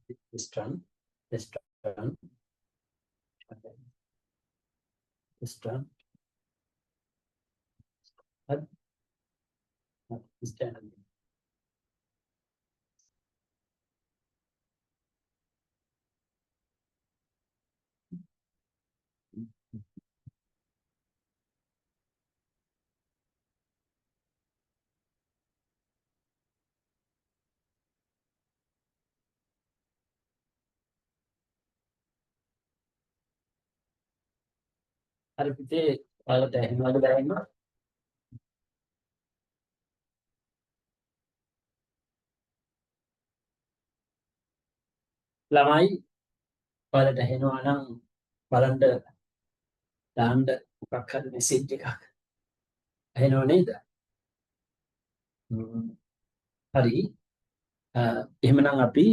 This one, this one, this one. හරි. Standard. හරි පුතේ, ඔයාලට ඇහෙනවද බැහැම? ළමයි, ඔයාලට ඇහෙනවා නම් බලන්න දාන්න මොකක් හරි මෙසේජ් එකක්. ඇහෙනව නේද? හරි. එහෙමනම් අපි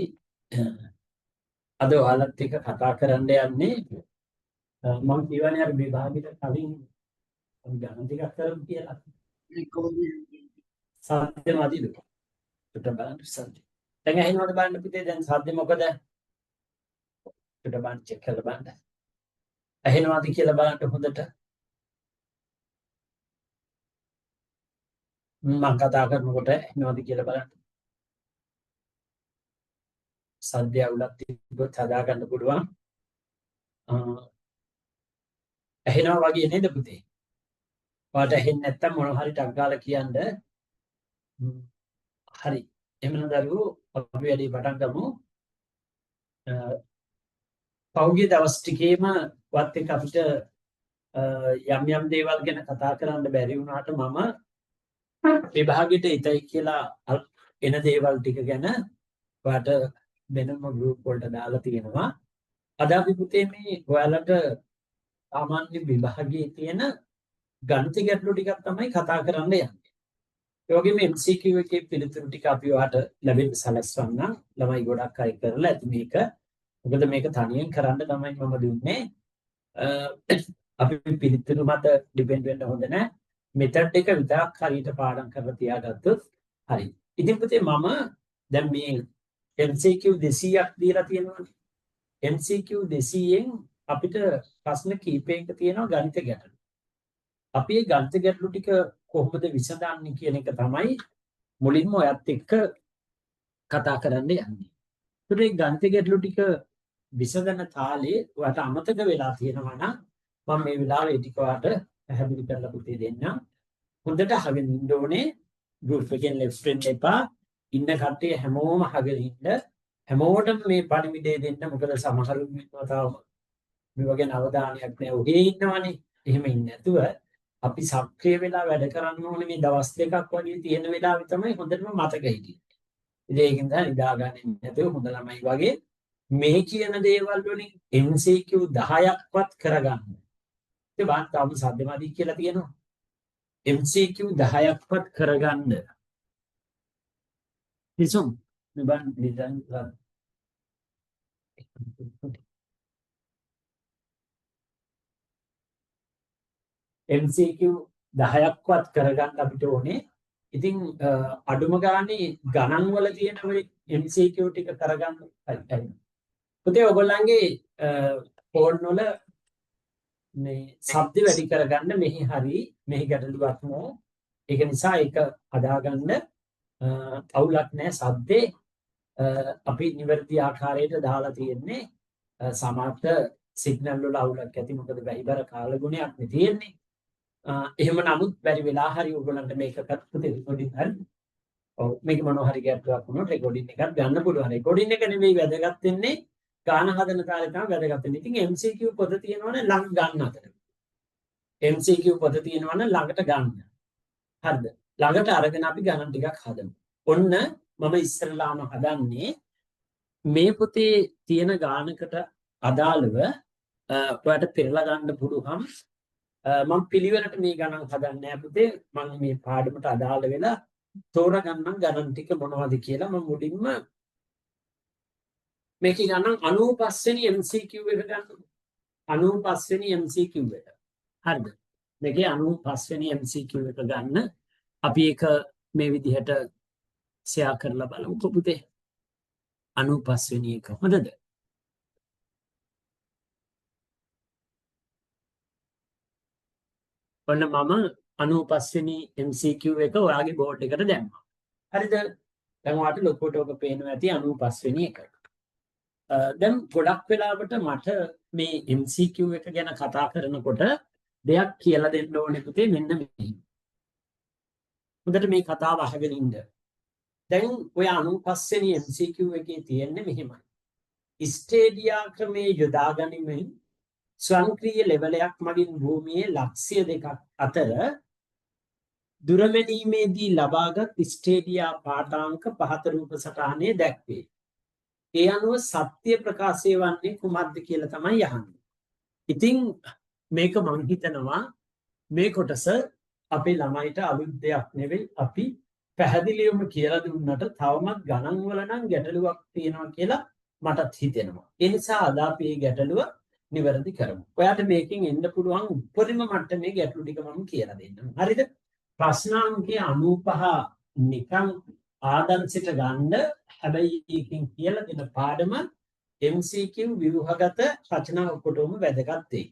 අද ඔයාලත් එක්ක කතා කරන්න යන්නේ, මම කියවනේ අර විභාගෙට කලින් අපි ගණන් ටිකක් කරමු කියලා. සද්ද මදිද? චුට්ටක් බලන්න සද්ද. දැන් ඇහෙනවද බලන්න පුතේ, දැන් සද්ද මොකද? චුට්ටක් බලන්න, චෙක් කරලා බලන්න. ඇහෙනවද කියලා බලන්න හොඳට. මම කතා කරනකොට ඇහෙනවද කියලා බලන්න. සද්ද අවුලක් තිබ්බොත් හදාගන්න පුළුවන්. ඇහෙනවා වගේ නේද පුතේ? ඔයාලට ඇහෙන්නේ නැත්තම් මොන හරි ටක් ගාලා කියන්න. හරි. එහෙනම් දරුවෝ, අපි වැඩේ පටන් ගමු. පහුගිය දවස් ටිකේම වත් එක්ක අපිට යම් යම් දේවල් ගැන කතා කරන්න බැරි වුණාට මම විභාගෙට ඉතයි කියලා එන දේවල් ටික ගැන ඔයාලට වෙනම ගෲප් වලට දාලා තියෙනවා. අද අපි පුතේ මේ ඔයාලට සාමාන්‍ය විභාගයේ තියෙන ගණිත ගැටලු ටිකක් තමයි කතා කරන්න යන්නේ. ඒ වගේම MCQ එකේ පිළිතුරු ටික අපි ඔයාලට ලැබෙන්න සලස්වන්නම්. ළමයි ගොඩක් අය කරලා ඇති මේක. මොකද මේක තනියෙන් කරන්න තමයි මම දුන්නේ. අපි පිළිතුරු මත ඩිපෙන්ඩ් වෙන්න හොඳ නෑ. මෙතඩ් එක විතරක් හරියට පාඩම් කරලා තියාගත්තොත් හරි. ඉතින් පුතේ, මම දැන් මේ MCQ 200ක් දීලා තියෙනවනේ. MCQ 200න් අපිට ප්‍රශ්න කීපයක තියෙනවා ගණිත ගැටලු. අපි මේ ගණිත ගැටලු ටික කොහොමද විසඳන්නේ කියන එක තමයි මුලින්ම ඔයත් එක්ක කතා කරන්න යන්නේ. ඒතර මේ ගණිත ගැටලු ටික විසඳන තාලේ ඔයාට අමතක වෙලා තියෙනවා නම් මම මේ වෙලාවේ ඒ ටික ඔයාට පැහැදිලි කරලා පුතේ දෙන්නම්. හොඳට අහගෙන ඉන්න ඕනේ. ගෲප් එකෙන් ලෙෆ්ට් වෙන්න එපා. ඉන්න කට්ටිය හැමෝම අහගෙන ඉන්න. හැමෝටම මේ පණිවිඩය දෙන්න. මොකද සමහරු ඉන්නවා තාම මේවා ගැන අවධානයක් නෑ. ඔහේ ඉන්නවනේ. එහෙම ඉන්නේ නැතුව අපි සක්‍රිය වෙලා වැඩ කරන්න ඕනේ. මේ දවස් දෙකක් වගේ තියෙන වෙලාවේ තමයි හොඳටම මතක හිටින්නේ. ඉතින් ඒකෙන් තමයි නිදාගන්නේ නැතුව හොඳ ළමයි වගේ මේ කියන දේවල් වලින් MCQ 10ක්වත් කරගන්න. ඉතින් බලන්න, තාම සද්දමදි කියලා තියෙනවා. MCQ 10ක්වත් කරගන්න. නිසුම් මේ බලන්න ඩිසයින් කරන්න. MCQ 10ක්වත් කරගන්න අපිට ඕනේ. ඉතින් අඩුම ගානේ ගණන් වල තියෙන ඔය MCQ ටික කරගන්න. හරි හරි. පුතේ, ඔයගොල්ලන්ගේ ෆෝන් වල මේ ශබ්ද වැඩි කරගන්න. මෙහි හරි, මෙහි ගැටලුවක් නෑ. ඒක නිසා ඒක හදාගන්න අවුලක් නෑ. සද්දේ අපි නිවැරදි ආකාරයට දාලා තියෙන්නේ. සමහරට සිග්නල් වල අවුලක් ඇති, මොකද වැහිබර කාලගුණයක් නේ තියෙන්නේ. එහෙම නමුත් බැරි වෙලා හරි ඔයගොල්ලන්ට මේක කරපු රෙකෝඩින් හරි. ඔව්, මේක මොනවා හරි ගැටලුවක් වුණොත් රෙකෝඩින් එකක් ගන්න පුළුවන්. රෙකෝඩින් එක නෙවෙයි වැදගත් වෙන්නේ, ගාන හදන කාලේ තමයි වැදගත් වෙන්නේ. ඉතින් MCQ පොත තියෙනවනේ ළඟ ගන්න අතට. MCQ පොත තියෙනවනේ ළඟට ගන්න. හරිද? ළඟට අරගෙන අපි ගණන් ටිකක් හදමු. ඔන්න මම ඉස්සරලාම හදන්නේ මේ පොතේ තියෙන ගානකට අදාළව. ඔයාලට පෙරලා ගන්න පුළුවන්. මම පිළිවෙලට මේ ගණන් හදන්නේ නෑ පුතේ. මම මේ පාඩමට අදාළ වෙලා තෝරගන්නම් ගණන් ටික මොනවද කියලා. මම මුලින්ම මේකේ ගණන් 95 වෙනි MCQ එක ගන්න. 95 වෙනි MCQ එක. හරිද? මේකේ 95 වෙනි MCQ එක ගන්න. අපි ඒක මේ විදිහට ෂෙයා කරලා බලමුකෝ පුතේ. 95 වෙනි එක හොඳද? ඔන්න මම 95 වෙනි MCQ එක ඔයාගේ බෝඩ් එකට දැම්මා. හරිද? දැන් ඔයාට ලොකුවට ඔක පේනවා ඇති 95 වෙනි එක. දැන් ගොඩක් වෙලාවට මට මේ MCQ එක ගැන කතා කරනකොට දෙයක් කියලා දෙන්න ඕනේ පුතේ, මෙන්න මෙහෙම. හොඳට මේ කතාව අහගෙන ඉන්න. දැන් ඔය 95 වෙනි MCQ එකේ තියෙන්නේ මෙහෙමයි. ස්ටේඩියා ක්‍රමයේ යොදා ගනිමින් ස්වයංක්‍රීය ලෙවලයක් මගින් භූමියේ ලක්ෂ්‍ය දෙකක් අතර දුරමැනීමේදී ලබාගත් ස්ටේඩියා පාඨාංක පහත රූප සටහනේ දැක්වේ. ඒ අනුව සත්‍ය ප්‍රකාශය වන්නේ කුමක්ද කියලා තමයි අහන්නේ. ඉතින් මේක මං හිතනවා මේ කොටස අපේ ළමයිට අලුත් දෙයක් නෙවෙයි. අපි පැහැදිලිවම කියලා දුන්නට තවමත් ගණන් වල නම් ගැටලුවක් තියෙනවා කියලා මටත් හිතෙනවා. ඒ නිසා අද අපි මේ ගැටලුව නිවැරදි කරමු. ඔයාට මේකෙන් එන්න පුළුවන් උපරිම මට්ටමේ ගැටලු ටික මම කියලා දෙන්නම්. හරිද? ප්‍රශ්නාංකය 95 නිකන් ආදර්ශයට ගන්න. හැබැයි ඒකෙන් කියලා දෙන පාඩම MCQ ව්‍යුහගත රචනා ඔක්කොටම වැදගත් වෙයි.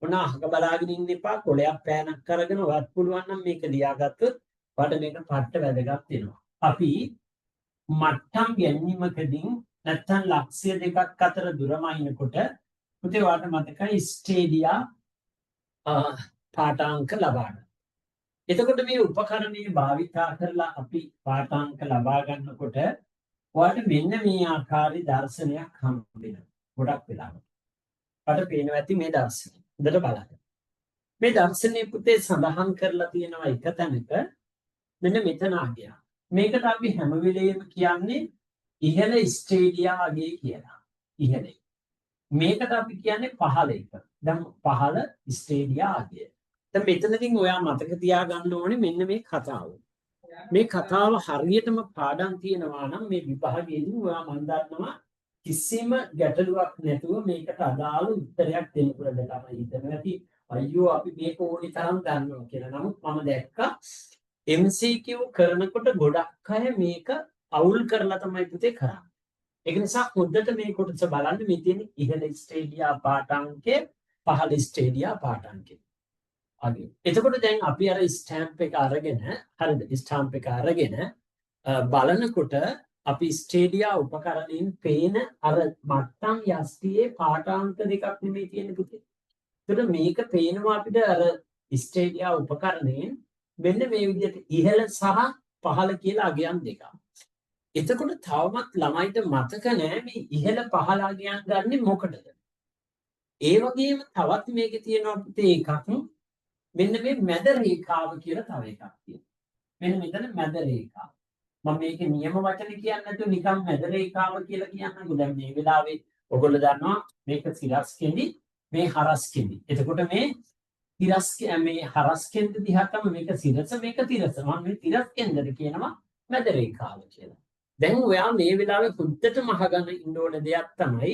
ඔන්න අහක බලාගෙන ඉන්න එපා. කොලයක් පෑනක් අරගෙන ඔයාත් පුළුවන් නම් මේක ලියාගත්තොත් ඔයාට මේක පට්ට වැදගත් වෙනවා. අපි මට්ටම් ගැනීමකදී නැත්තම් ලක්ෂ්‍ය දෙකක් අතර දුර මයින්කොට පුතේ ඔයාට මතකයි ස්ටේඩියා පාඨාංක ලබා ගන්න. එතකොට මේ උපකරණය භාවිතා කරලා අපි පාඨාංක ලබා ගන්නකොට ඔයාලට මෙන්න මේ ආකාරي දර්ශනයක් හම්බ වෙනවා. ගොඩක් වෙලාවට. ඔයාලට පේනවා ඇති මේ දර්ශනය. හොඳට බලන්න. මේ දර්ශනය පුතේ සඳහන් කරලා තියෙනවා එක තැනක මෙන්න මෙතන ආගයක්. මේකට අපි හැම වෙලේම කියන්නේ ඉහළ ස්ටේඩියා අගය කියලා. ඉහළ. මේකට අපි කියන්නේ පහළ එක. දැන් පහළ ස්ටේඩියා අගය. දැන් මෙතනකින් ඔයා මතක තියාගන්න ඕනේ මෙන්න මේ කතාව. මේ කතාව හරියටම පාඩම් තියෙනවා නම් මේ විභාගයේදී ඔයා මන් දන්නවා කිසිම ගැටලුවක් නැතුව මේකට අදාළ උත්තරයක් දෙන්න පුළුවන්. දැන් තමයි හිතනවා ඇති අයියෝ අපි මේක ඕනි තරම් දන්නවා කියලා. නමුත් මම දැක්කා MCQ කරනකොට ගොඩක් අය මේක අවුල් කරලා තමයි පුතේ කරන්නේ. ඒක නිසා හොඳට මේ කොටස බලන්න. මේ තියෙන ඉහළ ස්ටේඩියා පාඨාංකය පහළ ස්ටේඩියා පාඨාංකය. අගේ. එතකොට දැන් අපි අර ස්ටැම්ප් එක අරගෙන, හරිද? ස්ටැම්ප් එක අරගෙන බලනකොට අපි ස්ටේඩියා උපකරණයෙන් පේන අර මට්ටම් යෂ්ටියේ පාඨාංක දෙකක් නෙමෙයි තියෙන්නේ පුතේ. එතකොට මේක පේනවා අපිට අර ස්ටේඩියා උපකරණයෙන් මෙන්න මේ විදිහට ඉහළ සහ පහළ කියලා අගයන් දෙකක්. එතකොට තවමත් ළමයිට මතක නෑ මේ ඉහළ පහළ අගයන් ගන්නෙ මොකටද? ඒ වගේම තවත් මේකේ තියෙනවා පුතේ එකක්, මෙන්න මේ මැද රේඛාව කියලා තව එකක් තියෙනවා. මෙන්න මෙතන මැද රේඛාව. මම මේකේ නියම වචන කියන්නේ නැතුව නිකන් මැද රේඛාව කියලා කියන්නකෝ. දැන් මේ වෙලාවේ ඔයගොල්ලෝ දන්නවා මේක සිරස් කෙඳි, මේ හරස් කෙඳි. එතකොට මේ තිරස් මේ හරස් කෙන්ද දිහා තමයි මේක සිරස මේක තිරස. මම මේ තිරස් කෙන්දට කියනවා මැද රේඛාව කියලා. දැන් ඔයා මේ වෙලාවේ හොඳටම අහගන්න ඉන්න ඕන දෙයක් තමයි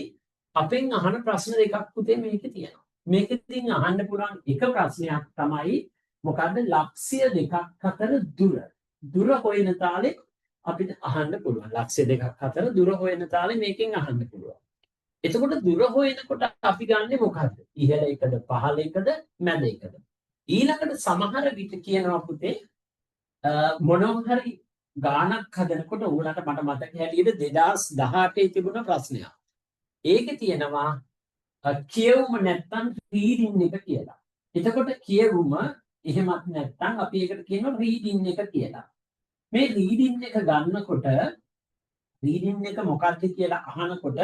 අපෙන් අහන ප්‍රශ්න දෙකක් පුතේ මේකේ තියෙනවා. මේකෙන් අහන්න පුළුවන් එක ප්‍රශ්නයක් තමයි මොකද්ද ලක්ෂ්‍ය දෙකක් අතර දුර. දුර හොයන තාලේ අපිට අහන්න පුළුවන්. ලක්ෂ්‍ය දෙකක් අතර දුර හොයන තාලේ මේකෙන් අහන්න පුළුවන්. එතකොට දුර හොයනකොට අපි ගන්නෙ මොකද්ද? ඉහළ එකද පහළ එකද මැද එකද? ඊළඟට සමහර විට කියනවා පුතේ මොනවා හරි ගාණක් හදනකොට ඕනකට මට මතක හැටියට 2018 තිබුණ ප්‍රශ්නයක්. ඒකේ තියෙනවා කියවුම නැත්තම් රීඩින් එක කියලා. එතකොට කියවුම එහෙමත් නැත්තම් අපි ඒකට කියනවා රීඩින් එක කියලා. මේ රීඩින් එක ගන්නකොට රීඩින් එක මොකක්ද කියලා අහනකොට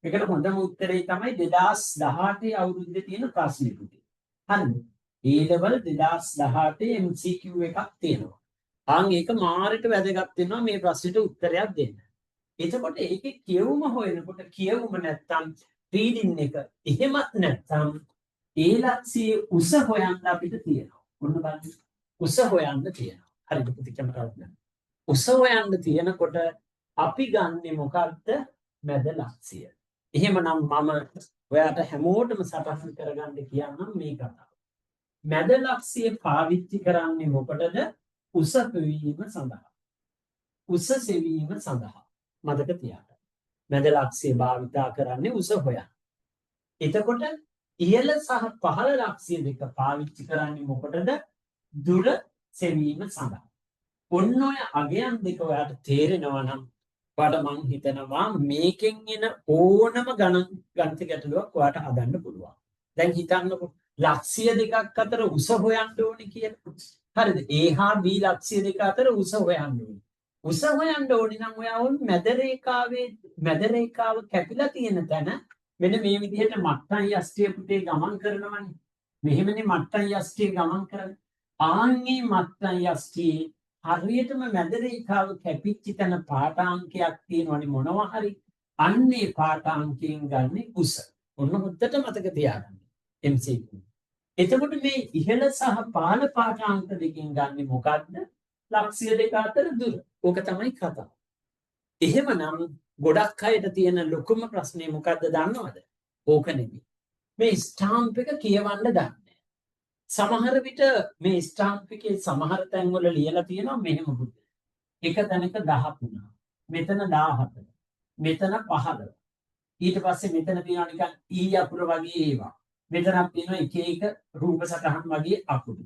මේකට හොඳම උත්තරේ තමයි 2018 අවුරුද්දේ තියෙන ප්‍රශ්නේ පුතේ. හරිද? A level 2018 MCQ එකක් තියෙනවා. ආන් ඒක මාරෙට වැදගත් වෙනවා මේ ප්‍රශ්නෙට උත්තරයක් දෙන්න. එතකොට ඒකේ කියවුම හොයනකොට කියවුම නැත්තම් රීඩින් එක එහෙමත් නැත්තම් ඒ ලක්ෂයේ උස හොයන්න අපිට තියෙනවා. ඔන්න බලන්න. උස හොයන්න තියෙනවා. හරිද පුතේ කැමරාවට ගන්න. උස හොයන්න තියෙනකොට අපි ගන්නෙ මොකද්ද? මැද ලක්ෂය. එහෙමනම් මම ඔයාට හැමෝටම සටහන් කරගන්න කියන්නම් මේ කතාව. මැද ලක්ෂය පාවිච්චි කරන්නේ මොකටද? උස සෙවීම සඳහා. උස සෙවීම සඳහා. මතක තියාගන්න. මැද ලක්ෂ්‍ය භාවිතා කරන්නේ උස හොයන්න. එතකොට ඉහළ සහ පහළ ලක්ෂ්‍ය දෙක පාවිච්චි කරන්නේ මොකටද? දුර සෙවීම සඳහා. ඔන්න ඔය අගයන් දෙක ඔයාට තේරෙනවා නම් ඔයාට මං හිතනවා මේකෙන් එන ඕනම ගණන් ගණිත ගැටලුවක් ඔයාට හදන්න පුළුවන්. දැන් හිතන්නකෝ ලක්ෂ්‍ය දෙකක් අතර උස හොයන්න ඕනේ කියලා. හරිද? A හා B ලක්ෂ්‍ය දෙක අතර උස හොයන්න ඕනේ. උස හොයන්න ඕනේ නම් ඔයා ඕන මැද රේඛාවේ මැද රේඛාව කැපිලා තියෙන තැන මෙන්න මේ විදිහට මට්ටම් යෂ්ටිය පුතේ ගමන් කරනවනේ. මෙහෙමනේ මට්ටම් යෂ්ටිය ගමන් කරන්නේ. ආන්ගේ මට්ටම් යෂ්ටියේ හරියටම මැද රේඛාව කැපිච්ච තැන පාඨාංකයක් තියෙනවනේ මොනවා හරි. අන්නේ පාඨාංකයෙන් ගන්න උස. ඔන්න හොද්දට මතක තියාගන්න. MCQ. එතකොට මේ ඉහළ සහ පහළ පාඨාංක දෙකෙන් ගන්නෙ මොකද්ද? ලක්ෂ්‍ය දෙක අතර දුර. ඕක තමයි කතාව. එහෙමනම් ගොඩක් අයට තියෙන ලොකුම ප්‍රශ්නේ මොකද්ද දන්නවද? ඕක නෙමෙයි. මේ ස්ටාම්ප් එක කියවන්න දන්නේ නැහැ. සමහර විට මේ ස්ටාම්ප් එකේ සමහර තැන්වල ලියලා තියෙනවා මෙහෙම පුතේ. එක තැනක 13, මෙතන 14, මෙතන 15. ඊට පස්සේ මෙතන තියෙනවා නිකන් ඊ අකුර වගේ ඒවා. මෙතනක් තියෙනවා එක එක රූප සටහන් වගේ අකුරු.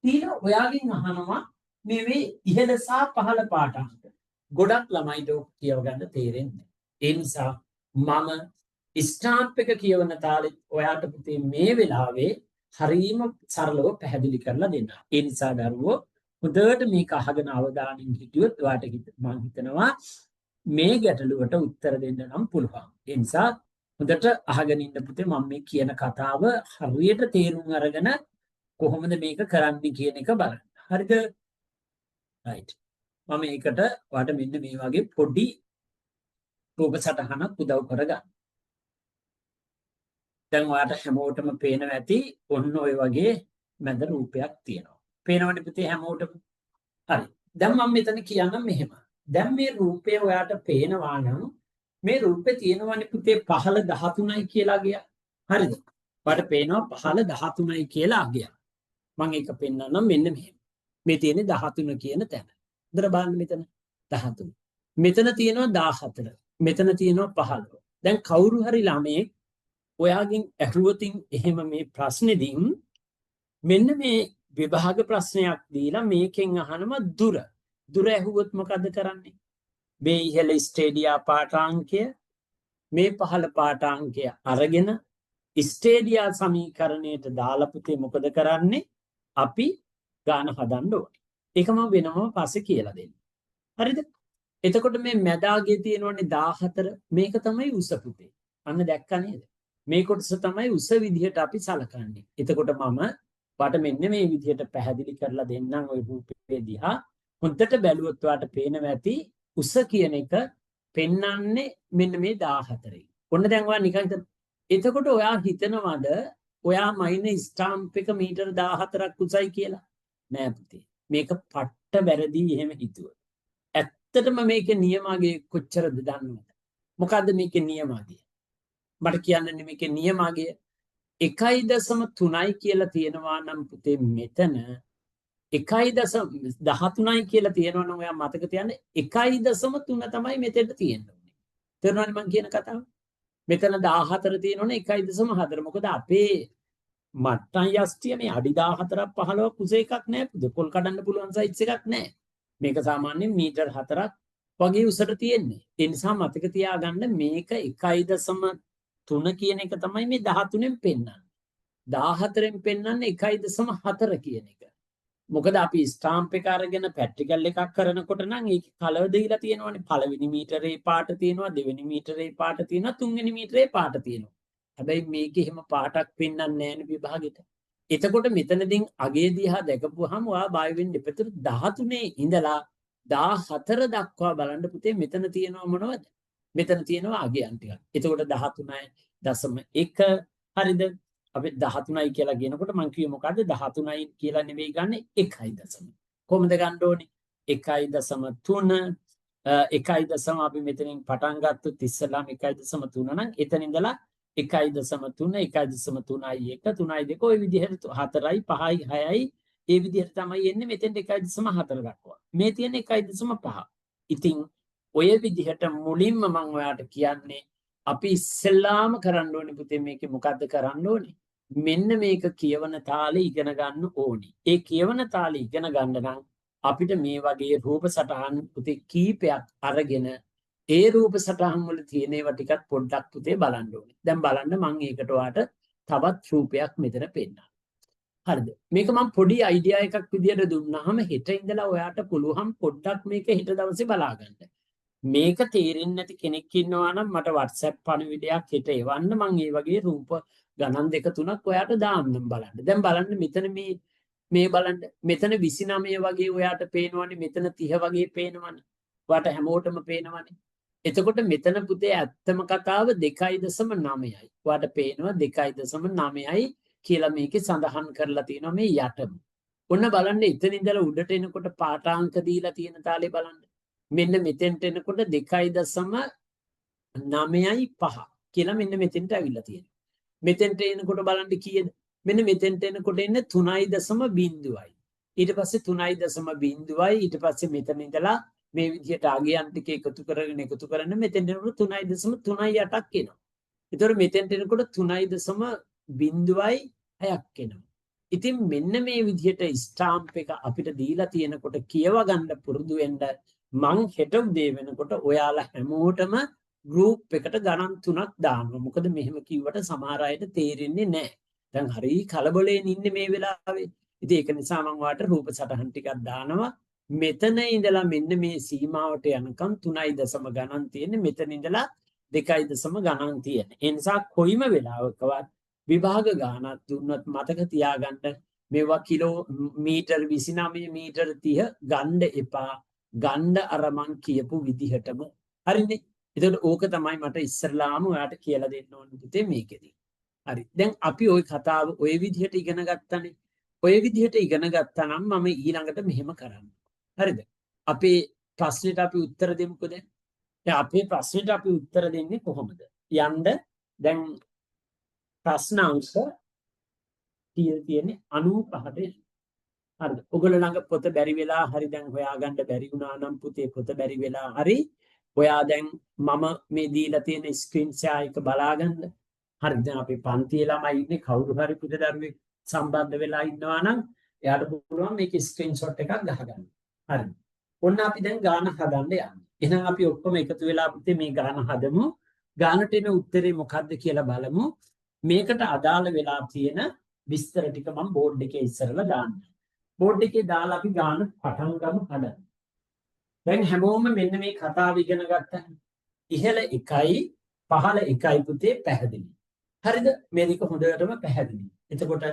තියෙනවා ඔයාගෙන් අහනවා මේ මේ ඉහළ සහ පහළ පාඨාංක. ගොඩක් ළමයිට ඔක කියව ගන්න තේරෙන්නේ නැහැ. ඒ නිසා මම ස්ටාම්ප් එක කියවන තාලෙත් ඔයාට පුතේ මේ වෙලාවේ හරීම සරලව පැහැදිලි කරලා දෙන්න. ඒ නිසා දරුවෝ හොඳට මේක අහගෙන අවධානයෙන් හිටියොත් ඔයාට මං හිතනවා මේ ගැටලුවට උත්තර දෙන්න නම් පුළුවන්. ඒ නිසා හොඳට අහගෙන ඉන්න පුතේ මම මේ කියන කතාව හරියට තේරුම් අරගෙන කොහොමද මේක කරන්නේ කියන එක බලන්න. හරිද? රයිට්. මම ඒකට ඔයාට මෙන්න මේ වගේ පොඩි රූප සටහනක් උදව් කරගන්න. දැන් ඔයාට හැමෝටම පේනවා ඇති ඔන්න ඔය වගේ මැද රූපයක් තියෙනවා. පේනවනේ පුතේ හැමෝටම? හරි. දැන් මම මෙතන කියන්නම් මෙහෙම. දැන් මේ රූපය ඔයාට පේනවා නම් මේ රූපේ තියෙනවනේ පුතේ පහළ 13යි කියලා අගයක්. හරිද? ඔයාට පේනවා පහළ 13යි කියලා අගයක්. මම ඒක පෙන්නන්නම් මෙන්න මෙහෙම. මේ තියෙන්නේ 13 කියන තැන. හොඳට බලන්න මෙතන 13. මෙතන තියෙනවා 14. මෙතන තියෙනවා 15. දැන් කවුරු හරි ළමයෙක් ඔයාගෙන් ඇහුවොතින් එහෙම මේ ප්‍රශ්නේදීන් මෙන්න මේ විභාග ප්‍රශ්නයක් දීලා මේකෙන් අහනවා දුර. දුර ඇහුවොත් මොකද කරන්නේ? මේ ඉහළ ස්ටේඩියා පාඨාංකය මේ පහළ පාඨාංකය අරගෙන ස්ටේඩියා සමීකරණයට දාලා පුතේ මොකද කරන්නේ? අපි ගාන හදන්න ඕනේ. ඒක මම වෙනමම පස්සේ කියලා දෙන්නම්. හරිද? එතකොට මේ මැදාගේ තියෙනවනේ 14 මේක තමයි උස පුතේ. අන්න දැක්කා නේද? මේ කොටස තමයි උස විදිහට අපි සලකන්නේ. එතකොට මම ඔයාට මෙන්න මේ විදිහට පැහැදිලි කරලා දෙන්නම් ඔය රූපේ දිහා. හොඳට බැලුවොත් ඔයාට පේනවා ඇති උස කියන එක පෙන්වන්නේ මෙන්න මේ 14. ඔන්න දැන් ඔයා නිකන් එතකොට ඔයා හිතනවද ඔයා මයින් ස්ටාම්ප් එක මීටර 14ක් උසයි කියලා? නෑ පුතේ. මේක පට්ට වැරදි එහෙම හිතුවොත්. ඇත්තටම මේකේ නියමාගේ කොච්චරද දන්නවද? මොකද්ද මේකේ නියමාගය? මට කියන්න මේකේ නියමාගය 1.3යි කියලා තියෙනවා නම් පුතේ මෙතන 1.13යි කියලා තියෙනවා නම් ඔයා මතක තියන්න 1.3 තමයි මෙතෙන්ට තියෙන්න ඕනේ. තේරුණානේ මං කියන කතාව? මෙතන 14 තියෙනවනේ 1.4. මොකද අපේ මට්ටම් යෂ්ටිය මේ අඩි 14ක් 15ක් උස එකක් නෑ පුතේ. පොල් කඩන්න පුළුවන් සයිස් එකක් නෑ. මේක සාමාන්‍යයෙන් මීටර් 4ක් වගේ උසට තියෙන්නේ. ඒ නිසා මතක තියාගන්න මේක 1.3 කියන එක තමයි මේ 13න් පෙන්වන්නේ. 14න් පෙන්වන්නේ 1.4 කියන එක. මොකද අපි ස්ටාම්ප් එක අරගෙන ප්‍රැක්ටිකල් එකක් කරනකොට නම් ඒකේ කලර් දීලා තියෙනවනේ. පළවෙනි මීටරේ පාට තියෙනවා, දෙවෙනි මීටරේ පාට තියෙනවා, තුන්වෙනි මීටරේ පාට තියෙනවා. හැබැයි මේකේ එහෙම පාටක් පෙන්වන්නේ නෑනේ විභාගෙට. එතකොට මෙතනදින් අගේ දිහා දැකපුවාම ඔයා බය වෙන්න එපා. 13 ඉඳලා 14 දක්වා බලන්න පුතේ මෙතන තියෙනවා මොනවද? මෙතන තියෙනවා අගයන් ටිකක්. එතකොට 13.1 හරිද? අපි 13යි කියලා කියනකොට මං කිව්වේ මොකද්ද? 13යි කියලා නෙවෙයි ගන්නෙ 1. කොහොමද ගන්න ඕනේ? 1.3 1. අපි මෙතනින් පටන් ගත්තොත් ඉස්සෙල්ලාම 1.3 නම් එතන ඉඳලා 1.3 1.3යි 1 3යි 2 ඔය විදිහට 4යි 5යි 6යි ඒ විදිහට තමයි එන්නේ මෙතෙන්ට 1.4 දක්වා. මේ තියෙන 1.5. ඉතින් ඔය විදිහට මුලින්ම මං ඔයාට කියන්නේ අපි ඉස්සෙල්ලාම කරන්න ඕනේ පුතේ මේකේ මොකද්ද කරන්න ඕනේ? මෙන්න මේක කියවන තාලෙ ඉගෙන ගන්න ඕනේ. ඒ කියවන තාලෙ ඉගෙන ගන්න නම් අපිට මේ වගේ රූප සටහන් පුතේ කීපයක් අරගෙන ඒ රූප සටහන් වල තියෙන ඒවා ටිකක් පොඩ්ඩක් පුතේ බලන්න ඕනේ. දැන් බලන්න මං ඒකට ඔයාට තවත් රූපයක් මෙතන පෙන්නනවා. හරිද? මේක මං පොඩි අයිඩියා එකක් විදියට දුන්නාම හෙට ඉඳලා ඔයාට පුළුවන් පොඩ්ඩක් මේක හෙට දවසේ බලා ගන්න. මේක තේරෙන්නේ නැති කෙනෙක් ඉන්නවා නම් මට WhatsApp පණිවිඩයක් හෙට එවන්න, මං ඒ වගේ රූප ගණන් දෙක තුනක් ඔයාට දාන්නම් බලන්න. දැන් බලන්න මෙතන මේ මේ බලන්න මෙතන 29 වගේ ඔයාට පේනවනේ, මෙතන 30 වගේ පේනවනේ. ඔයාට හැමෝටම පේනවනේ. එතකොට මෙතන පුතේ ඇත්තම කතාව 2.9යි. ඔයාට පේනවා 2.9යි කියලා මේකේ සඳහන් කරලා තියෙනවා මේ යටම. ඔන්න බලන්න එතන ඉඳලා උඩට එනකොට පාඨාංක දීලා තියෙන තාලේ බලන්න. මෙන්න මෙතෙන්ට එනකොට 2.95 කියලා මෙන්න මෙතෙන්ට ඇවිල්ලා තියෙනවා. මෙතෙන්ට එනකොට බලන්න කීයද? මෙන්න මෙතෙන්ට එනකොට එන්නේ 3.0යි. ඊට පස්සේ 3.0යි. ඊට පස්සේ මෙතන ඉඳලා මේ විදිහට අගයන් ටික එකතු කරගෙන එකතු කරගෙන මෙතෙන්ට එනකොට 3.38ක් එනවා. ඒතකොට මෙතෙන්ට එනකොට 3.06ක් එනවා. ඉතින් මෙන්න මේ විදිහට ස්ටාම්ප් එක අපිට දීලා තියෙනකොට කියව ගන්න පුරුදු වෙන්න මං හෙට උදේ වෙනකොට ඔයාලා හැමෝටම ගෲප් එකට ගණන් තුනක් දානවා. මොකද මෙහෙම කිව්වට සමහර අයට තේරෙන්නේ නැහැ. දැන් හරි කලබලයෙන් ඉන්නේ මේ වෙලාවේ. ඉතින් ඒක නිසා මං ඔයාලට රූප සටහන් ටිකක් දානවා. මෙතන ඉඳලා මෙන්න මේ සීමාවට යනකම් 3 දශම ගණන් තියෙන්නේ. මෙතන ඉඳලා 2 දශම ගණන් තියෙන්නේ. ඒ නිසා කොයිම වෙලාවකවත් විභාග ගානක් දුන්නොත් මතක තියාගන්න මේවා කිලෝ මීටර් 29 මීටර් 30 ගන්න එපා. ගන්න අර මං කියපු විදිහටම. හරිනේ? එතකොට ඕක තමයි මට ඉස්සරලාම ඔයාට කියලා දෙන්න ඕන පුතේ මේකෙදි. හරි. දැන් අපි ඔය කතාව ඔය විදිහට ඉගෙන ගත්තනේ. ඔය විදිහට ඉගෙන ගත්තා නම් මම ඊළඟට මෙහෙම කරන්න. හරිද? අපේ ප්‍රශ්නෙට අපි උත්තර දෙමුකෝ දැන්. දැන් අපේ ප්‍රශ්නෙට අපි උත්තර දෙන්නේ කොහොමද? යන්න දැන් ප්‍රශ්න අංක කීයද තියෙන්නේ? 95ට යන්න. හරිද? ඔයගොල්ලෝ ළඟ පොත බැරි වෙලා හරි දැන් හොයාගන්න බැරි වුණා නම් පුතේ පොත බැරි වෙලා හරි ඔයා දැන් මම මේ දීලා තියෙන ස්ක්‍රීන් ෂෙයා එක බලාගන්න. හරි, දැන් අපි පන්තියේ ළමයි ඉන්නේ, කවුරු හරි පුතේ දරුවෙක් සම්බන්ධ වෙලා ඉන්නවා නම් එයාට පුළුවන් මේකේ ස්ක්‍රීන්ෂොට් එකක් ගහගන්න. හරි. ඔන්න අපි දැන් ගාන හදන්න යන්නේ. එහෙනම් අපි ඔක්කොම එකතු වෙලා පුතේ මේ ගාන හදමු. ගානට එන උත්තරේ මොකද්ද කියලා බලමු. මේකට අදාළ වෙලා තියෙන විස්තර ටික මම බෝඩ් එකේ ඉස්සරලා දාන්නම්. බෝඩ් එකේ දාලා අපි ගාන පටන් ගමු හදන්න. දැන් හැමෝම මෙන්න මේ කතාව ඉගෙන ගත්තා. ඉහළ 1යි පහළ 1යි පුතේ පැහැදිලි. හරිද? මේ දෙක හොඳටම පැහැදිලි. එතකොට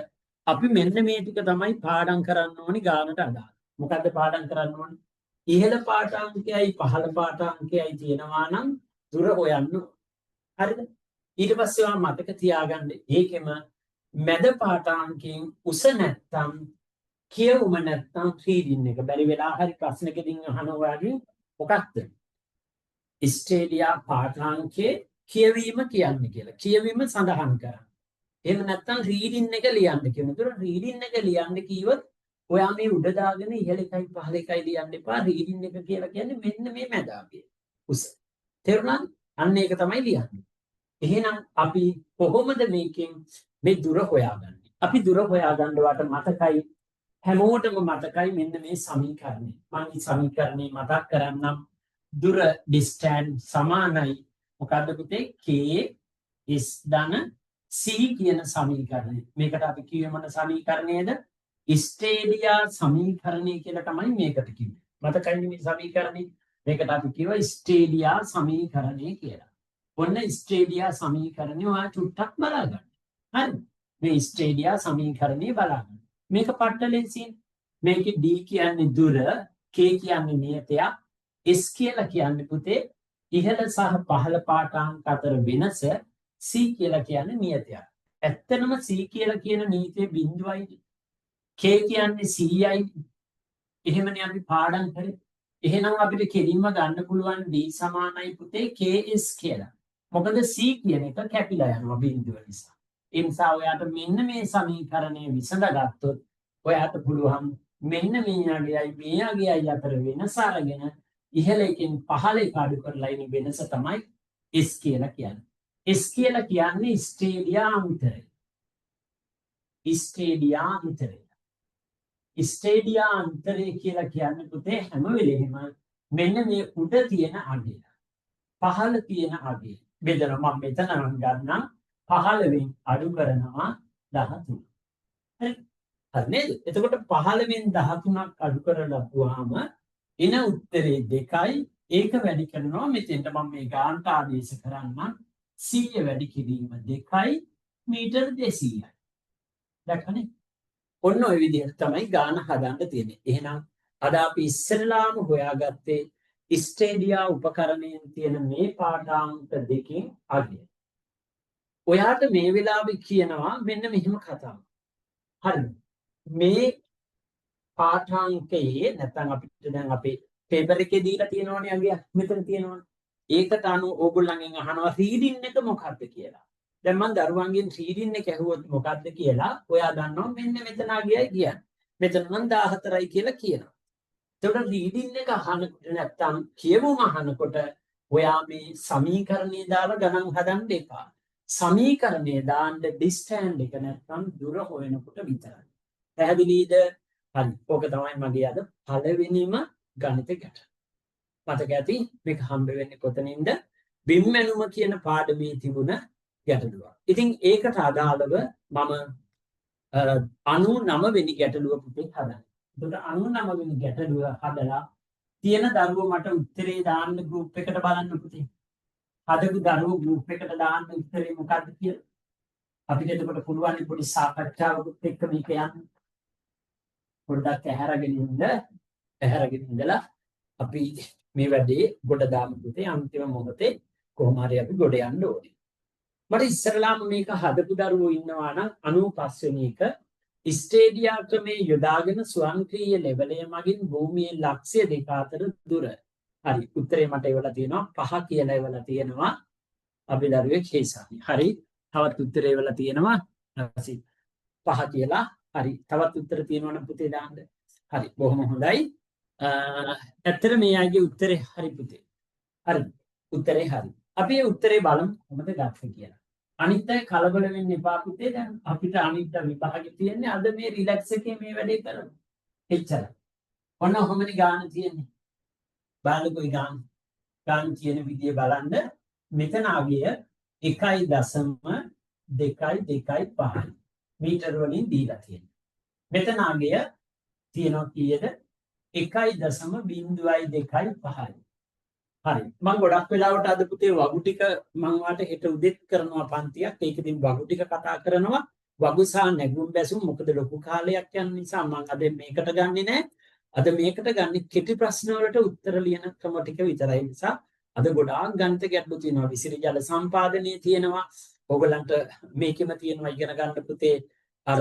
අපි මෙන්න මේ ටික තමයි පාඩම් කරන්න ඕනි ගානට අදාළ. මොකද්ද පාඩම් කරන්න ඕනි? ඉහළ පාඨාංකයයි පහළ පාඨාංකයයි තියෙනවා නම් දුර හොයන්න. හරිද? ඊට පස්සේ ඔයා මතක තියාගන්න ඒකෙම මැද පාඨාංකයෙන් උස නැත්තම් කියවුම නැත්තම් රීඩින් එක බැරි වෙලා හරි ප්‍රශ්නකකින් අහන ඔයාගෙන් මොකක්ද? ස්ටේඩියා පාඨාංකයේ කියවීම කියන්නේ කියලා. කියවීම සඳහන් කරන්න. එහෙම නැත්තම් රීඩින් එක ලියන්න කියනවා. ඒතර රීඩින් එක ලියන්න කිව්වොත් ඔයා මේ උඩ දාගෙන ඉහළ එකයි පහළ එකයි ලියන්න එපා. රීඩින් එක කියලා කියන්නේ මෙන්න මේ මැද අගය. උස. තේරුණාද? අන්න ඒක තමයි ලියන්නේ. එහෙනම් අපි කොහොමද මේකෙන් මේ දුර හොයාගන්නේ? අපි දුර හොයාගන්න වට මතකයි, හැමෝටම මතකයි මෙන්න මේ සමීකරණය. මම මේ සමීකරණය මතක් කරන්නම්. දුර ඩිස්ටන්ස් සමානයි මොකද්ද පුතේ? K S ධන C කියන සමීකරණය. මේකට අපි කිව්වේ මොන සමීකරණයද? ස්ටේඩියා සමීකරණය කියලා තමයි මේකට කිව්වේ. මතකයිනේ මේ සමීකරණය? මේකට අපි කිව්වා ස්ටේඩියා සමීකරණය කියලා. ඔන්න ස්ටේඩියා සමීකරණය ඔයා චුට්ටක් බලා ගන්න. හරි. මේ ස්ටේඩියා සමීකරණය බලා ගන්න. මේක පට්ට ලේසියෙන්. මේකේ D කියන්නේ දුර, K කියන්නේ නියතයක්, S කියලා කියන්නේ පුතේ ඉහළ සහ පහළ පාඨාංක අතර වෙනස, C කියලා කියන්නේ නියතයක්. ඇත්තටම C කියලා කියන නීතිය බිඳුවයි. K කියන්නේ 100යි. එහෙමනේ අපි පාඩම් කරේ. එහෙනම් අපිට කෙලින්ම ගන්න පුළුවන් D සමානයි පුතේ KS කියලා. මොකද C කියන එක කැපිලා යනවා බිඳුව නිසා. ඒ නිසා ඔයාට මෙන්න මේ සමීකරණය විසඳගත්තොත් ඔයාට පුළුවන් මෙන්න මේ අගයයි මේ අගයයි අතර වෙනස අරගෙන ඉහළ එකෙන් පහළ එක අඩු කරලා එන වෙනස තමයි S කියලා කියන්නේ. S කියලා කියන්නේ ස්ටේඩියාන්තරය. ස්ටේඩියාන්තරය. ස්ටේඩියාන්තරය කියලා කියන්නේ පුතේ හැම වෙලෙම මෙන්න මේ උඩ තියෙන අගය. පහළ තියෙන අගය. බෙදනවා. මම මෙතන නම් ගන්නම් 15න් අඩු කරනවා 13. හරි. හරි නේද? එතකොට 15න් 13ක් අඩු කරලා ලැබුවාම එන උත්තරේ 2යි. ඒක වැඩි කරනවා මෙතෙන්ට. මම මේ ගානට ආදේශ කරන්නම්. 100 වැඩි කිරීම 2යි මීටර් 200යි. දැක්කනේ? ඔන්න ඔය විදිහට තමයි ගාන හදන්න තියෙන්නේ. එහෙනම් අද අපි ඉස්සෙල්ලාම හොයාගත්තේ ස්ටේඩියා උපකරණයෙන් තියෙන මේ පාඨාංක දෙකෙන් අගය. ඔයාට මේ වෙලාවේ කියනවා මෙන්න මෙහෙම කතාවක්. හරිද? මේ පාඨාංකයේ නැත්නම් අපිට දැන් අපේ පේපර් එකේ දීලා තියෙනවනේ අගය, මෙතන තියෙනවනේ. ඒකට අනුව ඕගොල්ලන්ගෙන් අහනවා රීඩින් එක මොකක්ද කියලා. දැන් මං දරුවන්ගෙන් රීඩින් එක ඇහුවොත් මොකක්ද කියලා, ඔයා දන්නවා මෙන්න මෙතන අගයයි කියන්නේ. මෙතන නම් 14යි කියලා කියනවා. එතකොට රීඩින් එක අහනකොට නැත්නම් කියවුම අහනකොට ඔයා මේ සමීකරණය දාලා ගණන් හදන්න එපා. සමීකරණය දාන්න ඩිස්ටෑන්ඩ් එක නැත්නම් දුර හොයනකොට විතරයි. පැහැදිලිද? හරි. ඕක තමයි මගේ අද පළවෙනිම ගණිත ගැටලුව. මතක ඇති මේක හම්බ වෙන්නේ කොතනින්ද? බිම් මැනුම කියන පාඩමේ තිබුණ ගැටලුවක්. ඉතින් ඒකට අදාළව මම 99 වෙනි ගැටලුව පුතේ හදන්නේ. එතකොට 99 වෙනි ගැටලුව හදලා තියෙන දරුවෝ මට උත්තරේ දාන්න ගෲප් එකට බලන්න පුතේ. හදපු දරුවෝ ගෲප් එකට දාන්න උත්තරේ මොකද්ද කියලා. අපිට එතකොට පුළුවන් පොඩි සාකච්ඡාවකුත් එක්ක මේක යන්න. පොඩ්ඩක් ඇහැරගෙන ඉන්න, ඇහැරගෙන ඉඳලා අපි මේ වැඩේ ගොඩ දාමු පුතේ. අන්තිම මොහොතේ කොහොම හරි අපි ගොඩ යන්න ඕනේ. මට ඉස්සරලාම මේක හදපු දරුවෝ ඉන්නවා නම් 95 වෙනි එක, ස්ටේඩියා ක්‍රමයේ යොදාගෙන ස්වයංක්‍රීය ලෙවලය මගින් භූමියේ ලක්ෂ්‍ය දෙක අතර දුර. හරි, උත්තරේ මට එවලා තියෙනවා 5 කියලා එවලා තියෙනවා අපි දරුවෙක් හේසානි. හරි, තවත් උත්තරේ එවලා තියෙනවා රසිත් 5 කියලා. හරි, තවත් උත්තර තියෙනවා නම් පුතේ දාන්න. හරි, බොහොම හොඳයි. ඇත්තට මේ අයගේ උත්තරේ හරි පුතේ. හරි, උත්තරේ හරි. අපි ඒ උත්තරේ බලමු කොහොමද ගත්තේ කියලා. අනිත් අය කලබල වෙන්න එපා පුතේ. දැන් අපිට අනිත් විභාගෙ තියෙන්නේ අද මේ රිලැක්ස් එකේ මේ වැඩේ කරමු. එච්චරයි. ඔන්න ඔහොමනේ ගාන තියෙන්නේ. බලන්නකෝ ඒ ගාන. ගාන තියෙන විදිය බලන්න. මෙතන අගය 1.225 මීටර වලින් දීලා තියෙනවා. මෙතන අගය තියෙනවා කීයද? 1.025යි. හරි. මං ගොඩක් වෙලාවට අද පුතේ වගු ටික මං වාට හෙට උදෙත් කරනවා පන්තියක්. ඒකෙදින් වගු ටික කතා කරනවා. වගු සහ නැගුම් බැසුම්, මොකද ලොකු කාලයක් යන නිසා මං අද මේකට ගන්නෙ නෑ. අද මේකට ගන්නෙ කෙටි ප්‍රශ්න වලට උත්තර ලියන ක්‍රම ටික විතරයි. නිසා අද ගොඩාක් ගණිත ගැටලු තියෙනවා. විසිරි ජල සම්පාදනය තියෙනවා. ඕගොල්ලන්ට මේකෙම තියෙනවා ඉගෙන ගන්න පුතේ අර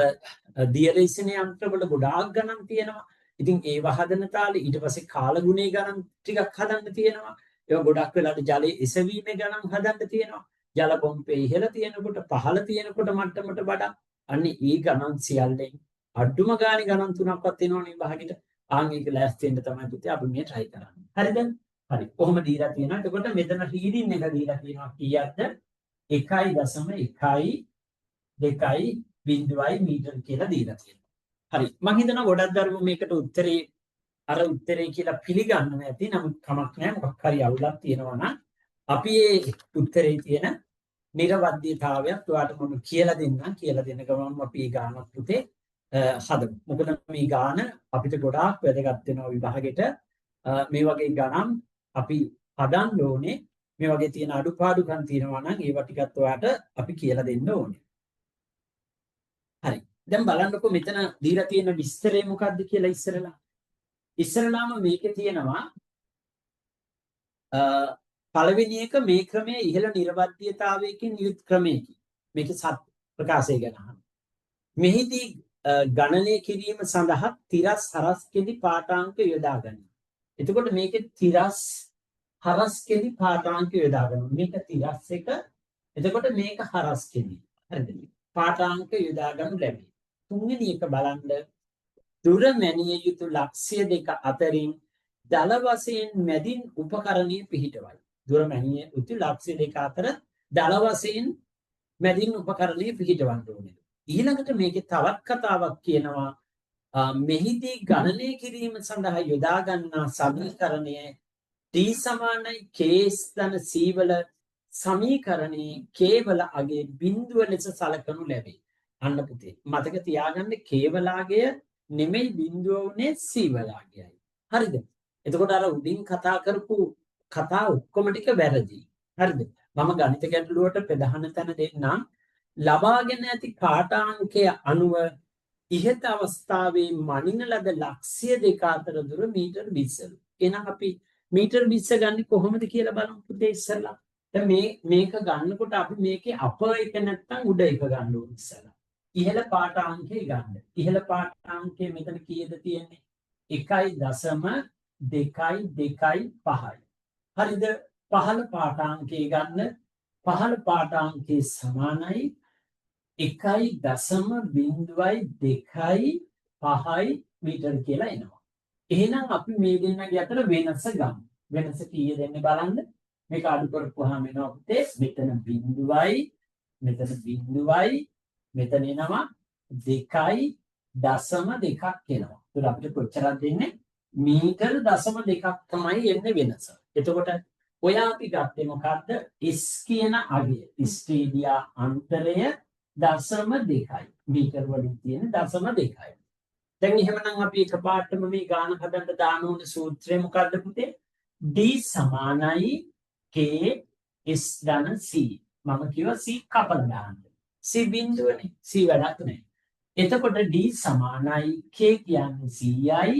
දියර ඉසින යන්ත්‍රවල ගොඩාක් ගණන් තියෙනවා. ඉතින් ඒව හදන තාලේ ඊට පස්සේ කාලගුණේ ගණන් ටිකක් හදන්න තියෙනවා. ඒවා ගොඩක් වෙලාවට ජලයේ එසවීමේ ගණන් හදන්න තියෙනවා. ජල පොම්පේ ඉහළ තියෙනකොට පහළ තියෙනකොට මට්ටමට වඩා අන්න ඒ ගණන් සියල්ලෙන් අඩුම ගානේ ගණන් තුනක්වත් එනවනේ විභාගෙට. ආන් ඒක ලෑස්ති වෙන්න තමයි පුතේ අපි මේ try කරන්නේ. හරිද? හරි. කොහොම දීලා තියෙනවා. එතකොට මෙතන රීඩින් එක දීලා තියෙනවා කීයක්ද? 1.1 2 0යි මීටර් කියලා දීලා තියෙනවා. හරි. මං හිතනවා ගොඩක් දරුවෝ මේකට උත්තරේ අර උත්තරේ කියලා පිළිගන්නවා ඇති. නමුත් කමක් නෑ, මොකක් හරි අවුලක් තියෙනවා නම් අපි ඒ උත්තරේ තියෙන නිරවද්‍යතාවයක් ඔයාලට මම කියලා දෙන්නම්. කියලා දෙන ගමන් අපි ඒ ගානක් පුතේ හදමු. මොකද මේ ගාන අපිට ගොඩාක් වැදගත් වෙනවා විභාගෙට. මේ වගේ ගණන් අපි හදන්න ඕනේ. මේ වගේ තියෙන අඩුපාඩුකම් තියෙනවා නම් ඒවා ටිකත් ඔයාට අපි කියලා දෙන්න ඕනේ. හරි. දැන් බලන්නකෝ මෙතන දීලා තියෙන විස්තරය මොකද්ද කියලා ඉස්සරලා. ඉස්සරලාම මේකේ තියෙනවා පළවෙනි එක, මේ ක්‍රමය ඉහළ නිර්වද්‍යතාවයකින් යුත් ක්‍රමයකි. මේකේ සත් ප්‍රකාශය ගැන අහනවා. මෙහිදී ගණනය කිරීම සඳහා තිරස් හරස් කෙඳි පාඨාංක යොදා ගනී. එතකොට මේකේ තිරස් හරස් කෙඳි පාඨාංක යොදා ගන්නවා. මේක තිරස් එක. එතකොට මේක හරස් කෙඳි. හරිද? පාඨාංක යොදා ගනු ලැබේ. තුන්වෙනි එක බලන්න, දුර මැනිය යුතු ලක්ෂ්‍ය දෙක අතරින් දල වශයෙන් මැදින් උපකරණය පිහිටවයි. දුර මැනිය යුතු ලක්ෂ්‍ය දෙක අතර දල වශයෙන් මැදින් උපකරණය පිහිටවන්න ඕනේ. ඊළඟට මේකේ තවත් කතාවක් කියනවා, මෙහිදී ගණනය කිරීම සඳහා යොදා ගන්නා සමීකරණය D සමානයි K ධන C වල සමීකරණයේ කේවල අගේ බිඳුව ලෙස සලකනු ලැබේ. අන්න පුතේ මතක තියාගන්න, කේවලාගය නෙමෙයි බිඳුව උනේ, C වලාගයයි. හරිද? එතකොට අර උඩින් කතා කරපු කතා ඔක්කොම ටික වැරදි. හරිද? මම ගණිත ගැටලුවට ප්‍රධාන තැන දෙන්නම්. ලබාගෙන ඇති පාඨාංකය අනුව ඉහත අවස්ථාවේ මනින ලද ලක්ෂ්‍ය දෙක අතර දුර මීටර් 20. එහෙනම් අපි මීටර් 20 ගන්නේ කොහොමද කියලා බලමු පුතේ ඉස්සෙල්ලා. දැන් මේක ගන්නකොට අපි මේකේ අප එක නැත්තම් උඩ එක ගන්න ඕනේ ඉස්සෙල්ලා. ඉහළ පාඨාංකය ගන්න. ඉහළ පාඨාංකය මෙතන කීයද තියෙන්නේ? 1.225යි. හරිද? පහළ පාඨාංකය ගන්න. පහළ පාඨාංකය සමානයි 1.025 මීටර් කියලා එනවා. එහෙනම් අපි මේ දෙන්නගේ අතර වෙනස ගමු. වෙනස කීයද එන්නේ බලන්න. මේක අඩු කරපුවාම එනවා පුතේ මෙතන බිංදුවයි, මෙතන බිංදුවයි, මෙතන එනවා 2.2ක් එනවා. ඒතර අපිට කොච්චරක් දෙන්නේ? මීටර් 0.2ක් තමයි එන්නේ වෙනස. එතකොට ඔයා අපි ගත්තේ මොකද්ද? S කියන අගය. ස්ටේඩියා අන්තරය 0.2යි. මීටර් වලින් තියෙන 0.2යි. දැන් එහෙමනම් අපි එකපාරටම මේ ගාන හදන්න දාන ඕන සූත්‍රය මොකද්ද පුතේ? D සමානයි K S ධන C. මම කිව්වා C කපලා දාන්න. C බිඳුවනේ. C වැඩක් නෑ. එතකොට D සමානයි K කියන්නේ 100යි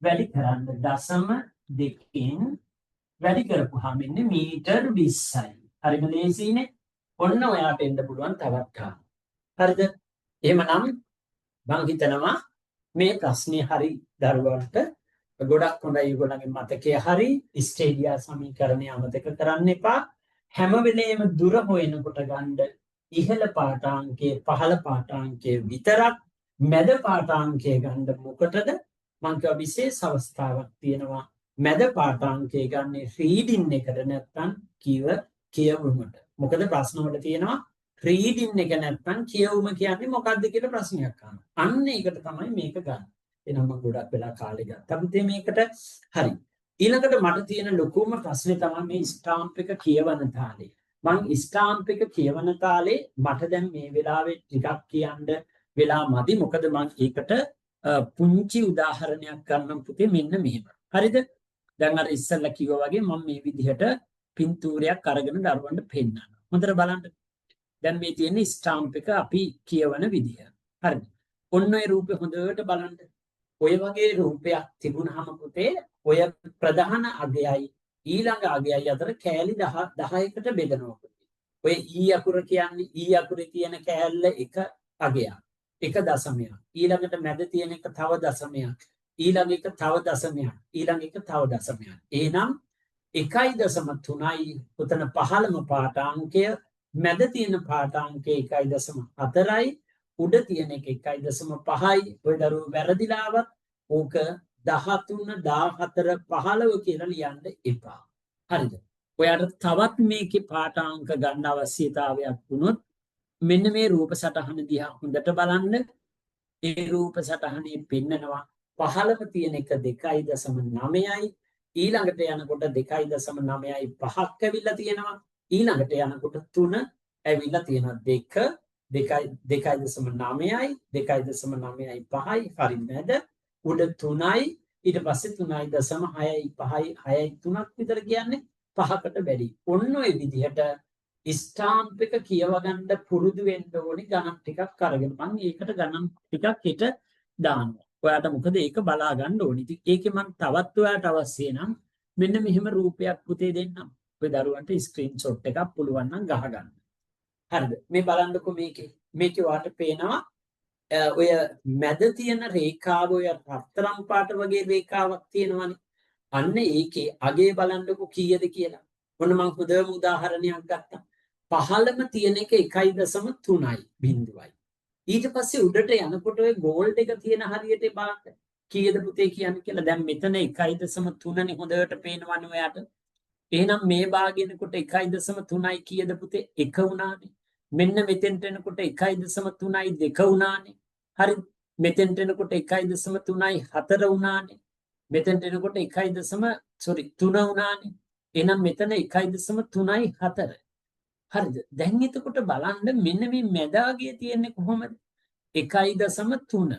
වැඩි කරන්න 0.2න් වැඩි කරපුවාම එන්නේ මීටර් 20යි. හරිම ලේසියිනේ. ඔන්න ඔයාට එන්න පුළුවන් තවත් ගානක්. හරිද? එහෙමනම් මං හිතනවා මේ ප්‍රශ්නේ හරි දරුවන්ට ගොඩක් හොඳයි. ඒගොල්ලන්ගේ මතකය හරි ස්ටේඩියා සමීකරණය අමතක කරන්න එපා. හැම වෙලේම දුර හොයනකොට ගන්න ඉහළ පාඨාංකය පහළ පාඨාංකය විතරක්. මැද පාඨාංකය ගන්න මොකටද? මං කිව්වා විශේෂ අවස්ථාවක් තියෙනවා. මැද පාඨාංකය ගන්නේ රීඩින් එකට නැත්තම් කියවුමට. මොකද ප්‍රශ්න වල තියෙනවා රීඩින් එක නැත්තම් කියවුම කියන්නේ මොකද්ද කියලා ප්‍රශ්නයක් අහනවා. අන්න ඒකට තමයි මේක ගන්න. එහෙනම් මම ගොඩක් වෙලා කාලේ ගත්තා පුතේ මේකට. හරි. ඊළඟට මට තියෙන ලොකුම ප්‍රශ්නේ තමයි මේ ස්ටාම්ප් එක කියවන තාලේ. මං ස්ටාම්ප් එක කියවන තාලේ මට දැන් මේ වෙලාවේ ටිකක් කියන්න වෙලා මදි. මොකද මං ඒකට පුංචි උදාහරණයක් ගන්නම් පුතේ මෙන්න මෙහෙම. හරිද? දැන් අර ඉස්සෙල්ලා කිව්වා වගේ මම මේ විදිහට පින්තූරයක් අරගෙන දරුවන්ට පෙන්නනවා. හොඳට බලන්න. දැන් මේ තියෙන ස්ටාම්ප් එක අපි කියවන විදිහ. හරිද? ඔන්න ඔය රූපේ හොඳට බලන්න. ඔය වගේ රූපයක් තිබුණාම පුතේ ඔය ප්‍රධාන අගයයි ඊළඟ අගයයි අතර කෑලි 10 10කට බෙදනවා පුතේ. ඔය ඊ අකුර කියන්නේ ඊ අකුරේ තියෙන කෑල්ල එක අගයක්. එක දශමයක්. ඊළඟට මැද තියෙන එක තව දශමයක්. ඊළඟ එක තව දශමයක්. ඊළඟ එක තව දශමයක්. එහෙනම් 1.3යි උතන පහළම පාඨාංකය, මැද තියෙන පාඨාංකය 1.4යි, උඩ තියෙන එක 1.5යි. ඔය දරුවෝ වැරදිලාවත් ඕක 13 14 15 කියලා ලියන්න එපා. හරිද? ඔයාට තවත් මේකේ පාඨාංක ගන්න අවශ්‍යතාවයක් වුණොත් මෙන්න මේ රූප සටහන දිහා හොඳට බලන්න. ඒ රූප සටහනේ පෙන්නනවා පහළම තියෙන එක 2.9යි, ඊළඟට යනකොට 2.9යි පහක් ඇවිල්ලා තියෙනවා, ඊළඟට යනකොට 3 ඇවිල්ලා තියෙනවා. 2 2 2.9යි 2.9යි 5යි හරි මැද උඩ 3යි, ඊට පස්සේ 3.6යි 5යි 6යි 3ක් විතර කියන්නේ පහකට වැඩි. ඔන්න ඔය විදිහට ස්ටාම්ප් එක කියව ගන්න පුරුදු වෙන්න ඕනි ගණන් ටිකක් අරගෙන. මං ඒකට ගණන් ටිකක් හිට දානවා. ඔයාට මොකද ඒක බලා ගන්න ඕනි. ඉතින් ඒකේ මං තවත් ඔයාට අවශ්‍ය නම් මෙන්න මෙහෙම රූපයක් පුතේ දෙන්නම්. ඔය දරුවන්ට ස්ක්‍රීන්ෂොට් එකක් පුළුවන් නම් ගහගන්න. හරිද? මේ බලන්නකෝ මේකේ. මේකේ ඔයාට පේනවා ඔය මැද තියෙන රේඛාව ඔය රත්තරන් පාට වගේ රේඛාවක් තියෙනවනේ. අන්න ඒකේ අගේ බලන්නකෝ කීයද කියලා. ඔන්න මං හොඳම උදාහරණයක් ගත්තා. පහළම තියෙන එක 1.3යි බිඳුවයි. ඊට පස්සේ උඩට යනකොට ඔය ගෝල්ඩ් එක තියෙන හරියට බලන්න. කීයද පුතේ කියන්නේ කියලා. දැන් මෙතන 1.3 නේ හොඳට පේනවනේ ඔයාට. එහෙනම් මේ භාගය එනකොට 1.3යි කීයද පුතේ? 1 වුණානේ. මෙන්න මෙතෙන්ට එනකොට 1.3යි 2 වුණානේ. හරි. මෙතෙන්ට එනකොට 1.3යි 4 වුණානේ. මෙතෙන්ට එනකොට 1.3 වුණානේ. එහෙනම් මෙතන 1.3යි 4. හරිද? දැන් එතකොට බලන්න මෙන්න මේ මැදාගේ තියෙන්නේ කොහොමද? 1.3.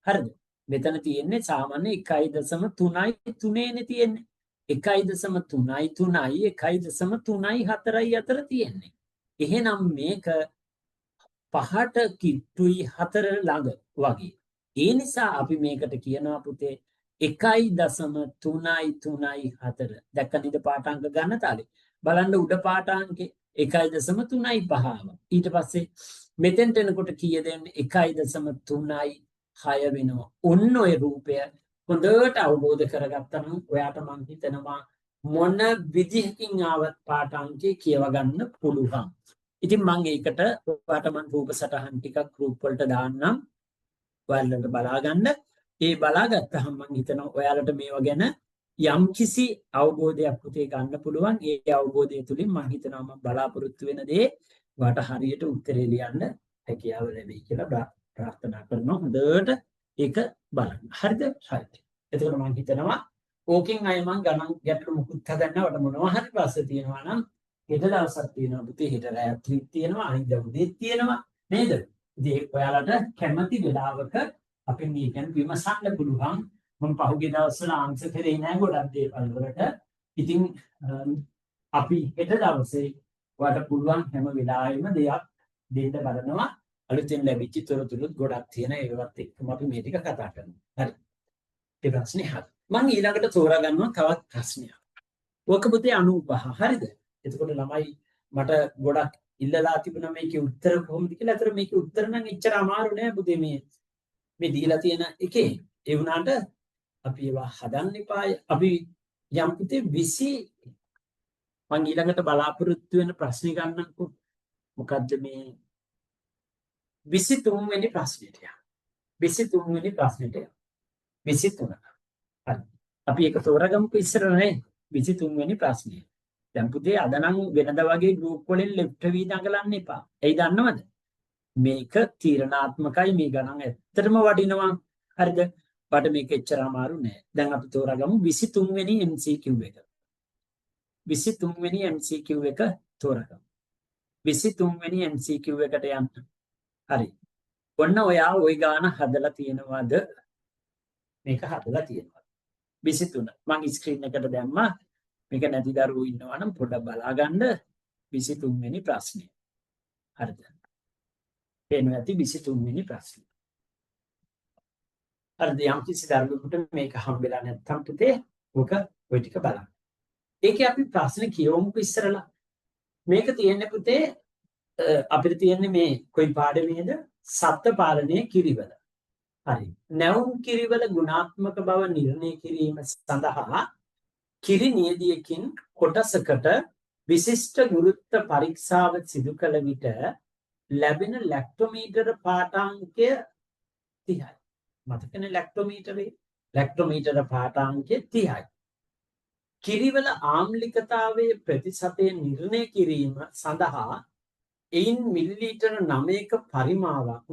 හරිද? මෙතන තියෙන්නේ සාමාන්‍ය 1.3යි 3 නේ තියෙන්නේ. 1.3යි 3යි 1.3යි 4යි අතර තියෙන්නේ. එහෙනම් මේක 5ට කිට්ටුයි 4 ළඟ වගේ. ඒ නිසා අපි මේකට කියනවා පුතේ 1.334. දැක්ක නේද පාඨාංක ගන්න තාලේ? බලන්න උඩ පාඨාංකේ 1.35 ආවා. ඊට පස්සේ මෙතෙන්ට එනකොට කීයද එන්නේ? 1.36 වෙනවා. ඔන්න ඔය රූපය හොඳට අවබෝධ කරගත්තා නම් ඔයාට මං හිතනවා මොන විදිහකින් ආවත් පාඨාංකේ කියව ගන්න පුළුවන්. ඉතින් මං ඒකට ඔයාට මං රූප සටහන් ටිකක් ගෲප් වලට දාන්නම්. ඔයාලට බලා ගන්න. ඒ බලාගත්තහම මං හිතනවා ඔයාලට මේවා ගැන යම්කිසි අවබෝධයක් පුතේ ගන්න පුළුවන්. ඒ අවබෝධය තුලින් මං හිතනවා මං බලාපොරොත්තු වෙන දේ ඔයාට හරියට උත්තරේ ලියන්න හැකියාව ලැබෙයි කියලා ප්‍රාර්ථනා කරනවා. හොඳට ඒක බලන්න. හරිද? හරි. එතකොට මං හිතනවා ඕකෙන් අය මං ගණන් ගැටලු මුකුත් හදන්න වට මොනවා හරි ප්‍රශ්න තියෙනවා නම් හෙට දවසක් තියෙනවා පුතේ, හෙට රැයක් තියෙනවා, අනිද්දා උදේත් තියෙනවා නේද? ඉතින් ඔයාලට කැමති වෙලාවක අපෙන් මේ ගැන විමසන්න පුළුවන්. මම පහුගිය දවස්වල ආන්සර් කරේ නෑ ගොඩක් දේවල් වලට. ඉතින් අපි හෙට දවසේ ඔයාලට පුළුවන් හැම වෙලාවෙම දෙයක් දෙන්න බලනවා. අලුතෙන් ලැබිච්ච තොරතුරුත් ගොඩක් තියෙන ඒවත් එක්කම අපි මේ ටික කතා කරනවා. හරි. ඒ ප්‍රශ්නේ හරි. මං ඊළඟට තෝරා ගන්නවා තවත් ප්‍රශ්නයක්. ඔක පුතේ 95. හරිද? එතකොට ළමයි මට ගොඩක් ඉල්ලලා තිබුණා මේකේ උත්තර කොහොමද කියලා. අතර මේකේ උත්තර නම් එච්චර අමාරු නෑ පුතේ මේ මේ දීලා තියෙන එකේ. ඒ වුණාට අපි ඒවා හදන්න එපාය. අපි යම් පුතේ 20 මං ඊළඟට බලාපොරොත්තු වෙන ප්‍රශ්නේ ගන්නම්කෝ. මොකද්ද මේ 23 වෙනි ප්‍රශ්නෙට යන්න. 23 වෙනි ප්‍රශ්නෙට යන්න. 23. හරි. අපි ඒක තෝරගමුකෝ ඉස්සර නේ. 23 වෙනි ප්‍රශ්නය. දැන් පුතේ අද නම් වෙනදා වගේ ගෲප් වලින් ලෙෆ්ට් වී දඟලන්න එපා. ඇයි දන්නවද? මේක තීරණාත්මකයි, මේ ගණන් ඇත්තටම වටිනවා. හරිද? බට මේක එච්චර අමාරු නෑ. දැන් අපි තෝරාගමු 23 වෙනි MCQ එක. 23 වෙනි MCQ එක තෝරගමු. 23 වෙනි MCQ එකට යන්න. හරි. ඔන්න ඔයා ওই ගාන හදලා තියෙනවද? මේක හදලා තියෙනවා. 23. මං ස්ක්‍රීන් එකට දැම්මා. මේක නැති දරුවෝ ඉන්නවා නම් පොඩ්ඩක් බලා ගන්න 23 වෙනි ප්‍රශ්නය. හරිද? පේනවා ඇති 23 වෙනි ප්‍රශ්නය. හරිද? යම් කිසි දරුවෙකුට මේක හම්බෙලා නැත්නම් පුතේ ඔක ඔය ටික බලන්න. ඒකේ අපි ප්‍රශ්න කියවමුකෝ ඉස්සරලා. මේක තියෙන්නේ පුතේ අපිට තියෙන්නේ මේ කොයි පාඩමේද? සත්ත්ව පාලනය කිරිවල. හරි. නැවුම් කිරිවල ගුණාත්මක බව නිර්ණය කිරීම සඳහා කිරි නියදියකින් කොටසකට විශිෂ්ට ගුරුත්ව පරීක්ෂාව සිදු කළ විට ලැබෙන ලැක්ටෝමීටර පාඨාංකය 30යි. මතකනේ ලැක්ටෝමීටරේ? ලැක්ටෝමීටර පාඨාංකය 30යි. කිරිවල ආම්ලිකතාවයේ ප්‍රතිශතය නිර්ණය කිරීම සඳහා එයින් මිලිලීටර 9ක පරිමාවක්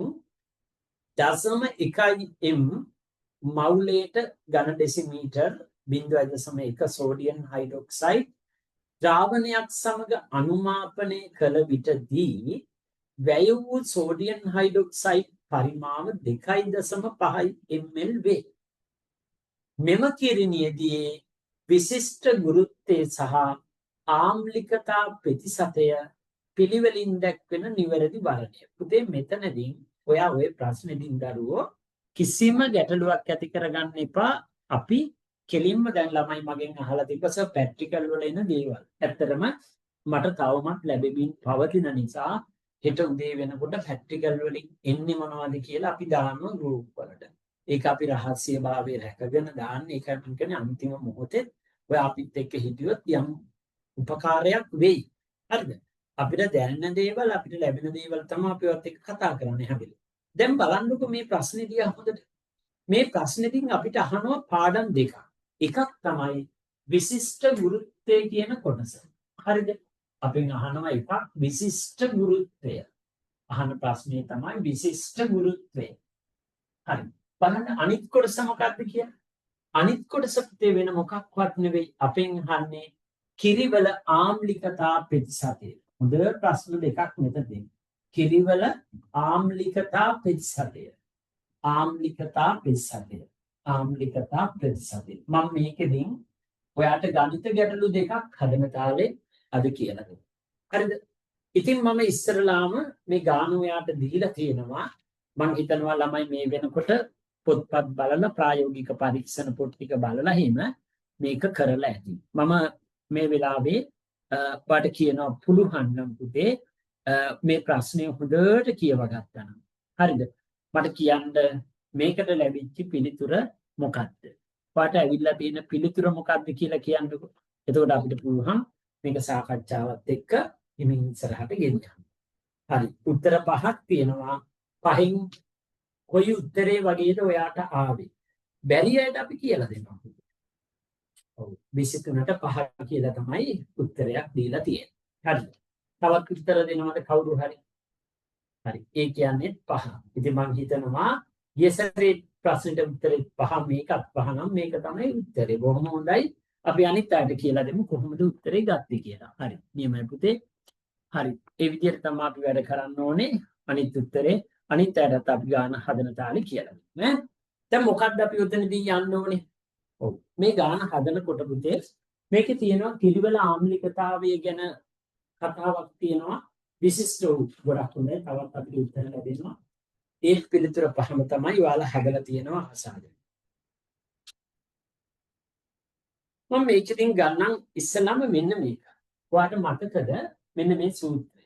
0.1 m මවුලයට ඝන ඩෙසිමීටර් 0.1 සෝඩියම් හයිඩ්‍රොක්සයිඩ් ද්‍රාවණයක් සමග අනුමාපනය කළ විටදී වැය වූ සෝඩියම් හයිඩ්‍රොක්සයිඩ් පරිමාව 2.5 ml වේ. මෙම කිරිනියදී විශිෂ්ට ගුරුත්වය සහ ආම්ලිකතා ප්‍රතිශතය පිළිවෙලින් දැක්වෙන නිවැරදි වර්ණය. පුතේ මෙතනදී ඔයා ඔය ප්‍රශ්නේදී දරුවෝ කිසිම ගැටලුවක් ඇති කරගන්න එපා. අපි කෙලින්ම දැන් ළමයි මගෙන් අහලා තිබ්බ සර් ප්‍රැක්ටිකල් වල එන දේවල්. ඇත්තටම මට තවමත් ලැබෙමින් පවතින නිසා හෙට උදේ වෙනකොට ප්‍රැක්ටිකල් වලින් එන්නේ මොනවද කියලා අපි දානවා ගෲප් වලට. ඒක අපි රහස්‍යභාවය රැකගෙන දාන්නේ. ඒකයි මම කියන්නේ අන්තිම මොහොතේ ඔය අපිත් එක්ක හිටියොත් යම් උපකාරයක් වෙයි. හරිද? අපිට දැනෙන දේවල් අපිට ලැබෙන දේවල් තමයි අපි ඔයත් එක්ක කතා කරන්නේ හැම වෙලේම. දැන් බලන්නකෝ මේ ප්‍රශ්නේ දිහා හොඳට. මේ ප්‍රශ්නෙදින් අපිට අහනවා පාඩම් දෙකක්. එකක් තමයි විශිෂ්ට ගුරුත්වය කියන කොටස. හරිද? අපෙන් අහනවා එකක් විශිෂ්ට ගුරුත්වය. අහන ප්‍රශ්නේ තමයි විශිෂ්ට ගුරුත්වය. හරි. බලන්න අනිත් කොටස මොකක්ද කියලා. අනිත් කොටස පුතේ වෙන මොකක්වත් නෙවෙයි අපෙන් අහන්නේ කිරිවල ආම්ලිකතා ප්‍රතිශතය. හොඳ ප්‍රශ්න දෙකක් මෙතන දෙන්න. කිරිවල ආම්ලිකතා ප්‍රතිශතය. ආම්ලිකතා ප්‍රතිශතය. ආම්ලිකතා ප්‍රතිශතය. මම මේකෙදින් ඔයාට ගණිත ගැටලු දෙකක් හදන තාලේ අද කියලා දෙනවා. හරිද? ඉතින් මම ඉස්සරලාම මේ ගාන ඔයාට දීලා තියෙනවා. මං හිතනවා ළමයි මේ වෙනකොට පොත්පත් බලලා ප්‍රායෝගික පරීක්ෂණ පොත් ටික බලලා එහෙම මේක කරලා ඇති. මම මේ වෙලාවේ ඔයාට කියනවා පුළුවන් නම් පුතේ මේ ප්‍රශ්නය හොඳට කියව ගත්තා නම්. හරිද? මට කියන්න මේකට ලැබිච්ච පිළිතුර මොකක්ද? ඔයාට ඇවිල්ලා තියෙන පිළිතුර මොකක්ද කියලා කියන්නකෝ. එතකොට අපිට පුළුවන් මේක සාකච්ඡාවත් එක්ක හිමින් ඉස්සරහට ගෙනියන්න. හරි. උත්තර පහක් තියෙනවා. පහෙන් කොයි උත්තරේ වගේද ඔයාට ආවේ? බැරි අයට අපි කියලා දෙනවා. ඔව් 23ට 5 කියලා තමයි උත්තරයක් දීලා තියෙන්නේ. හරිද? තවත් උත්තර දෙනවද කවුරු හරි? හරි. ඒ කියන්නේ 5. ඉතින් මං හිතනවා ගිය සැරේ ප්‍රශ්නෙට උත්තරේ 5 මේකත් 5 නම් මේක තමයි උත්තරේ. බොහොම හොඳයි. අපි අනිත් අයට කියලා දෙමු කොහොමද උත්තරේ ගත්තේ කියලා. හරි. නියමයි පුතේ. හරි. ඒ විදිහට තමයි අපි වැඩ කරන්න ඕනේ. අනිත් උත්තරේ අනිත් අයටත් අපි ගාන හදන තාලේ කියලා දෙමු ඈ. දැන් මොකද්ද අපි ඔතනදී යන්න ඕනේ? ඔව්. මේ ගාන හදනකොට පුතේ මේකේ තියෙනවා කිරිවල ආම්ලිකතාවය ගැන කතාවක් තියෙනවා. විශිෂ්ට වූ ගොඩක් හොඳයි. තවත් අපිට උත්තර ලැබෙනවා. ඒ පිළිතුර පහම තමයි ඔයාලා හදලා තියෙනවා ආසාවෙන්. මම මේකෙන් ගන්නම් ඉස්සලම මෙන්න මේක. ඔයාට මතකද මෙන්න මේ සූත්‍රය?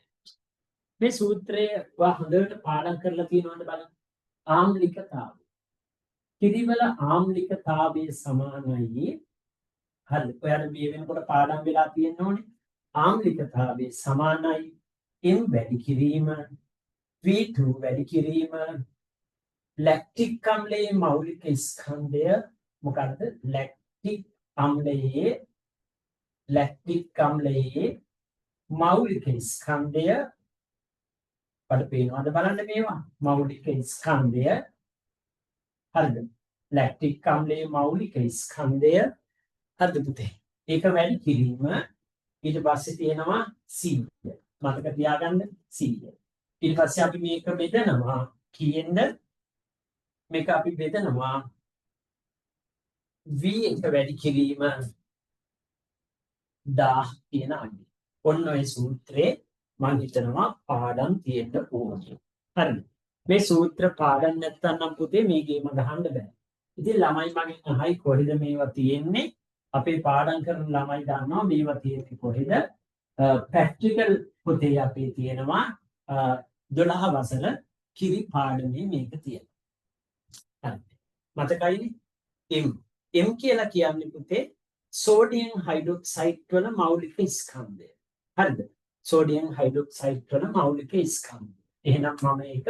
මේ සූත්‍රය ඔයා හොඳට පාඩම් කරලා තියෙනවද බලන්න. ආම්ලිකතාවය. කිරිවල ආම්ලිකතාවය සමානයි. හරි. ඔයාලා මේ වෙනකොට පාඩම් වෙලා තියෙන්න ඕනේ. ආම්ලිකතාවය සමානයි M වැඩි කිරීම V2 වැඩි කිරීම ලැක්ටික් අම්ලයේ මෞලික ස්කන්ධය මොකද්ද? ලැක්ටික් අම්ලයේ ලැක්ටික් අම්ලයේ මෞලික ස්කන්ධය අපට පේනවද බලන්න මේවා මෞලික ස්කන්ධය. හරිද? ලැක්ටික් අම්ලයේ මෞලික ස්කන්ධය හරිද පුතේ? ඒක වැඩි කිරීම ඊට පස්සේ තියෙනවා 100. මතක තියාගන්න 100. ඊට පස්සේ අපි මේක බෙදනවා කීයෙන්ද? මේක අපි බෙදනවා V එක වැඩි කිරීම 1000 කියන අගය. ඔන්න ඔය සූත්‍රේ මං හිතනවා පාඩම් තියෙන්න ඕනේ. හරිද? මේ සූත්‍ර පාඩම් නැත්තම් නම් පුතේ මේ ගේම ගහන්න බෑ. ඉතින් ළමයි මගෙන් අහයි කොහෙද මේවා තියෙන්නේ? අපේ පාඩම් කරන ළමයි දන්නවා මේවා තියෙන්නේ කොහෙද? ප්‍රැක්ටිකල් පොතේ අපේ තියෙනවා 12 වසර කිරි පාඩමේ මේක තියෙනවා. හරි. මතකයිනේ? M M කියලා කියන්නේ පුතේ සෝඩියම් හයිඩ්‍රොක්සයිඩ් වල මෞලික ස්කන්ධය. හරිද? සෝඩියම් හයිඩ්‍රොක්සයිඩ් වල මෞලික ස්කන්ධය. එහෙනම් මම ඒක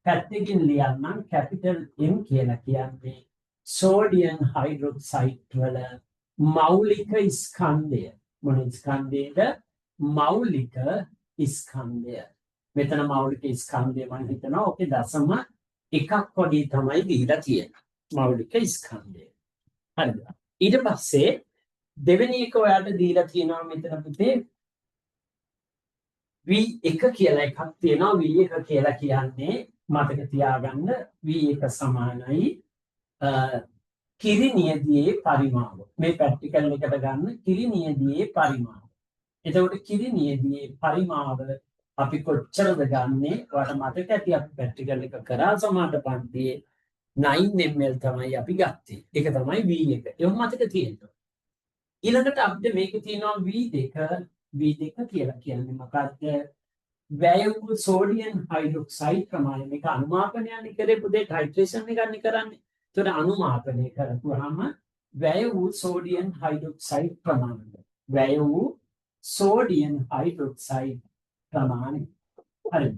පැත්තකින් ලියන්නම්. කැපිටල් M කියලා කියන්නේ සෝඩියම් හයිඩ්‍රොක්සයිඩ් වල මෞලික ස්කන්ධය. මොන ස්කන්ධයද? මෞලික ස්කන්ධය. මෙතන මෞලික ස්කන්ධය මම හිතනවා ඔකේ දශම එකක් වගේ තමයි දීලා තියෙන්නේ. මෞලික ස්කන්ධය. හරිද? ඊට පස්සේ දෙවෙනි එක ඔයාලට දීලා තියෙනවා මෙතන පුතේ V1 කියලා එකක් තියෙනවා. V1 කියලා කියන්නේ මතක තියාගන්න V1 සමානයි කිරි නියදියේ පරිමාව. මේ ප්‍රැක්ටිකල් එකට ගන්න කිරි නියදියේ පරිමාව. එතකොට කිරි නියදියේ පරිමාව අපි කොච්චරද ගන්නෙ? ඔයාලට මතක ඇති අපි ප්‍රැක්ටිකල් එක කරා සමහර පන්තියේ 9 ml තමයි අපි ගත්තේ. ඒක තමයි V1. ඒක මතක තියෙන්න. ඊළඟට අපිට මේකේ තියෙනවා V2. V2 කියලා කියන්නේ මොකද්ද? වැය වූ සෝඩියම් හයිඩ්‍රොක්සයිඩ් ප්‍රමාණය. මේක අනුමාපනයනේ කරේ පුතේ, ටයිට්‍රේෂන් එකක් නේ කරන්නේ. ඒතකොට අනුමාපනය කරපුවාම වැය වූ සෝඩියම් හයිඩ්‍රොක්සයිඩ් ප්‍රමාණය. වැය වූ සෝඩියම් හයිඩ්‍රොක්සයිඩ් ප්‍රමාණය. හරි.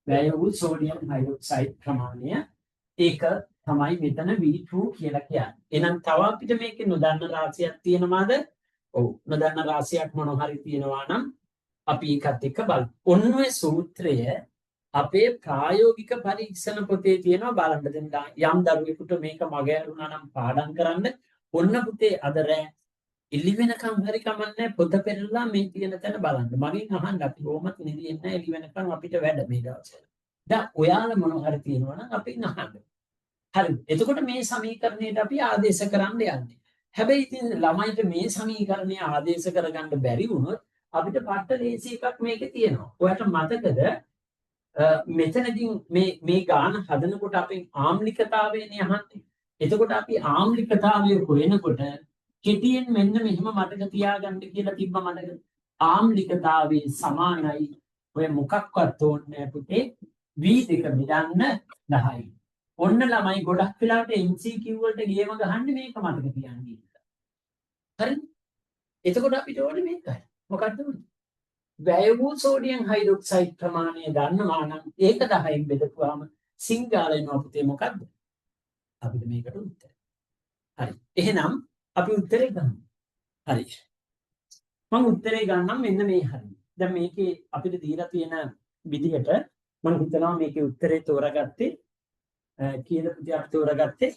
වැය වූ සෝඩියම් හයිඩ්‍රොක්සයිඩ් ප්‍රමාණය ඒක තමයි මෙතන V2 කියලා කියන්නේ. එහෙනම් තව අපිට මේකේ නොදන්න රාශියක් තියෙනවද? ඔව්, නොදන්න රාශියක් මොන හරි තියෙනවා නම් අපි ඒකත් එක්ක බලමු. ඔන්න ඔය සූත්‍රය අපේ ප්‍රායෝගික පරීක්ෂණ පොතේ තියෙනවා බලන්න. දැන් යම් දරුවෙකුට මේක මග ඇරුණා නම් පාඩම් කරන්න ඔන්න පුතේ අද රෑ එළි වෙනකම් හරි කමන්නේ පොත පෙරලා මේ තියෙන තැන බලන්න. මගෙන් අහන්න අපි කොහොමත් නිදින්නේ නැහැ එළි වෙනකම් අපිට වැඩ මේ දවස්වල. දැන් ඔයාලා මොන හරි තියෙනවා නම් අපෙන් අහන්න. හරි. එතකොට මේ සමීකරණයට අපි ආදේශ කරන්න යන්නේ. හැබැයි ඉතින් ළමයිට මේ සමීකරණය ආදේශ කරගන්න බැරි වුණොත් අපිට පට්ට ලේසි එකක් මේකේ තියෙනවා. ඔයාට මතකද මෙතනදී මේ මේ ගාන හදනකොට අපෙන් ආම්ලිකතාවයනේ අහන්නේ. එතකොට අපි ආම්ලිකතාවය හොයනකොට කෙටියෙන් මෙන්න මෙහෙම මතක තියාගන්න කියලා තිබ්බ මතකද? ආම්ලිකතාවයේ සමානයි ඔය මොකක්වත් ඕනේ නෑ පුතේ V2 බෙදන්න 10යි. ඔන්න ළමයි ගොඩක් වෙලාවට MCQ වලට ගේම ගහන්නේ මේක මතක තියාගන්න කියලා. හරිද? එතකොට අපිට ඕනේ මේකයි. මොකද්ද ඕනේ? වැය වූ සෝඩියම් හයිඩ්‍රොක්සයිඩ් ප්‍රමාණය දන්නවා නම් ඒක 10න් බෙදපුවාම සිංගාල එනවා පුතේ මොකද්ද? අපිට මේකට උත්තරය. හරි. එහෙනම් අපි උත්තරේ ගමු. හරි. මම උත්තරේ ගන්නම් මෙන්න මේ හරිය. දැන් මේකේ අපිට දීලා තියෙන විදිහට මම හිතනවා මේකේ උත්තරේ තෝරාගත්තේ කීයද පුතේ අපි තෝරාගත්තේ?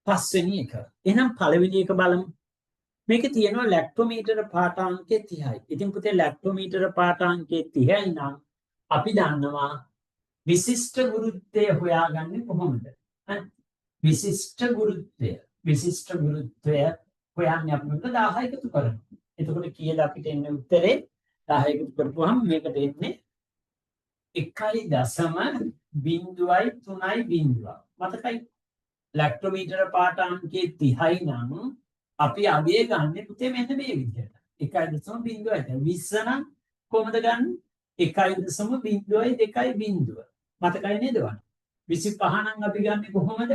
පස්වෙනි එක. එහෙනම් පළවෙනි එක බලමු. මේකේ තියෙනවා ලැක්ටෝමීටර පාඨාංකය 30යි. ඉතින් පුතේ ලැක්ටෝමීටර පාඨාංකය 30යි නම් අපි දන්නවා විශිෂ්ට ගුරුත්වය හොයාගන්නේ කොහොමද? හරි. විශිෂ්ට ගුරුත්වය. විශිෂ්ට ගුරුත්වය හොයන්නේ අපි මොකද 10 එකතු කරනවා. එතකොට කීයද අපිට එන්නේ උත්තරේ? 10 එකතු කරපුවාම මේකට එන්නේ 1.030. මතකයි? ලැක්ටෝමීටර පාඨාංකයේ 30යි නම් අපි අගය ගන්න පුතේ මෙන්න මේ විදිහට. 1.02. 20 නම් කොහොමද ගන්න? 1.02. මතකයි නේද ඔයාලට? 25 නම් අපි ගන්නෙ කොහොමද?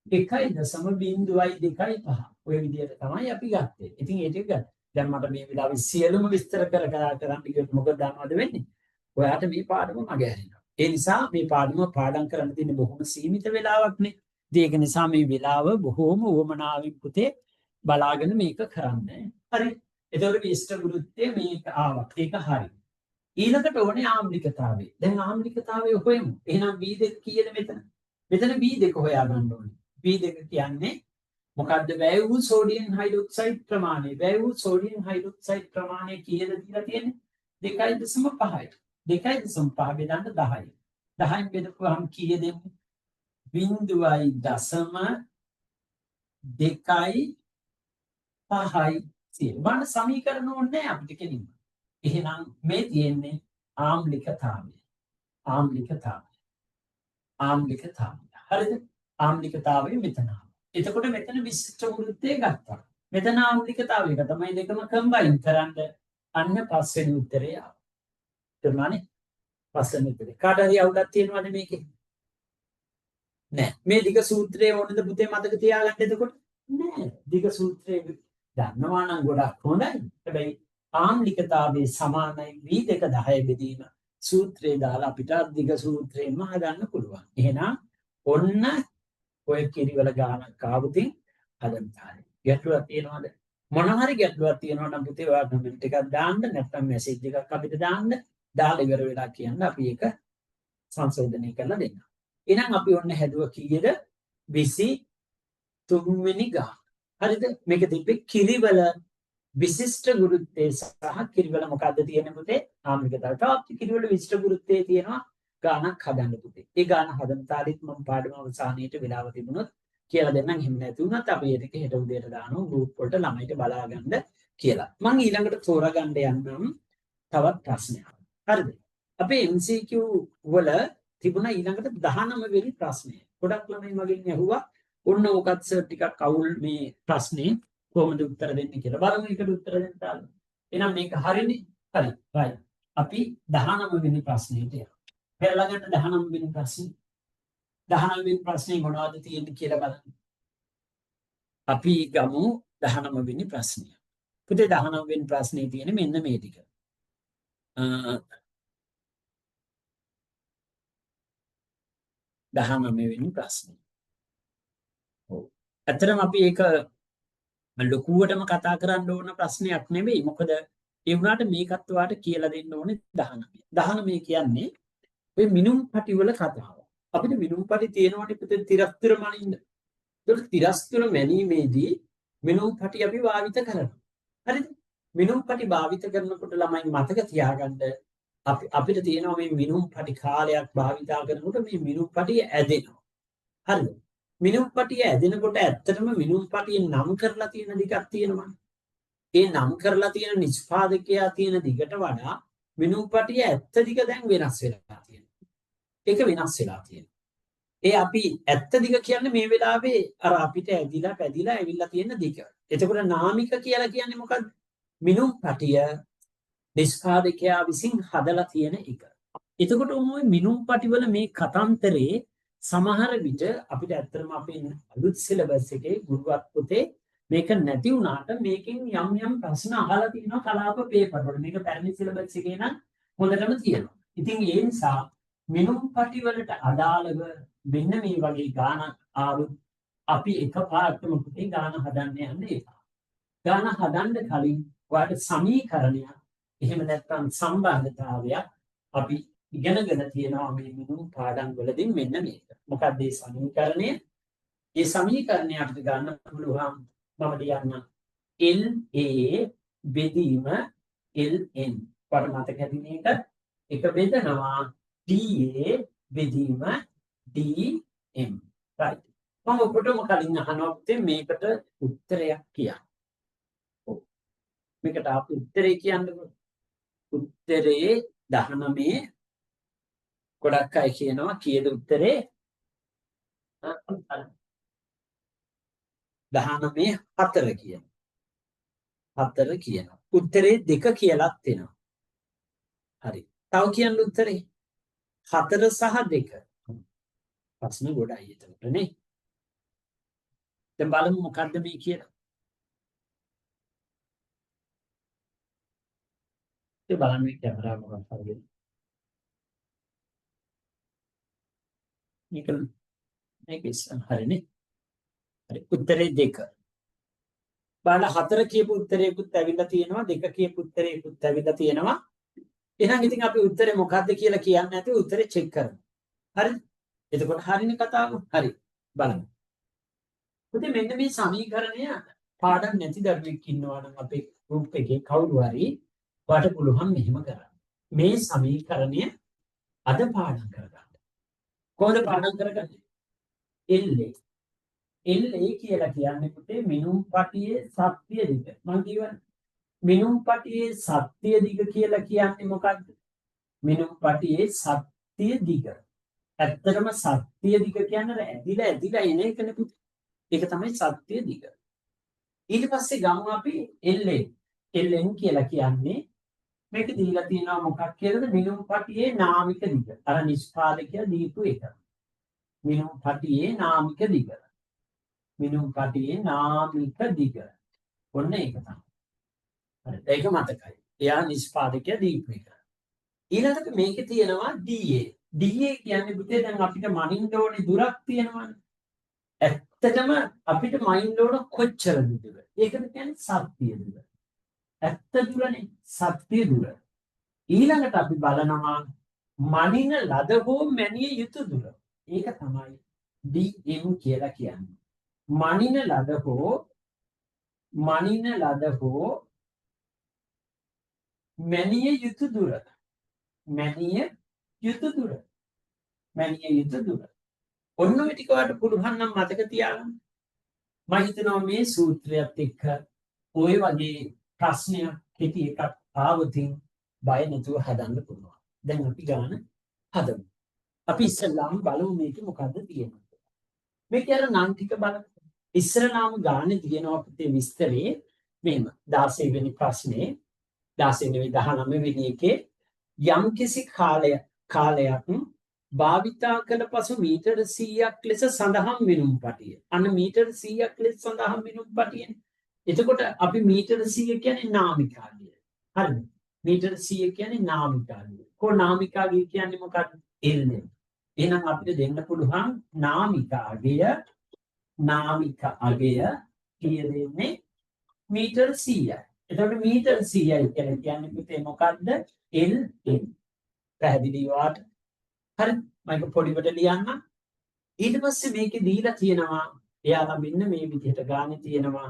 1.025. ඔය විදිහට තමයි අපි ගත්තේ. ඉතින් ඒ ටික ගන්න. දැන් මට මේ වෙලාවේ සියලුම විස්තර කර කර කරන්න ගියොත් මොකද දන්නවද වෙන්නේ? ඔයාට මේ පාඩම මග ඇරෙනවා. ඒ නිසා මේ පාඩම පාඩම් කරන්න තියෙන බොහොම සීමිත වෙලාවක්නේ. ඉතින් ඒක නිසා මේ වෙලාව බොහොම උවමනාවෙන් පුතේ බලාගෙන මේක කරන්න. හරි. එතකොට විශිෂ්ට ගුරුත්වය මේක ආවා. ඒක හරි. ඊළඟට ඕනේ ආම්ලිකතාවය. දැන් ආම්ලිකතාවය හොයමු. එහෙනම් V2 කීයද මෙතන? මෙතන V2 හොයා ගන්න ඕනේ. V2 කියන්නේ මොකද්ද? වැය වූ සෝඩියම් හයිඩ්‍රොක්සයිඩ් ප්‍රමාණය. වැය වූ සෝඩියම් හයිඩ්‍රොක්සයිඩ් ප්‍රමාණය කීයද දීලා තියෙන්නේ? 2.5යි. 2.5 බෙදන්න 10යි. 10න් බෙදපුවාම කීයද එන්නේ? 0.25 සිය. බලන්න සමීකරණ ඕනේ නැහැ අපිට කෙලින්ම. එහෙනම් මේ තියෙන්නේ ආම්ලිකතාවය. ආම්ලිකතාවය. ආම්ලිකතාවය. හරිද? ආම්ලිකතාවය මෙතන ආවා. එතකොට මෙතන විශිෂ්ට ගුරුත්වය ගත්තා. මෙතන ආම්ලිකතාවය එක තමයි දෙකම කම්බයින් කරන්න අන්න පස්වෙනි උත්තරේ ආවා. තේරුණානේ? පස්වෙනි උත්තරේ. කාට හරි අවුලක් තියෙනවද මේකේ? නෑ. මේ දිග සූත්‍රය ඕනද පුතේ මතක තියාගන්න එතකොට? නෑ. දිග සූත්‍රය දන්නවා නම් ගොඩක් හොඳයි. හැබැයි ආම්ලිකතාවයේ සමානයි V2 10 බෙදීම සූත්‍රය දාලා අපිට දිග සූත්‍රයෙන්ම හදන්න පුළුවන්. එහෙනම් ඔන්න ඔය කිරිවල ගානක් ආවොතින් හදන්න තාලේ. ගැටලුවක් තියෙනවද? මොන හරි ගැටලුවක් තියෙනවා නම් පුතේ ඔයා කමෙන්ට් එකක් දාන්න, නැත්නම් මැසේජ් එකක් අපිට දාන්න. දාලා ඉවර වෙලා කියන්න අපි ඒක සංශෝධනය කරලා දෙන්නම්. එහෙනම් අපි ඔන්න හැදුව කීයද? 23 වෙනි ගාන. හරිද? මේක තිබ්බේ කිරිවල විශිෂ්ට ගුරුත්වය සහ කිරිවල මොකද්ද තියෙන්නේ පුතේ? ආම්ලිකතාවය. තව අපිට කිරිවල විශිෂ්ට ගුරුත්වයේ තියෙනවා ගානක් හදන්න පුතේ. ඒ ගාන හදන තාලෙත් මම පාඩම අවසානයේට වෙලාව තිබුණොත් කියලා දෙන්නම්. එහෙම නැති වුණත් අපි ඒ ටික හෙට උදේට දානවා ගෲප් වලට ළමයිට බලා ගන්න කියලා. මං ඊළඟට තෝරාගන්න යන්නම් තවත් ප්‍රශ්නයක්. හරිද? අපේ MCQ වල තිබුණා ඊළඟට 19 වෙනි ප්‍රශ්නය. ගොඩක් ළමයි මගෙන් ඇහුවා ඔන්න ඕකත් සර් ටිකක් අවුල් මේ ප්‍රශ්නේ කොහොමද උත්තර දෙන්නේ කියලා. බලමු ඒකට උත්තර දෙන්න තාලෙ. එහෙනම් මේක හරිනේ? හරි. රයිට්. අපි 19 වෙනි ප්‍රශ්නෙට යමු. පෙරලා ගන්න 19 වෙනි ප්‍රශ්නේ. 19 වෙනි ප්‍රශ්නේ මොනවද තියෙන්නේ කියලා බලන්න. අපි ගමු 19 වෙනි ප්‍රශ්නය. පුතේ 19 වෙනි ප්‍රශ්නේ තියෙන්නේ මෙන්න මේ ටික. 19 වෙනි ප්‍රශ්නේ. ඇත්තටම අපි ඒක ලොකුවටම කතා කරන්න ඕන ප්‍රශ්නයක් නෙවෙයි. මොකද ඒ වුණාට මේකත් ඔයාලට කියලා දෙන්න ඕනේ 19. 19 කියන්නේ ඔය මිනුම් පටි වල කතාව. අපිට මිනුම් පටි තියෙනවනේ පුතේ තිරස්තර මනින්න. ඒකට තිරස්තර මැනීමේදී මිනුම් පටි අපි භාවිත කරනවා. හරිද? මිනුම් පටි භාවිත කරනකොට ළමයි මතක තියාගන්න අපිට තියෙනවා මේ මිනුම් පටි කාලයක් භාවිතා කරනකොට මේ මිනුම් පටිය ඇදෙනවා. හරිද? මිනුම් පටිය ඇදෙනකොට ඇත්තටම මිනුම් පටිය නම් කරලා තියෙන දිගක් තියෙනවනේ. ඒ නම් කරලා තියෙන නිෂ්පාදකයා තියෙන දිගට වඩා මිනුම් පටිය ඇත්ත දිග දැන් වෙනස් වෙලා තියෙනවා. ඒක වෙනස් වෙලා තියෙනවා. ඒ අපි ඇත්ත දිග කියන්නේ මේ වෙලාවේ අර අපිට ඇදිලා පැදිලා ඇවිල්ලා තියෙන දිග. එතකොට නාමික කියලා කියන්නේ මොකද්ද? මිනුම් පටිය නිෂ්පාදකයා විසින් හදලා තියෙන එක. එතකොට ඔය මිනුම් පටිවල මේ කතන්තරේ සමහර විට අපිට ඇත්තටම අපේ අලුත් සිලබස් එකේ ගුරුවත් පොතේ මේක නැති වුණාට මේකෙන් යම් යම් ප්‍රශ්න අහලා තියෙනවා කලාප පේපර් වල. මේක පැරණි සිලබස් එකේ නම් හොඳටම තියෙනවා. ඉතින් ඒ නිසා මිනුම් පටි වලට අදාළව මෙන්න මේ වගේ ගානක් ආවොත් අපි එකපාරටම පුතේ ගාන හදන්න යන්න එපා. ගාන හදන්න කලින් ඔයාලට සමීකරණයක් එහෙම නැත්නම් සම්බන්ධතාවයක් අපි ඉගෙනගෙන තියෙනවා මේ මිනුම් පාඩම් වලදී මෙන්න මේක. මොකක්ද මේ සමීකරණය? මේ සමීකරණය අපිට ගන්න පුළුවන් මම ලියන්නම් LA බෙදීම LN. ඔයාලට මතක ඇති මේක? එක බෙදනවා DA බෙදීම DM. right. මම ඔබටම කලින් අහනවා පුතේ මේකට උත්තරයක් කියන්න. ඔව්. මේකට අපි උත්තරේ කියන්නකෝ. උත්තරේ 19 ගොඩක් අය කියනවා කීයද උත්තරේ? 19 4 කියනවා. 4 කියනවා. උත්තරේ 2 කියලාත් එනවා. හරි. තව කියන්න උත්තරේ 4 සහ 2. ප්‍රශ්න ගොඩයි එතකොට නේ. දැන් බලමු මොකද්ද මේ කියලා. ඒ බලන්න මේ කැමරාව මොකක්ද හරියද? මේක මේක ඉස්සන් හරිනේ. හරි උත්තරේ 2. බලන්න 4 කියපු උත්තරයකුත් ඇවිල්ලා තියෙනවා 2 කියපු උත්තරයකුත් ඇවිල්ලා තියෙනවා. එහෙනම් ඉතින් අපි උත්තරේ මොකද්ද කියලා කියන්නේ නැතුව උත්තරේ චෙක් කරමු. හරිද? එතකොට හරිනේ කතාව. හරි බලමු. පුතේ මෙන්න මේ සමීකරණය පාඩම් නැති දරුවෙක් ඉන්නවා නම් අපේ ගෲප් එකේ කවුරු හරි ඔයාට පුළුවන් මෙහෙම කරන්න. මේ සමීකරණය අද පාඩම් කරගන්න. කොහොමද පාඩම් කරගන්නේ? LA. LA කියලා කියන්නේ පුතේ මිනුම් පටියේ සත්‍ය දිග. මං කියවනේ මිනුම් පටියේ සත්‍ය දිග කියලා කියන්නේ මොකද්ද? මිනුම් පටියේ සත්‍ය දිග. ඇත්තටම සත්‍ය දිග කියන්නේ ඇදිලා ඇදිලා එන එකනේ පුතේ. ඒක තමයි සත්‍ය දිග. ඊට පස්සේ ගමු අපි LN. LN කියලා කියන්නේ මේක දීලා තියෙනවා මොකක් කියලාද? මිනුම් පටියේ නාමික දිග. අර නිෂ්පාදකයා දීපු එක. මිනුම් පටියේ නාමික දිග. මිනුම් පටියේ නාමික දිග. ඔන්න ඒක තමයි. හරි. ඒක මතකයි. එයා නිෂ්පාදකයා දීපු එක. ඊළඟට මේකේ තියෙනවා DA. DA කියන්නේ පුතේ දැන් අපිට මනින්න ඕනේ දුරක් තියෙනවනේ. ඇත්තටම අපිට මනින්න ඕන කොච්චර දුරද? ඒකට කියන්නේ සත්‍ය දුර. ඇත්ත දුරනේ සත්‍ය දුර. ඊළඟට අපි බලනවා මනින ලද හෝ මැනිය යුතු දුර. ඒක තමයි DM කියලා කියන්නේ. මනින ලද හෝ මනින ලද හෝ මැනිය යුතු දුර. මැනිය යුතු දුර. මැනිය යුතු දුර. ඔන්න ඔය ටික ඔයාලට පුළුවන් නම් මතක තියාගන්න. මම හිතනවා මේ සූත්‍රයත් එක්ක ඔය වගේ ප්‍රශ්නයක් කෙටි එකක් ආවොතින් බය නැතුව හදන්න පුළුවන්. දැන් අපි ගාන හදමු. අපි ඉස්සෙල්ලාම බලමු මේකේ මොකද්ද තියෙන්නේ. මේකේ අර නම් ටික බලමු. ඉස්සෙල්ලාම ගානේ තියෙනවා අපිට විස්තරේ මෙහෙම 16 වෙනි ප්‍රශ්නේ 16 නෙවෙයි 19 වෙනි එකේ යම්කිසි කාලයක් භාවිතා කළ පසු මීටර 100ක් ලෙස සඳහන් මිනුම් පටිය. අන්න මීටර 100ක් ලෙස සඳහන් මිනුම් පටියනේ. එතකොට අපි මීටර 100 කියන්නේ නාමිකාගය. හරිද? මීටර 100 කියන්නේ නාමිකාගය. කො නාමිකාගය කියන්නේ මොකක්ද? L. එහෙනම් අපිට දෙන්න පුළුවන් නාමිකාගය නාමික අගය කීයද එන්නේ? මීටර් 100යි. එතකොට මීටර් 100යි කියලා කියන්නේ පුතේ මොකද්ද? LM. පැහැදිලි වාට? හරි, මම ඒක පොඩිවට ලියන්නම්. ඊට පස්සේ මේකේ දීලා තියෙනවා එයාලා මෙන්න මේ විදිහට ගානේ තියෙනවා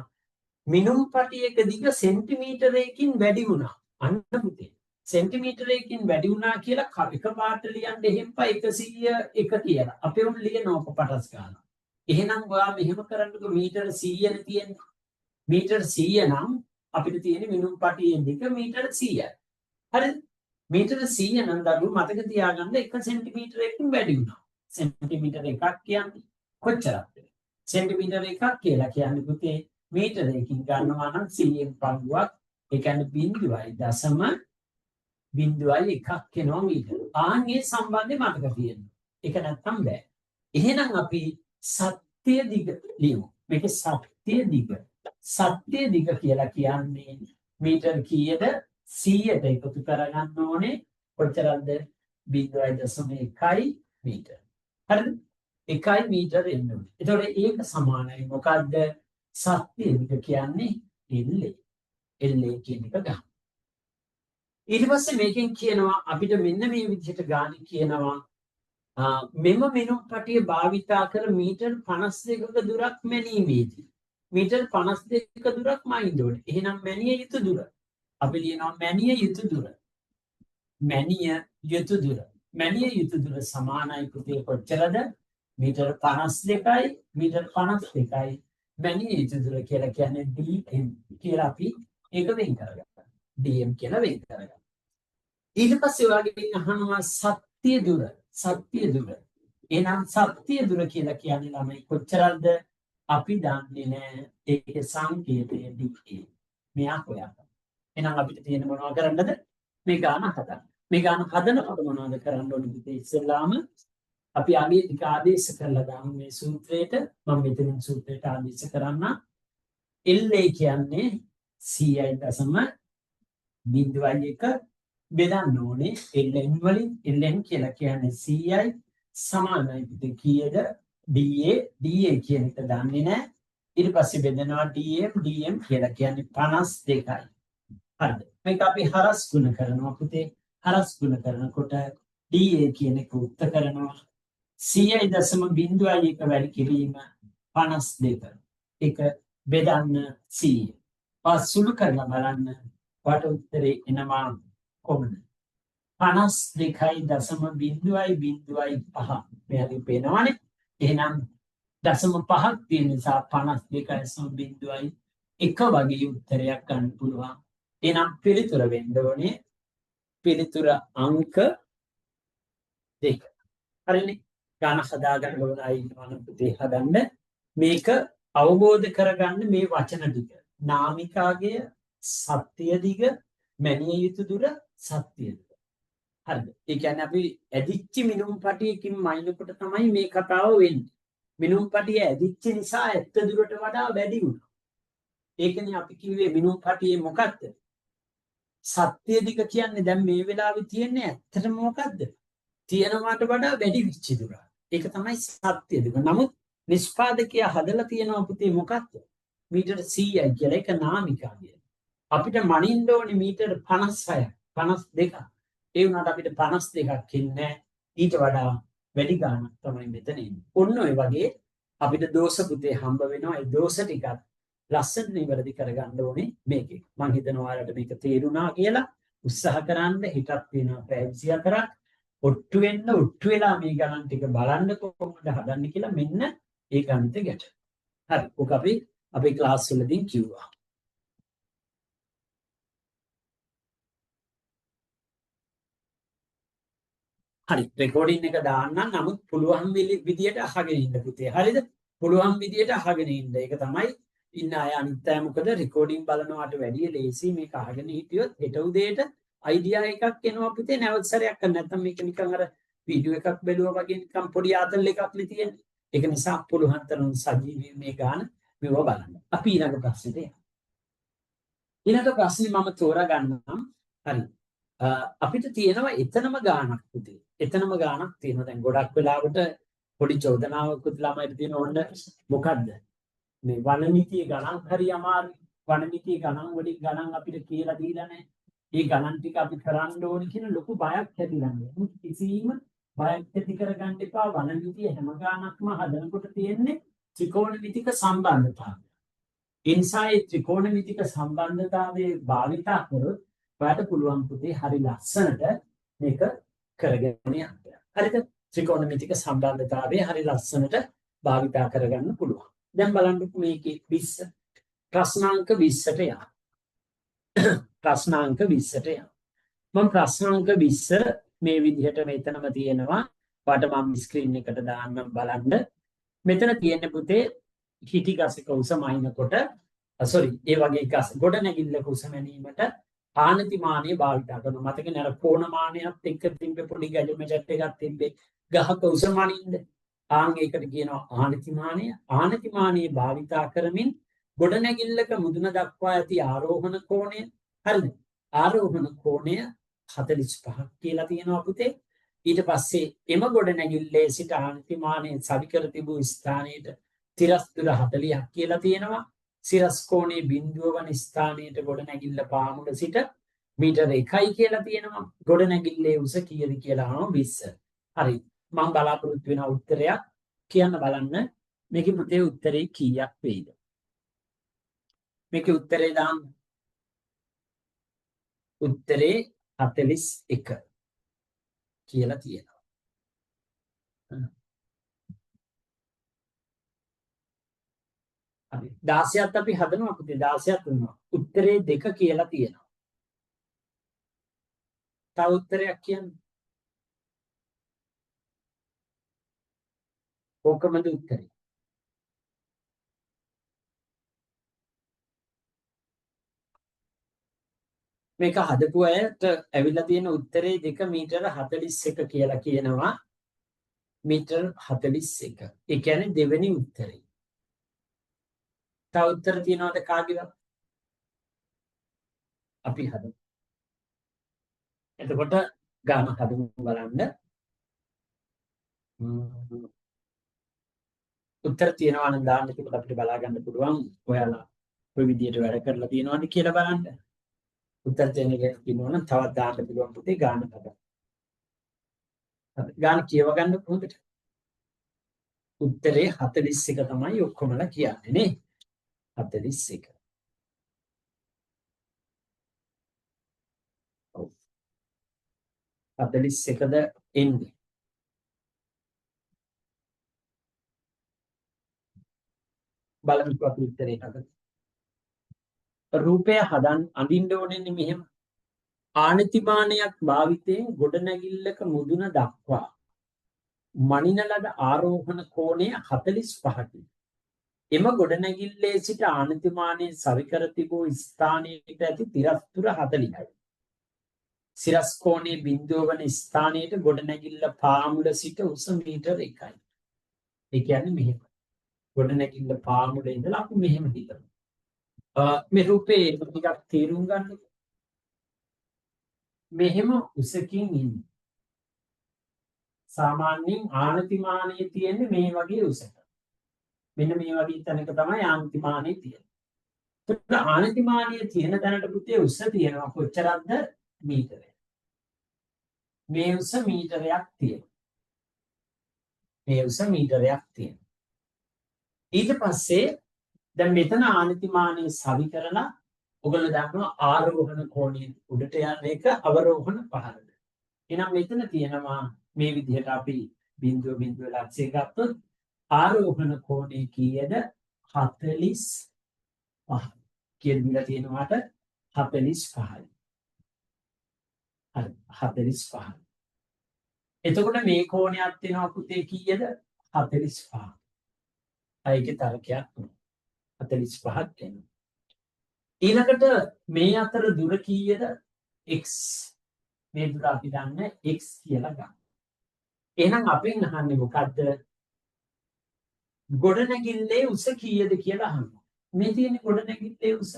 මිනුම් පටියක දිග සෙන්ටිමීටරයකින් වැඩි වුණා. අන්න පුතේ සෙන්ටිමීටරයකින් වැඩි වුණා කියලා එකපාරට ලියන්න එහෙම්පා 101 කියලා. අපේ උන් ලියන ඕක පටස් ගන්නවා. එහෙනම් ඔයා මෙහෙම කරන්නකෝ මීටර 100 නේ තියෙන්නේ. මීටර 100 නම් අපිට තියෙන්නේ මිනුම් පටියේ දිග මීටර 100යි. හරිද? මීටර 100 නම් දරුවෝ මතක තියාගන්න 1 සෙන්ටිමීටරයකින් වැඩි වුණා. සෙන්ටිමීටර එකක් කියන්නේ කොච්චරක්ද? සෙන්ටිමීටර එකක් කියලා කියන්නේ පුතේ මීටරයකින් ගන්නවා නම් 100න් පංගුවක්, ඒ කියන්නේ 0.01 එනවා මීටර. ආන් ඒ සම්බන්ධය මතක තියෙන්න. ඒක නැත්තම් බෑ. එහෙනම් අපි සත්‍ය දිග ලියමු. මේකේ සත්‍ය දිග. සත්‍ය දිග කියලා කියන්නේ මීටර කීයද? 100ට එකතු කරගන්න ඕනේ කොච්චරක්ද? 0.1 මීටර. හරිද? 1 මීටර එන්න ඕනේ. එතකොට ඒක සමානයි මොකද්ද? සත්‍ය දිග කියන්නේ LA. LA කියන එක ගන්න. ඊට පස්සේ මේකෙන් කියනවා අපිට මෙන්න මේ විදිහට ගානේ කියනවා මෙම මිනුම් පටිය භාවිතා කර මීටර් 52ක දුරක් මැනීමේදී මීටර් 52ක දුරක් මයින් ඕනේ. එහෙනම් මැනිය යුතු දුර. අපි ලියනවා මැනිය යුතු දුර. මැනිය යුතු දුර. මැනිය යුතු දුර සමානයි පුතේ කොච්චරද? මීටර් 52යි මීටර් 52යි මැනිය යුතු දුර කියලා කියන්නේ DM කියලා අපි ඒක වෙන් කරගන්නවා. DM කියලා වෙන් කරගන්නවා. ඊට පස්සේ ඔයාගෙන් අහනවා සත්‍ය දුර. සත්‍ය දුර. එහෙනම් සත්‍ය දුර කියලා කියන්නේ ළමයි කොච්චරද? අපි දන්නේ නෑ. ඒකේ සංකේතය DA. මෙයා හොයාගන්න. එහෙනම් අපිට තියෙන මොනවා කරන්නද? මේ ගාන හදන්න. මේ ගාන හදනකොට මොනවද කරන්න ඕනේ පුතේ? ඉස්සෙල්ලාම අපි අගේ ටික ආදේශ කරලා දාමු මේ සූත්‍රයට. මම මෙතනින් සූත්‍රයට ආදේශ කරන්න. LA කියන්නේ 100.01 බෙදන්න ඕනේ LN වලින්. LN කියලා කියන්නේ 100යි සමානයි පුතේ කීයද? DA. DA කියන එක දන්නේ නැහැ. ඊට පස්සේ බෙදනවා DM. DM කියලා කියන්නේ 52යි. හරිද? මේක අපි හරස් ගුණ කරනවා පුතේ. හරස් ගුණ කරනකොට DA කියන එක උත්තර කරනවා. 100.01 වැඩි කිරීම 52. ඒක බෙදන්න 100. පස් සුළු කරලා බලන්න වට උත්තරේ එනවා කොහොමද? 52.005. මේ හරි පේනවනේ. එහෙනම් දශම පහක් තියෙන නිසා 52.01 වගේ උත්තරයක් ගන්න පුළුවන්. එහෙනම් පිළිතුර වෙන්න ඕනේ පිළිතුර අංක 2. හරිනේ? ගාන හදාගන්න ඕන අය ඉන්නවා නම් පුතේ හදන්න. මේක අවබෝධ කරගන්න මේ වචන ටික. නාමිකාගය, සත්‍ය දිග, මැනිය යුතු දුර, සත්‍ය දුර. හරිද? ඒ කියන්නේ අපි ඇදිච්ච මිනුම් පටියකින් මයින්කොට තමයි මේ කතාව වෙන්නේ. මිනුම් පටිය ඇදිච්ච නිසා ඇත්ත දුරට වඩා වැඩි වුණා. ඒකනේ අපි කිව්වේ මිනුම් පටියේ මොකද්ද? සත්‍ය දිග කියන්නේ දැන් මේ වෙලාවේ තියෙන්නේ ඇත්තටම මොකද්ද? තියෙනවාට වඩා වැඩි වෙච්ච දුර. ඒක තමයි සත්‍ය දිග. නමුත් නිෂ්පාදකයා හදලා තියෙනවා පුතේ මොකද්ද? මීටර 100යි කියලා. ඒක නාමිකාගය. අපිට මනින්න ඕනේ මීටර 56ක් 52ක්. ඒ වුණාට අපිට 52ක් එන්නේ ඊට වඩා වැඩි ගාණක් තමයි මෙතන එන්නේ. ඔන්න ඔය වගේ අපිට දෝෂ පුතේ හම්බ වෙනවා. ඒ දෝෂ ටිකත් ලස්සන නිවැරදි කරගන්න ඕනේ මේකේ. මං හිතනවා ඔයාලට මේක තේරුණා කියලා. උත්සාහ කරන්න. හිතක් තියෙනවා පැය 24ක්. ඔට්ටු වෙන්න ඔට්ටු වෙලා මේ ගණන් ටික බලන්න කොහොමද හදන්නේ කියලා මෙන්න ඒ ගණිත ගැට. හරි. ඔක අපි අපේ ක්ලාස් වලදී කිව්වා. හරි. රෙකෝඩින් එක දාන්න. නමුත් පුළුවන් විදියට අහගෙන ඉන්න පුතේ. හරිද? පුළුවන් විදියට අහගෙන ඉන්න. ඒක තමයි ඉන්න අය අනිත් අය මොකද රෙකෝඩින් බලනවාට වැඩිය ලේසි මේක අහගෙන හිටියොත් හෙට උදේට අයිඩියා එකක් එනවා පුතේ නැවත සැරයක් කරන්න. නැත්තම් මේක නිකන් අර වීඩියෝ එකක් බැලුවා වගේ නිකන් පොඩි ආතල් එකක් නේ තියෙන්නේ. ඒක නිසා පුළුවන් තරම් සජීවී මේ ගාන මේවා බලන්න. අපි ඊළඟ ප්‍රශ්නෙට යමු. ඊළඟ ප්‍රශ්නේ මම තෝරාගන්නම්. හරි. අපිට තියෙනවා එතනම ගානක් පුතේ. එතනම ගානක් තියෙනවා. දැන් ගොඩක් වෙලාවට පොඩි චෝදනාවකුත් ළමයිට තියෙන ඕන්න මොකද්ද? මේ වනමිතිය ගණන් හරි අමාරුයි. වනමිතිය ගණන් වලින් ගණන් අපිට කියලා දීලා නැහැ. ඒ ගණන් ටික අපි කරන්න ඕනේ කියන ලොකු බයක් ඇතිලා නෑ. කිසිම බයක් ඇති කරගන්න එපා. වනමිතිය හැම ගාණක්ම හදනකොට තියෙන්නේ ත්‍රිකෝණමිතික සම්බන්ධතාවය. ඒ නිසා මේ ත්‍රිකෝණමිතික සම්බන්ධතාවයේ භාවිතා කරොත් ඔයාලට පුළුවන් පුතේ හරි ලස්සනට මේක කරගෙන යන්න. හරිද? ත්‍රිකෝණමිතික සම්බන්ධතාවය හරි ලස්සනට භාවිතා කරගන්න පුළුවන්. දැන් බලන්නකෝ මේකේ 20 ප්‍රශ්නාංක 20ට යන්න. ප්‍රශ්නාංක 20ට යන්න. මම ප්‍රශ්නාංක 20 මේ විදිහට මෙතනම තියෙනවා. ඔයාලට මම ස්ක්‍රීන් එකට දාන්නම් බලන්න. මෙතන තියෙන්නේ පුතේ හිටි ගසක උස මයින්කොට සෝරි ඒ වගේ ගස ගොඩ නැගිල්ලක උස මැනීමට ආනතිමානය භාවිතා කරනවා. මතකනේ අර කෝණමානයත් එක්ක තිබ්බේ පොඩි ගැජමැට් එකක් තිබ්බේ ගහක උස මනින්න. ආන් ඒකට කියනවා ආනතිමානය. ආනතිමානය භාවිතා කරමින් ගොඩනැගිල්ලක මුදුන දක්වා ඇති ආරෝහණ කෝණය, හරිද? ආරෝහණ කෝණය 45ක් කියලා තියෙනවා පුතේ. ඊට පස්සේ එම ගොඩනැගිල්ලේ සිට ආනතිමානය සවිකර තිබූ ස්ථානයට තිරස් දුර 40ක් කියලා තියෙනවා. සිරස් කෝණයේ බිඳුව වන ස්ථානයට ගොඩනැගිල්ල පාමුල සිට මීටර 1යි කියලා තියෙනවා. ගොඩනැගිල්ලේ උස කීයද කියලා අහනවා 20. හරි. මම බලාපොරොත්තු වෙන උත්තරයක් කියන්න බලන්න. මේකේ පුතේ උත්තරේ කීයක් වෙයිද? මේකේ උත්තරේ දාන්න. උත්තරේ 41 කියලා තියෙනවා. හරි. 16ත් අපි හදනවා පුතේ 16ක් වෙනවා. උත්තරේ 2 කියලා තියෙනවා. තව උත්තරයක් කියන්න. ඕකමද උත්තරේ? මේක හදපු අයට ඇවිල්ලා තියෙන උත්තරේ 2 මීටර 41 කියලා කියනවා. මීටර 41. ඒ කියන්නේ දෙවෙනි උත්තරේ. තව උත්තර තියෙනවද කාගේවත්? අපි හදමු. එතකොට ගාන හදමු බලන්න. උත්තර තියෙනවා නම් දාන්න. එතකොට අපිට බලා ගන්න පුළුවන් ඔයාලා කොයි විදියට වැඩ කරලා තියෙනවද කියලා බලන්න. උත්තර දෙන එක කියනවා නම් තවත් දාන්න පුළුවන් පුතේ ගාන හදන්න. ගාන කියව ගන්න කොහොමද? උත්තරේ 41 තමයි ඔක්කොමලා කියන්නේ නේ. 41. ඔව්. 41ද එන්නේ. බලමුකෝ අපි උත්තරේ හදන්න. රූපය හදන් අඳින්න ඕනේ මෙහෙම. ආනතිමානයක් භාවිතයෙන් ගොඩනැගිල්ලක මුදුන දක්වා මනින ලද ආරෝහණ කෝණය 45කි. එම ගොඩනැගිල්ලේ සිට ආනතිමානයේ සවිකර තිබූ ස්ථානයට ඇති තිරස් දුර 40යි. සිරස් කෝණයේ බිඳුව වන ස්ථානයට ගොඩනැගිල්ල පාමුල සිට උස මීටර 1යි. ඒ කියන්නේ මෙහෙම. ගොඩනැගිල්ල පාමුල ඉඳලා අපි මෙහෙම හිතමු. මේ රූපේ ටිකක් තේරුම් ගන්න. මෙහෙම උසකින් ඉන්නේ. සාමාන්‍යයෙන් ආනතිමානයේ තියෙන්නේ මේ වගේ උසක. මෙන්න මේ වගේ තැනක තමයි ආනතිමානයේ තියෙන්නේ. ඒත් ආනතිමානයේ තියෙන තැනට පුතේ උස තියෙනවා කොච්චරක්ද? මීටරයක්. මේ උස මීටරයක් තියෙනවා. මේ උස මීටරයක් තියෙනවා. ඊට පස්සේ දැන් මෙතන ආනතිමානයේ සවි කරලා ඔයගොල්ලෝ දන්නවා ආරෝහණ කෝණය උඩට යන එක අවරෝහණ පහළට. එහෙනම් මෙතන තියෙනවා මේ විදිහට අපි බිඳුව බිඳුව ලක්ෂය ගත්තොත් ආරෝහණ කෝණය කීයද? 45. කීයද දීලා තියෙනවාට? 45යි. හරි 45. එතකොට මේ කෝණයක් තියෙනවා පුතේ කීයද? 45. ඒකේ තර්කයක් නෑ. 45ක් එනවා. ඊළඟට මේ අතර දුර කීයද? X. මේ දුර අපි දන්න x කියලා ගන්න. එහෙනම් අපෙන් අහන්නේ මොකද්ද? ගොඩනැගිල්ලේ උස කීයද කියලා අහනවා. මේ තියෙන්නේ ගොඩනැගිල්ලේ උස.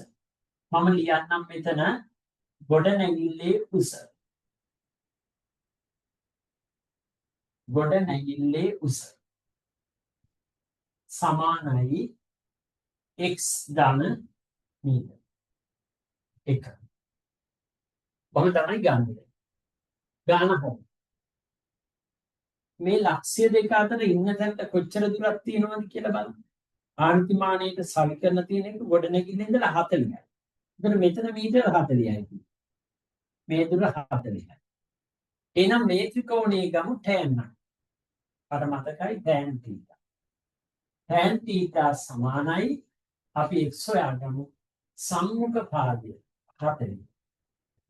මම ලියන්නම් මෙතන ගොඩනැගිල්ලේ උස. ගොඩනැගිල්ලේ උස. සමානයි x ධන මීටර 1. කොහොම තමයි ගන්න. ගාන හරි. මේ ලක්ෂ්‍ය දෙක අතර ඉන්න තැනට කොච්චර දුරක් තියෙනවද කියලා බලන්න. ආන්තිමානයට සවි කරන තියෙන එක ගොඩනැගිල්ල ඉඳලා 40යි. එතකොට මෙතන මීටර 40යි. මේ දුර 40යි. එහෙනම් මේ ත්‍රිකෝණයේ ගමු tan එක. අර මතකයි tan theta. Tan theta සමානයි අපි x හොයාගමු සම්මුඛ පාදය 40.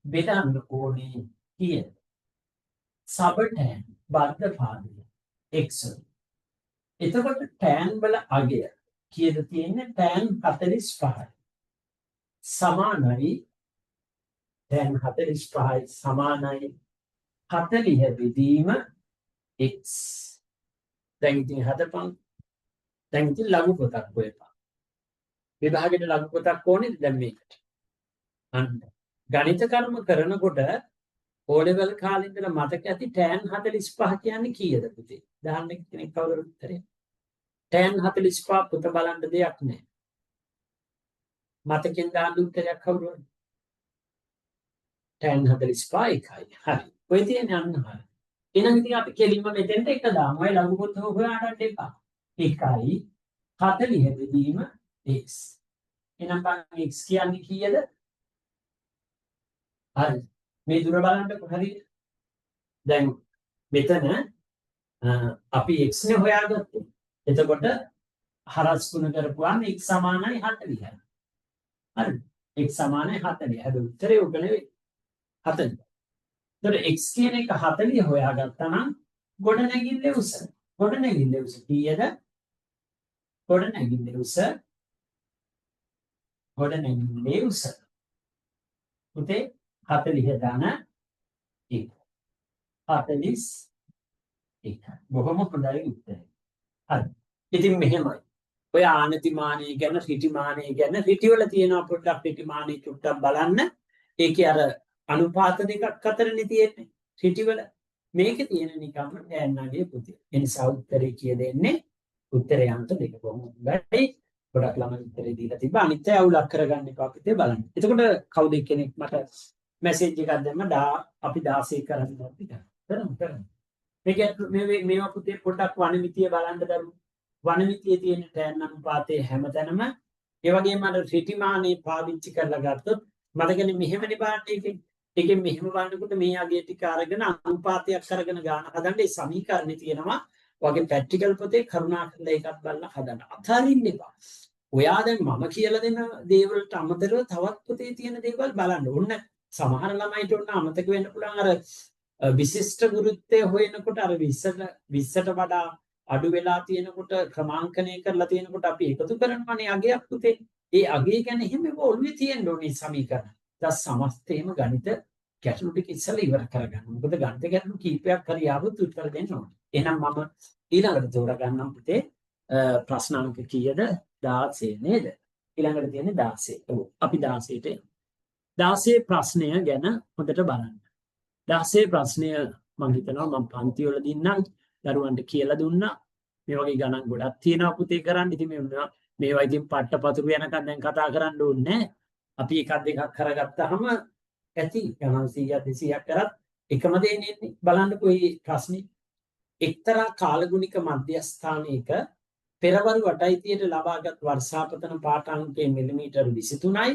බෙදන්න ඕනේ කීයද? සබ tan බද්ධ පාදය x. එතකොට tan වල අගය කීයද තියෙන්නේ? Tan 45යි. සමානයි tan 45යි සමානයි 40 බෙදීම x. දැන් ඉතින් හදපන්. දැන් ඉතින් ලඝු පොතක් හොයපන්. විභාගෙට ලඝු පොතක් ඕනේද දැන් මේකට? අන්න. ගණිත කර්ම කරනකොට O level කාලේ ඉඳලා මතක ඇති tan 45 කියන්නේ කීයද පුතේ? දාන්න කෙනෙක් කවුරු උත්තරේ? Tan 45 පොත බලන්න දෙයක් නෑ. මතකෙන් දාන්න උත්තරයක් කවුරු හරි? Tan 45 එකයි. හරි. ඔය තියෙන්නේ අන්න හරි. එහෙනම් ඉතින් අපි කෙලින්ම මෙතෙන්ට එක දාමු. ඔය ලඝු පොත හොයාගන්න එපා. 1යි 40 බෙදීම x. එහෙනම් බලන්න x කියන්නේ කීයද? හරි. මේ දුර බලන්නකො හරියට. දැන් මෙතන අපි x නේ හොයාගත්තේ. එතකොට හරස් ගුණ කරපුවාම x සමානයි 40යි. හරි. X සමානයි 40. හැබැයි උත්තරේ ඔක නෙවෙයි. 40. එතකොට x කියන එක 40 හොයාගත්තා නම් ගොඩනැගිල්ලේ උස. ගොඩනැගිල්ලේ උස කීයද? ගොඩනැගිල්ලේ උස, ගොඩනැගිල්ලේ උස. පුතේ 40 ධන 1. 41. බොහොම හොඳයි උත්තරේ. හරි. ඉතින් මෙහෙමයි. ඔය ආනතිමානය ගැන ඍටිමානය ගැන ඍටි වල තියෙනවා පොඩ්ඩක් ඍටිමානය චුට්ටක් බලන්න. ඒකේ අර අනුපාත දෙකක් අතරනේ තියෙන්නේ ඍටි වල. මේකේ තියෙන නිකම්ම tan අගය පුතේ. ඒ නිසා උත්තරේ කිය දෙන්නේ උත්තරේ අංක දෙක. බොහොම හොඳයි. ගොඩක් ළමයි උත්තරේ දීලා තිබ්බා. අනිත් අය අවුලක් කරගන්න එපා පුතේ බලන්න. එතකොට කවුද කෙනෙක් මට මැසේජ් එකක් දැම්ම අපි 16 කරන්න අපි කරමු කරමු. මේක මේ මේවා පුතේ පොඩ්ඩක් වනමිතිය බලන්න දරුවෝ. වනමිතියේ තියෙන tan අනුපාතයේ හැමතැනම ඒ වගේම අර ඍටිමානේ පාවිච්චි කරලා ගත්තොත් මතකනේ මෙහෙමනේ බලන්න එකෙන්. ඒකෙන් මෙහෙම බලනකොට මේ අගය ටික අරගෙන අනුපාතයක් අරගෙන ගාන හදන්න ඒ සමීකරණේ තියෙනවා. වගේ ප්‍රැක්ටිකල් පොතේ කරුණාකරලා ඒකත් බලලා හදන්න. අතාරින්න එපා. ඔයා දැන් මම කියලා දෙන දේවල්ට අමතරව තවත් පොතේ තියෙන දේවල් බලන්න. ඔන්න සමහර ළමයිට ඔන්න අමතක වෙන්න පුළුවන් අර විශිෂ්ට ගුරුත්වය හොයනකොට අර 20ට වඩා අඩු වෙලා තියෙනකොට ක්‍රමාංකණය කරලා තියෙනකොට අපි එකතු කරනවානේ අගයක් පුතේ. ඒ අගය ගැන එහෙම ඒවා ඔළුවේ තියෙන්න ඕනේ සමීකරණ. දැන් සමස්තේම ගණිත ගැටලු ටික ඉස්සෙල්ලා ඉවර කරගන්න. මොකද ගණිත ගැටලු කීපයක් හරි ආවොත් උත්තර දෙන්න ඕනේ. එහෙනම් මම ඊළඟට තෝරගන්නම් පුතේ ප්‍රශ්න අංක කීයද? 16 නේද? ඊළඟට තියෙන්නේ 16. ඔව් අපි 16ට යමු. 16 ප්‍රශ්නය ගැන හොඳට බලන්න. 16 ප්‍රශ්නය මං හිතනවා මං පන්ති වලදී නම් දරුවන්ට කියලා දුන්නා. මේ වගේ ගණන් ගොඩක් තියෙනවා පුතේ කරන්න. ඉතින් මේවා ඉතින් පට්ට පතුරු යනකම් දැන් කතා කරන්න ඕනේ නෑ. අපි එකක් දෙකක් කරගත්තාම ඇති. ගණන් 100ක් 200ක් කරත් එකම දේ නෙන්නේ. බලන්නකෝ මේ ප්‍රශ්නේ. එක්තරා කාලගුණික මධ්‍යස්ථානයක පෙරවරු 8:30ට ලබාගත් වර්ෂාපතන පාඨාංකය මිලිමීටර් 23යි.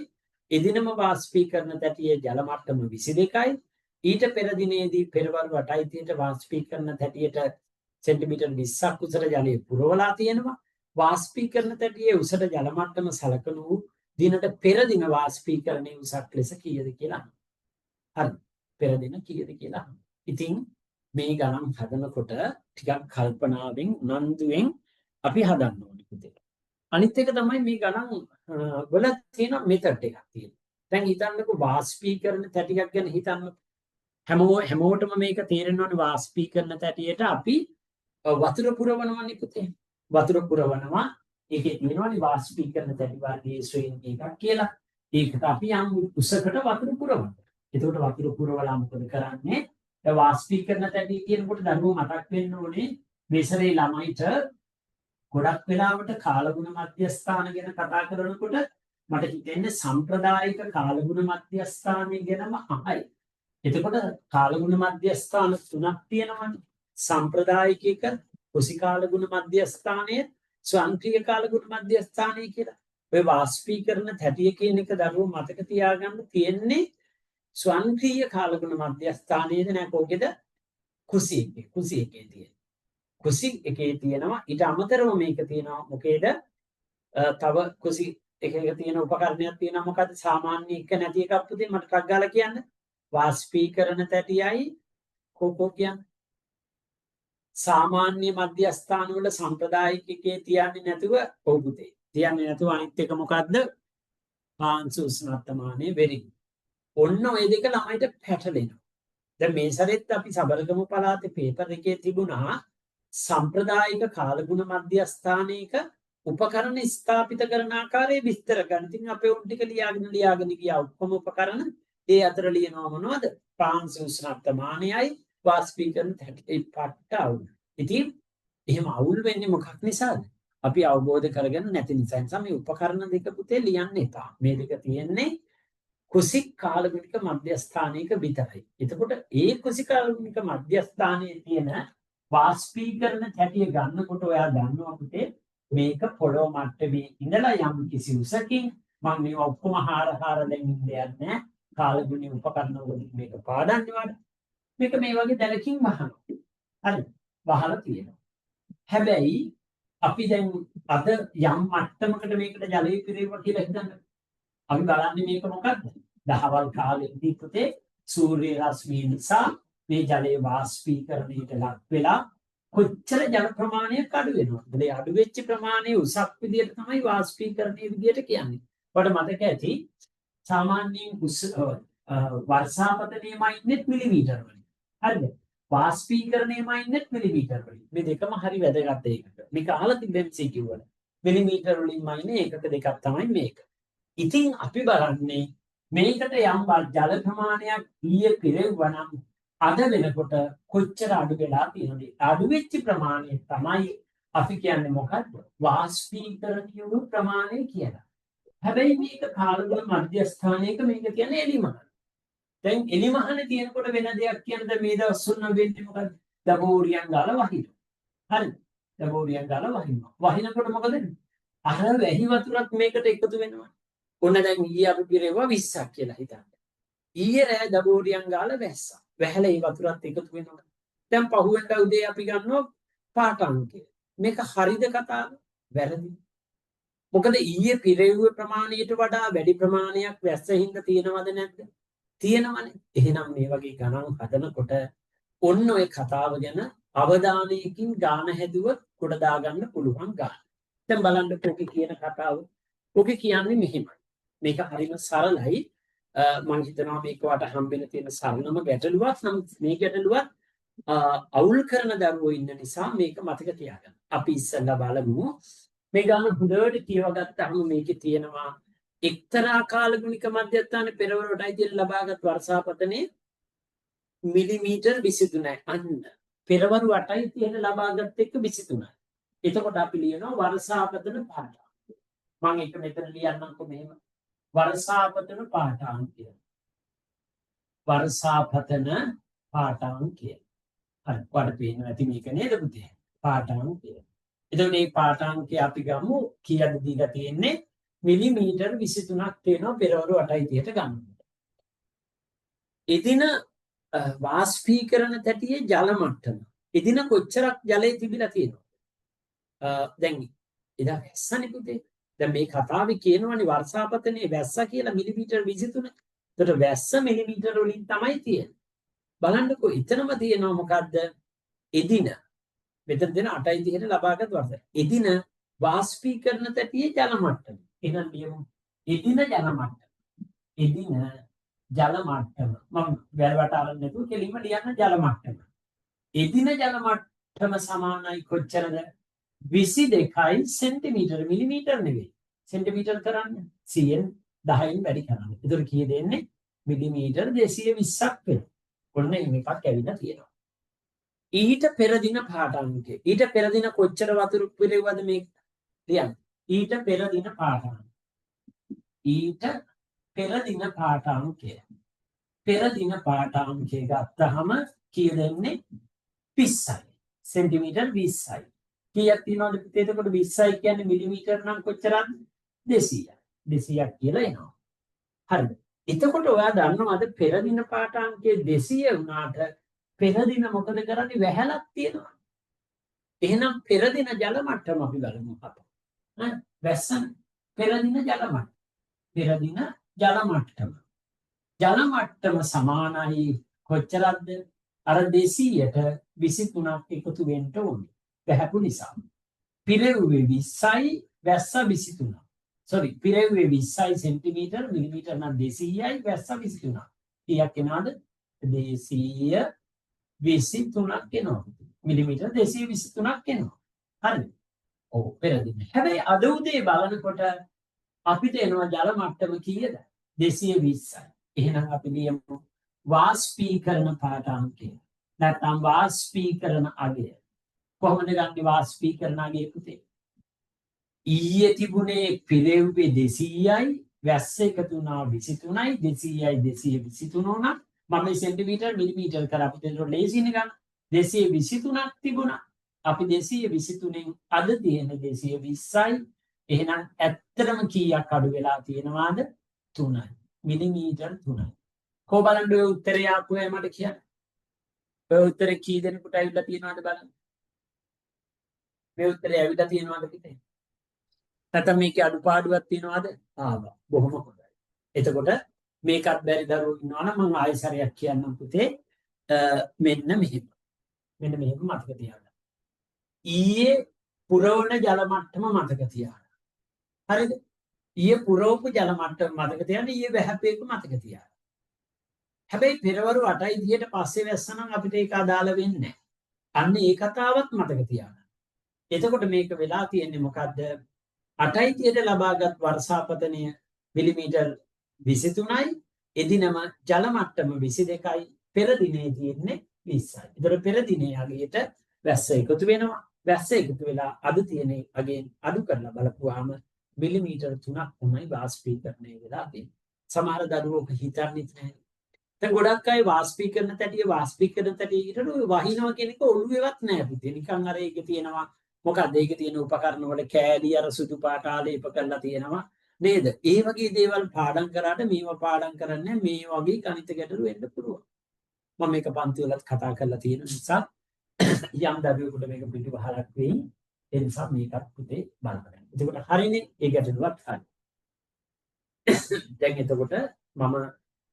එදිනම වාෂ්පීකරණ තැටියේ ජල මට්ටම 22යි. ඊට පෙර දිනේදී පෙරවරු 8:30ට වාෂ්පීකරණ තැටියට සෙන්ටිමීටර් 20ක් උසට ජලය පුරවලා තියෙනවා. වාෂ්පීකරණ තැටියේ උසට ජල මට්ටම සලකනු වූ දිනට පෙර දින වාෂ්පීකරණයේ උසක් ලෙස කීයද කියලා අහනවා. හරි. පෙර දින කීයද කියලා අහනවා. ඉතින් මේ ගණන් හදනකොට ටිකක් කල්පනාවෙන් උනන්දුවෙන් අපි හදන්න ඕනේ පුතේ. අනිත් එක තමයි මේ ගණන් වල තියෙන මෙතඩ් එකක් තියෙනවා. දැන් හිතන්නකෝ වාෂ්පීකරණ තැටියක් ගැන හිතන්න. හැමෝටම මේක තේරෙන්න ඕනේ වාෂ්පීකරණ තැටියට අපි වතුර පුරවනවනේ පුතේ. වතුර පුරවනවා. ඒකේ තියෙනවනේ වාෂ්පීකරණ තැටි වර්ගයේ ශ්‍රේණි එකක් කියලා. ඒකට අපි යම් උසකට වතුර පුරවනවා. එතකොට වතුර පුරවලා මොකද කරන්නේ? දැන් වාෂ්පීකරණ තැටි කියනකොට දරුවෝ මතක් වෙන්න ඕනේ මේ සැරේ ළමයිට ගොඩක් වෙලාවට කාලගුණ මධ්‍යස්ථාන ගැන කතා කරනකොට මට හිතෙන්නේ සම්ප්‍රදායික කාලගුණ මධ්‍යස්ථානය ගැනම අහයි. එතකොට කාලගුණ මධ්‍යස්ථාන තුනක් තියෙනවනේ. සම්ප්‍රදායික එක, කුසි කාලගුණ මධ්‍යස්ථානය, ස්වයංක්‍රීය කාලගුණ මධ්‍යස්ථානය කියලා. ඔය වාෂ්පීකරණ තැටිය කියන එක දරුවෝ මතක තියාගන්න තියෙන්නේ ස්වයංක්‍රීය කාලගුණ මධ්‍යස්ථානයේද නෑ කෝකේද? කුසි එකේ. කුසි එකේ තියෙන. කුසි එකේ තියෙනවා. ඊට අමතරව මේක තියෙනවා මොකේද? තව කුසි එකක තියෙන උපකරණයක් තියෙනවා මොකද්ද? සාමාන්‍ය එක නැති එකක් පුතේ මට ටක් ගාලා කියන්න. වාෂ්පීකරණ තැටියයි කෝකෝ කියන්නේ. සාමාන්‍ය මධ්‍යස්ථාන වල සම්ප්‍රදායික එකේ තියන්නේ නැතුව ඔව් පුතේ. තියන්නේ නැතුව අනිත් එක මොකද්ද? පාංශු උෂ්ණත්වමානය වෙරි. ඔන්න ඔය දෙක ළමයිට පැටලෙනවා. දැන් මේ සැරෙත් අපි සබරගමු පළාතේ පේපර් එකේ තිබුණා සම්ප්‍රදායික කාලගුණ මධ්‍යස්ථානයක උපකරණ ස්ථාපිත කරන ආකාරය විස්තර කරන්න. ඉතින් අපේ උන් ටික ලියාගෙන ලියාගෙන ගියා ඔක්කොම උපකරණ. ඒ අතර ලියනවා මොනවද? පාංශු උෂ්ණත්වමානයයි වාෂ්පීකරණ තැටි පට්ට අවුල්. ඉතින් එහෙම අවුල් වෙන්නේ මොකක් නිසාද? අපි අවබෝධ කරගන්න නැති නිසා. ඒ නිසා මේ උපකරණ දෙක පුතේ ලියන්න එපා. මේ දෙක තියෙන්නේ කුසි කාලගුණික මධ්‍යස්ථානයක විතරයි. එතකොට ඒ කුසි කාලගුණික මධ්‍යස්ථානයේ තියෙන වාෂ්පීකරණ තැටිය ගන්නකොට ඔයා දන්නවා පුතේ මේක පොළොව මට්ටමේ ඉඳලා යම් කිසි උසකින් මම මේවා ඔක්කොම හාර හාර දැන් ඉන්න දෙයක් නෑ. කාලගුණික උපකරණ වලින් මේක පාඩම් නෙවට. මේක මේ වගේ දැලකින් වහනවා. හරි. වහලා තියෙනවා. හැබැයි අපි දැන් අද යම් මට්ටමකට මේකට ජලය පිරෙව්වා කියලා හිතන්න. අපි බලන්නේ මේක මොකද්ද? දහවල් කාලෙදී පුතේ සූර්ය රශ්මිය නිසා මේ ජලය වාෂ්පීකරණයට ලක් වෙලා කොච්චර ජල ප්‍රමාණයක් අඩු වෙනවද? ඒ අඩු වෙච්ච ප්‍රමාණය උසක් විදියට තමයි වාෂ්පීකරණය විදියට කියන්නේ. ඔයාලට මතක ඇති සාමාන්‍යයෙන් උස් වර්ෂාපතනයමයි ඉන්නෙත් මිලිමීටර වලින්. හරිද? වාෂ්පීකරණයමයි ඉන්නෙත් මිලිමීටර වලින්. මේ දෙකම හරි වැදගත් ඒකක. මේක අහලා තිබෙන MCQ වල. මිලිමීටර වලින්ම ඉන්නේ ඒකක දෙකක් තමයි මේක. ඉතින් අපි බලන්නේ මේකට යම් ජල ප්‍රමාණයක් ඊයේ පිරෙව්වා නම් අද වෙනකොට කොච්චර අඩු වෙලා තියෙනවද? අඩු වෙච්ච ප්‍රමාණය තමයි අපි කියන්නේ මොකද්ද? වාෂ්පීකරණීය වූ ප්‍රමාණය කියලා. හැබැයි මේක කාලගුණ මධ්‍යස්ථානයක මේක කියන්නේ එලිමහන. දැන් එලිමහනේ තියෙනකොට වෙන දෙයක් කියනද මේ දවස්වල නම් වෙන්නේ මොකද්ද? දබෝරියන් ගාලා වහිනවා. හරිද? දබෝරියන් ගාලා වහිනවා. වහිනකොට මොකද වෙන්නේ? අර වැහි වතුරත් මේකට එකතු වෙනවා. ඔන්න දැන් ඊයේ අපි පිරෙව්වා 20ක් කියලා හිතන්න. ඊයේ රෑ දබෝරියන් ගාලා වැස්සා. වැහැලා ඒ වතුරත් එකතු වෙනවා. දැන් පහුවෙනිදා උදේ අපි ගන්නවා පාට අංකය. මේක හරිද කතාව? වැරදි. මොකද ඊයේ පිරෙව්ව ප්‍රමාණයට වඩා වැඩි ප්‍රමාණයක් වැස්ස හින්දා තියෙනවද නැද්ද? තියෙනවනේ. එහෙනම් මේ වගේ ගණන් හදනකොට ඔන්න ඔය කතාව ගැන අවධානයකින් ගාන හැදුවොත් ගොඩ දාගන්න පුළුවන් ගාන. දැන් බලන්න ඔකේ කියන කතාව. ඔකේ කියන්නේ මෙහෙමයි. මේක හරිම සරලයි. මං හිතනවා මේක වට හම්බෙන තියෙන සරලම ගැටලුවක්. නමුත් මේ ගැටලුවත් අවුල් කරන දරුවෝ ඉන්න නිසා මේක මතක තියාගන්න. අපි ඉස්සෙල්ලා බලමු. මේ ගාන හොඳට කියව ගත්තාම මේකේ තියෙනවා එක්තරා කාලගුණික මධ්‍යස්ථානයේ පෙරවරටයි තියෙන ලබාගත් වර්ෂාපතනයේ මිලිමීටර් 23යි. අන්න පෙරවරු 8යි තියෙන ලබාගත් එක 23යි. එතකොට අපි ලියනවා වර්ෂාපතන පාඨාංකය. මම ඒක මෙතන ලියන්නම්කෝ මෙහෙම. වර්ෂාපතන පාඨාංකය. වර්ෂාපතන පාඨාංකය. හරි. ඔයාලට පේනවා ඇති මේක නේද පුතේ? පාඨාංකය. එතකොට මේ පාඨාංකය අපි ගමු කීයද දීලා තියෙන්නේ? මිලිමීටර් 23ක් තියෙනවා පෙරවරු 8:30ට ගන්න. එදින වාෂ්පීකරණ තැටියේ ජල මට්ටම. එදින කොච්චරක් ජලය තිබිලා තියෙනවද? දැන් එදා වැස්සනේ පුතේ. දැන් මේ කතාවේ කියනවනේ වර්ෂාපතනේ වැස්සා කියලා මිලිමීටර් 23. එතකොට වැස්ස මිලිමීටර වලින් තමයි තියෙන්නේ. බලන්නකෝ එතනම තියෙනවා මොකද්ද? එදින මෙතන දෙන 8:30ට ලබාගත් වර්ෂ. එදින වාෂ්පීකරණ තැටියේ ජල මට්ටම. එහෙනම් ලියමු. එදින ජල මට්ටම. එදින ජල මට්ටම. මම වැල්වට අරන් නැතුව කෙලින්ම ලියන්න ජල මට්ටම. එදින ජල මට්ටම සමානයි කොච්චරද? 22 සෙන්ටිමීටර මිලිමීටර නෙවෙයි. සෙන්ටිමීටර් කරන්න 100න් 10න් වැඩි කරන්න. ඒතර කීයද එන්නේ? මිලිමීටර් 220ක් වෙනවා. ඔන්න එහෙම එකක් ඇවිල්ලා තියෙනවා. ඊට පෙර දින පාඨාංකය. ඊට පෙර දින කොච්චර වතුර පිරෙව්වද මේක ලියන්න. ඊට පෙර දින පාඨාංකය. ඊට පෙර දින පාඨාංකය. පෙර දින පාඨාංකය ගත්තහම කීයද එන්නේ? 20යි. සෙන්ටිමීටර් 20යි. කීයක් තියෙනවද පුතේ? එතකොට 20යි කියන්නේ මිලිමීටර් නම් කොච්චරද? 200යි. 200ක් කියලා එනවා. හරිද? එතකොට ඔයා දන්නවද පෙර දින පාඨාංකය 200 වුණාට පෙර දින මොකද කරන්නේ? වැහැලක් තියෙනවා. එහෙනම් පෙර දින ජල මට්ටම අපි බලමු අප. ඈ වැස්සනේ. පෙර දින ජල මට්ටම. පෙර දින ජල මට්ටම. ජල මට්ටම සමානයි කොච්චරක්ද? අර 200ට 23ක් එකතු වෙන්න ඕනේ. වැහැපු නිසා. පිරෙව්වේ 20යි වැස්ස 23. සෝරි පිරෙව්වේ 20යි සෙන්ටිමීටර් මිලිමීටර් නම් 200යි වැස්ස 23ක්. කීයක් එනවද? 223ක් එනවා. මිලිමීටර් 223ක් එනවා. හරිද? ඔව් පෙර දින. හැබැයි අද උදේ බලනකොට අපිට එනවා ජල මට්ටම කීයද? 220යි. එහෙනම් අපි ලියමු වාෂ්පීකරණ පාඨාංකය. නැත්නම් වාෂ්පීකරණ අගය. කොහොමද ගන්නේ වාෂ්පීකරණ අගය පුතේ? ඊයේ තිබුණේ පිරෙව්වේ 200යි වැස්ස එකතු වුණා 23යි 200යි 223 වුණා. මම මේ සෙන්ටිමීටර් මිලිමීටර් කරා අපිට ඒක ලේසිනේ ගන්න. 223ක් තිබුණා. අපි 223න් අද තියෙන 220යි. එහෙනම් ඇත්තටම කීයක් අඩු වෙලා තියෙනවාද? 3යි. මිලිමීටර් 3යි. කො බලන්න ඔය උත්තරය ආපු අය මට කියන්න. ඔය උත්තරේ කී දෙනෙකුට ඇවිල්ලා තියෙනවද බලන්න. මේ උත්තරේ ඇවිල්ලා තියෙනවද පුතේ? නැත්නම් මේකේ අඩුපාඩුවක් තියෙනවද? ආවා. බොහොම හොඳයි. එතකොට මේකත් බැරි දරුවෝ ඉන්නවා නම් මම ආයෙ සැරයක් කියන්නම් පුතේ. මෙන්න මෙහෙම. මෙන්න මෙහෙම මතක තියාගන්න. ඊයේ පුරවන ජල මට්ටම මතක තියාගන්න. හරිද? ඊයේ පුරවපු ජල මට්ටම මතක තියාගන්න. ඊයේ වැහැපු එක මතක තියාගන්න. හැබැයි පෙරවරු 8:30ට පස්සේ වැස්ස නම් අපිට ඒක අදාළ වෙන්නේ නැහැ. අන්න ඒ කතාවත් මතක තියාගන්න. එතකොට මේක වෙලා තියෙන්නේ මොකද්ද? 8:30ට ලබාගත් වර්ෂාපතනය මිලිමීටර් 23යි. එදිනම ජල මට්ටම 22යි. පෙර දිනේ තියෙන්නේ 20යි. ඒතර පෙර දිනේ අගයට වැස්ස එකතු වෙනවා. වැස්ස එකතු වෙලා අද තියෙන අගයෙන් අඩු කරලා බලපුවාම මිලිමීටර් 3ක් තමයි වාෂ්පීකරණය වෙලා තියෙන්නේ. සමහර දරුවෝ හිතන්නේ නැහැ. දැන් ගොඩක් අය වාෂ්පීකරණ තැටිය වාෂ්පීකරණ තැටිය ඊට ඔය වහිනවා කියන එක ඔළුවේවත් නෑ පුතේ. නිකන් අර ඒකේ තියෙනවා මොකද්ද ඒකේ තියෙන උපකරණ වල කෑලි අර සුදු පාට ආලේප කරලා තියෙනවා නේද? ඒ වගේ දේවල් පාඩම් කරාට මේවා පාඩම් කරන්නේ මේ වගේ ගණිත ගැටලු එන්න පුළුවන්. මම මේක පන්ති වලත් කතා කරලා තියෙන නිසා යම් දරුවෙකුට මේක පිටිවහලක් වෙයි. ඒ නිසා මේකත් පුතේ බලන්න. එතකොට හරිනේ ඒ ගැටලුවත් හරි. දැන් එතකොට මම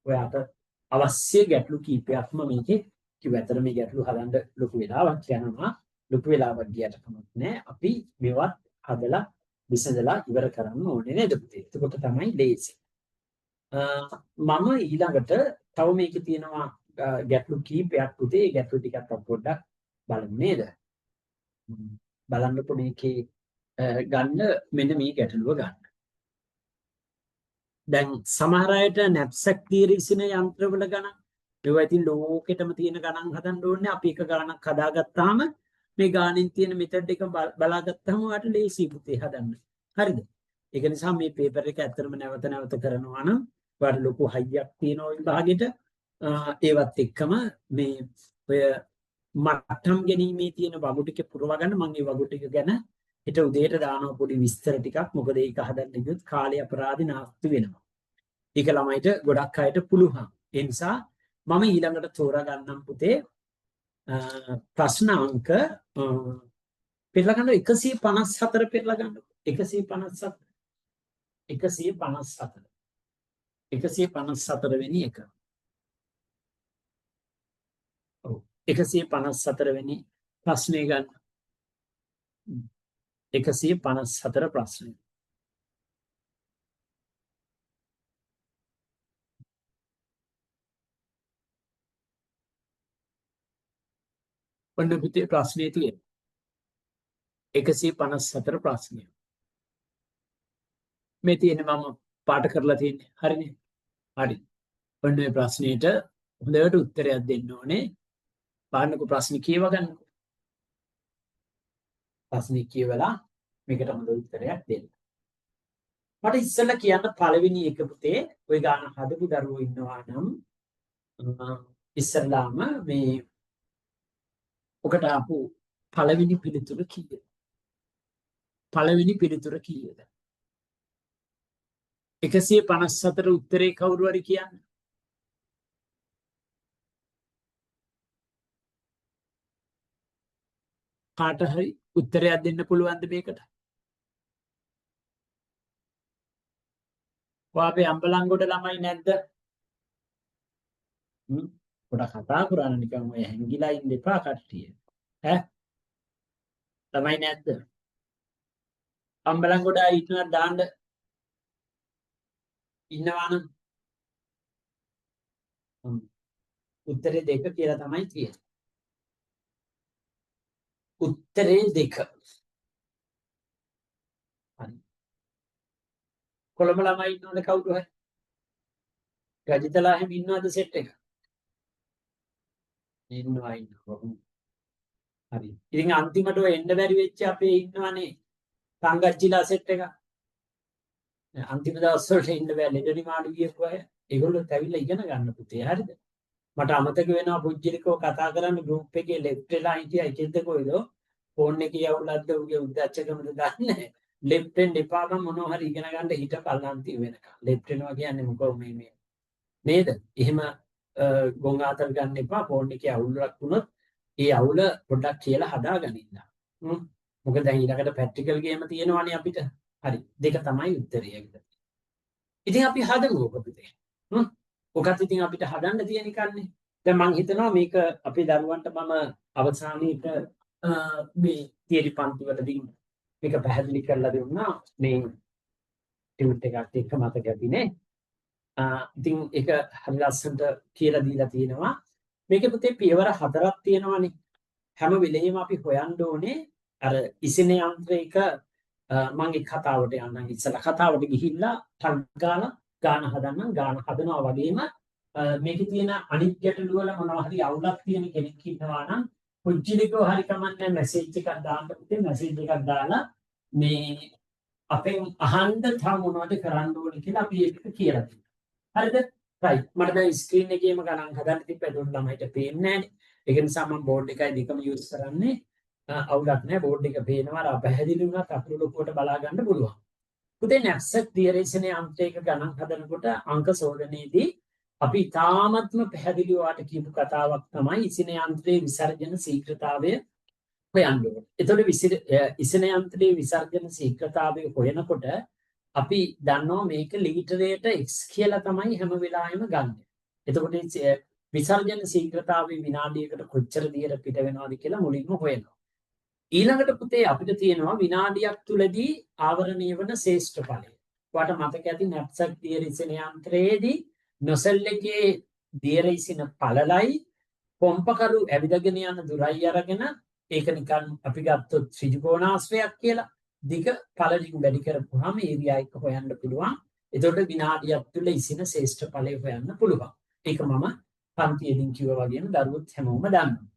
ඔයාට අවශ්‍ය ගැටලු කීපයක්ම මේකේ කිව්වා. ඇත්තට මේ ගැටලු හදන්න ලොකු වෙලාවක් යනවා. ලොකු වෙලාවක් ගියට කමක් නෑ. අපි මේවත් හදලා විසඳලා ඉවර කරන්න ඕනේ නේද පුතේ? එතකොට තමයි ලේසි. මම ඊළඟට තව මේකේ තියෙනවා ගැටලු කීපයක් පුතේ. ඒ ගැටලු ටිකක් අපි පොඩ්ඩක් බලමු නේද? බලන්නකො මේකේ ගන්න මෙන්න මේ ගැටලුව ගන්න. දැන් සමහර අයට නැප්සැක් තීරීසින යන්ත්‍රවල ගණන් මේවා ඉතින් ලෝකෙටම තියෙන ගණන් හදන්න ඕනේ. අපි එක ගණනක් හදාගත්තාම මේ ගානෙන් තියෙන මෙතඩ් එක බලාගත්තාම ඔයාලට ලේසි පුතේ හදන්න. හරිද? ඒක නිසා මේ පේපර් එක ඇත්තටම නැවත නැවත කරනවා නම් ඔයාලට ලොකු හයියක් තියෙනවා විභාගෙට. ඒවත් එක්කම මේ ඔය මට්ටම් ගැනීමේ තියෙන වගු ටික පුරවා ගන්න. මම ඒ වගු ටික ගැන හෙට උදේට දානවා පොඩි විස්තර ටිකක්. මොකද ඒක හදන්න ගියොත් කාලය අපරාධي නාස්ති වෙනවා. ඒක ළමයිට ගොඩක් අයට පුළුවන්. ඒ නිසා මම ඊළඟට තෝරා ගන්නම් පුතේ ප්‍රශ්න අංක පෙරලා ගන්න 154 පෙරලා ගන්න. 154 154 154 වෙනි එක. ඔව් 154 වෙනි ප්‍රශ්නේ ගන්න. 154 ප්‍රශ්නය. ඔන්න පුතේ ප්‍රශ්නේ තියෙනවා. 154 ප්‍රශ්නය. මේ තියෙන්නේ මම පාට කරලා තියෙන්නේ. හරිනේ? හරි. ඔන්න මේ ප්‍රශ්නෙට හොඳට උත්තරයක් දෙන්න ඕනේ. බලන්නකෝ ප්‍රශ්නේ කියව ගන්නකෝ. ප්‍රශ්නේ කියවලා මේකට හොඳ උත්තරයක් දෙන්න. මට ඉස්සෙල්ලා කියන්න පළවෙනි එක පුතේ ඔය ගාන හදපු දරුවෝ ඉන්නවා නම් ඉස්සෙල්ලාම මේ ඔකට ආපු පළවෙනි පිළිතුර කීයද? පළවෙනි පිළිතුර කීයද? 154 උත්තරේ කවුරු හරි කියන්න. කාට හරි උත්තරයක් දෙන්න පුළුවන්ද මේකට? ඔයා අපේ අම්බලන්ගොඩ ළමයි නැද්ද? පොඩක් කතා කරන්න නිකන් ඔය හැංගිලා ඉන්න එපා කට්ටිය. ඈ ළමයි නැද්ද? අම්බලන්ගොඩ අය ඉන්නවා දාන්න ඉන්නවා නම් උත්තරේ දෙක කියලා තමයි තියෙන්නේ. උත්තරේ දෙක. හරි. කොළඹ ළමයි ඉන්නවද කවුරු හරි? ගජිතලා එහෙම ඉන්නවද සෙට් එක? ඉන්නවා ඉන්නවා. හරි. ඉතින් අන්තිමට ඔය එන්න බැරි වෙච්ච අපේ ඉන්නවනේ සංගච්චිලා සෙට් එක. අන්තිම දවස් වලට එන්න බෑ ලෙඩ නිමාඩු ගියපු අය. ඒගොල්ලොත් ඇවිල්ලා ඉගෙන ගන්න පුතේ. හරිද? මට අමතක වෙනවා පුජ්‍යලිකව කතා කරන්න ගෲප් එකේ ලෙෆ්ට් වෙලා හිටියා එකෙක්ද කොයිද ෆෝන් එකේ යවුලක්ද උගේ උද්දච්චකමද දන්නේ නැහැ. ලෙෆ්ට් වෙන්න එපා බං මොනවා හරි ඉගෙන ගන්න හිටපල්ලා අන්තිම වෙනකන්. ලෙෆ්ට් වෙනවා කියන්නේ මොකෝ මේ මේ නේද? එහෙම ගොන් ආතල් ගන්න එපා. ෆෝන් එකේ අවුලක් වුණොත් ඒ අවුල පොඩ්ඩක් කියලා හදාගනින්න. මොකද දැන් ඊළඟට ප්‍රැක්ටිකල් ගේම තියෙනවානේ අපිට. හරි. දෙක තමයි උත්තරය ඇවිල්ලා. ඉතින් අපි හදමු ඔක පුතේ. ඔකත් ඉතින් අපිට හදන්න තියෙන එකන්නේ. දැන් මං හිතනවා මේක අපේ දරුවන්ට මම අවසානයේට මේ තියරි පන්ති වලදී මේක පැහැදිලි කරලා දුන්නා මේ ටියුට් එකත් එක්ක මතක ඇතිනේ. ඉතින් ඒක හරි ලස්සනට කියලා දීලා තියෙනවා. මේකේ පුතේ පියවර හතරක් තියෙනවානේ. හැම වෙලෙම අපි හොයන්න ඕනේ අර ඉසින යන්ත්‍රයක මං එක් කතාවට යන්නම් ඉස්සලා කතාවට ගිහිල්ලා ටක් ගාලා ගාන හදන්නම්. ගාන හදනවා වගේම මේකේ තියෙන අනිත් ගැටලු වල මොනවා හරි අවුලක් තියෙන කෙනෙක් ඉන්නවා නම් පුජ්ජිලිකව හරි කමන්නේ මැසේජ් එකක් දාන්න පුතේ. මැසේජ් එකක් දාලා මේ අපෙන් අහන්න තව මොනවද කරන්න ඕනේ කියලා අපි ඒක කියලා දෙනවා. හරිද? රයිට්. මට දැන් ස්ක්‍රීන් එකේම ගණන් හදන්න තිබ්බ. ඒතකොට ළමයිට පේන්නේ නැහනේ. ඒක නිසා මම බෝඩ් එකයි දෙකම යූස් කරන්නේ. අවුලක් නැහැ. බෝඩ් එක පේනවා. අර අපැහැදිලි වුණත් අකුරු ලොකුවට බලා ගන්න පුළුවන්. පුතේ නැප්සැක් දියරේෂණ යන්ත්‍රයක ගණන් හදනකොට අංක සෝදනයේදී අපි ඉතාමත්ම පැහැදිලිව වාට කියපු කතාවක් තමයි ඉසින යන්ත්‍රයේ විසර්ජන ශීඝ්‍රතාවය හොයන්න ඕනේ. එතකොට ඉසින යන්ත්‍රයේ විසර්ජන ශීඝ්‍රතාවය හොයනකොට අපි දන්නවා මේක ලීටරයට x කියලා තමයි හැම වෙලාවෙම ගන්න. එතකොට විසර්ජන ශීඝ්‍රතාවය විනාඩියකට කොච්චර දියර පිට වෙනවද කියලා මුලින්ම හොයනවා. ඊළඟට පුතේ අපිට තියෙනවා විනාඩියක් තුලදී ආවරණය වන ශ්‍රේෂ්ඨ ඵලය. ඔයාට මතක ඇති නැප්සැක් දියර ඉසින යන්ත්‍රයේදී නොසෙල් එකේ දියර ඉසින පළලයි පොම්පකරු ඇවිදගෙන යන දුරයි අරගෙන ඒක නිකන් අපි ගත්තොත් ත්‍රිකෝණාශ්‍රයක් කියලා දිග පළලින් වැඩි කරපුවාම ඒරියා එක හොයන්න පුළුවන්. එතකොට විනාඩියක් තුල ඉසින ශ්‍රේෂ්ඨ ඵලය හොයන්න පුළුවන්. ඒක මම පන්තියේදී කිව්වා වගේම දරුවොත් හැමෝම දන්නවා.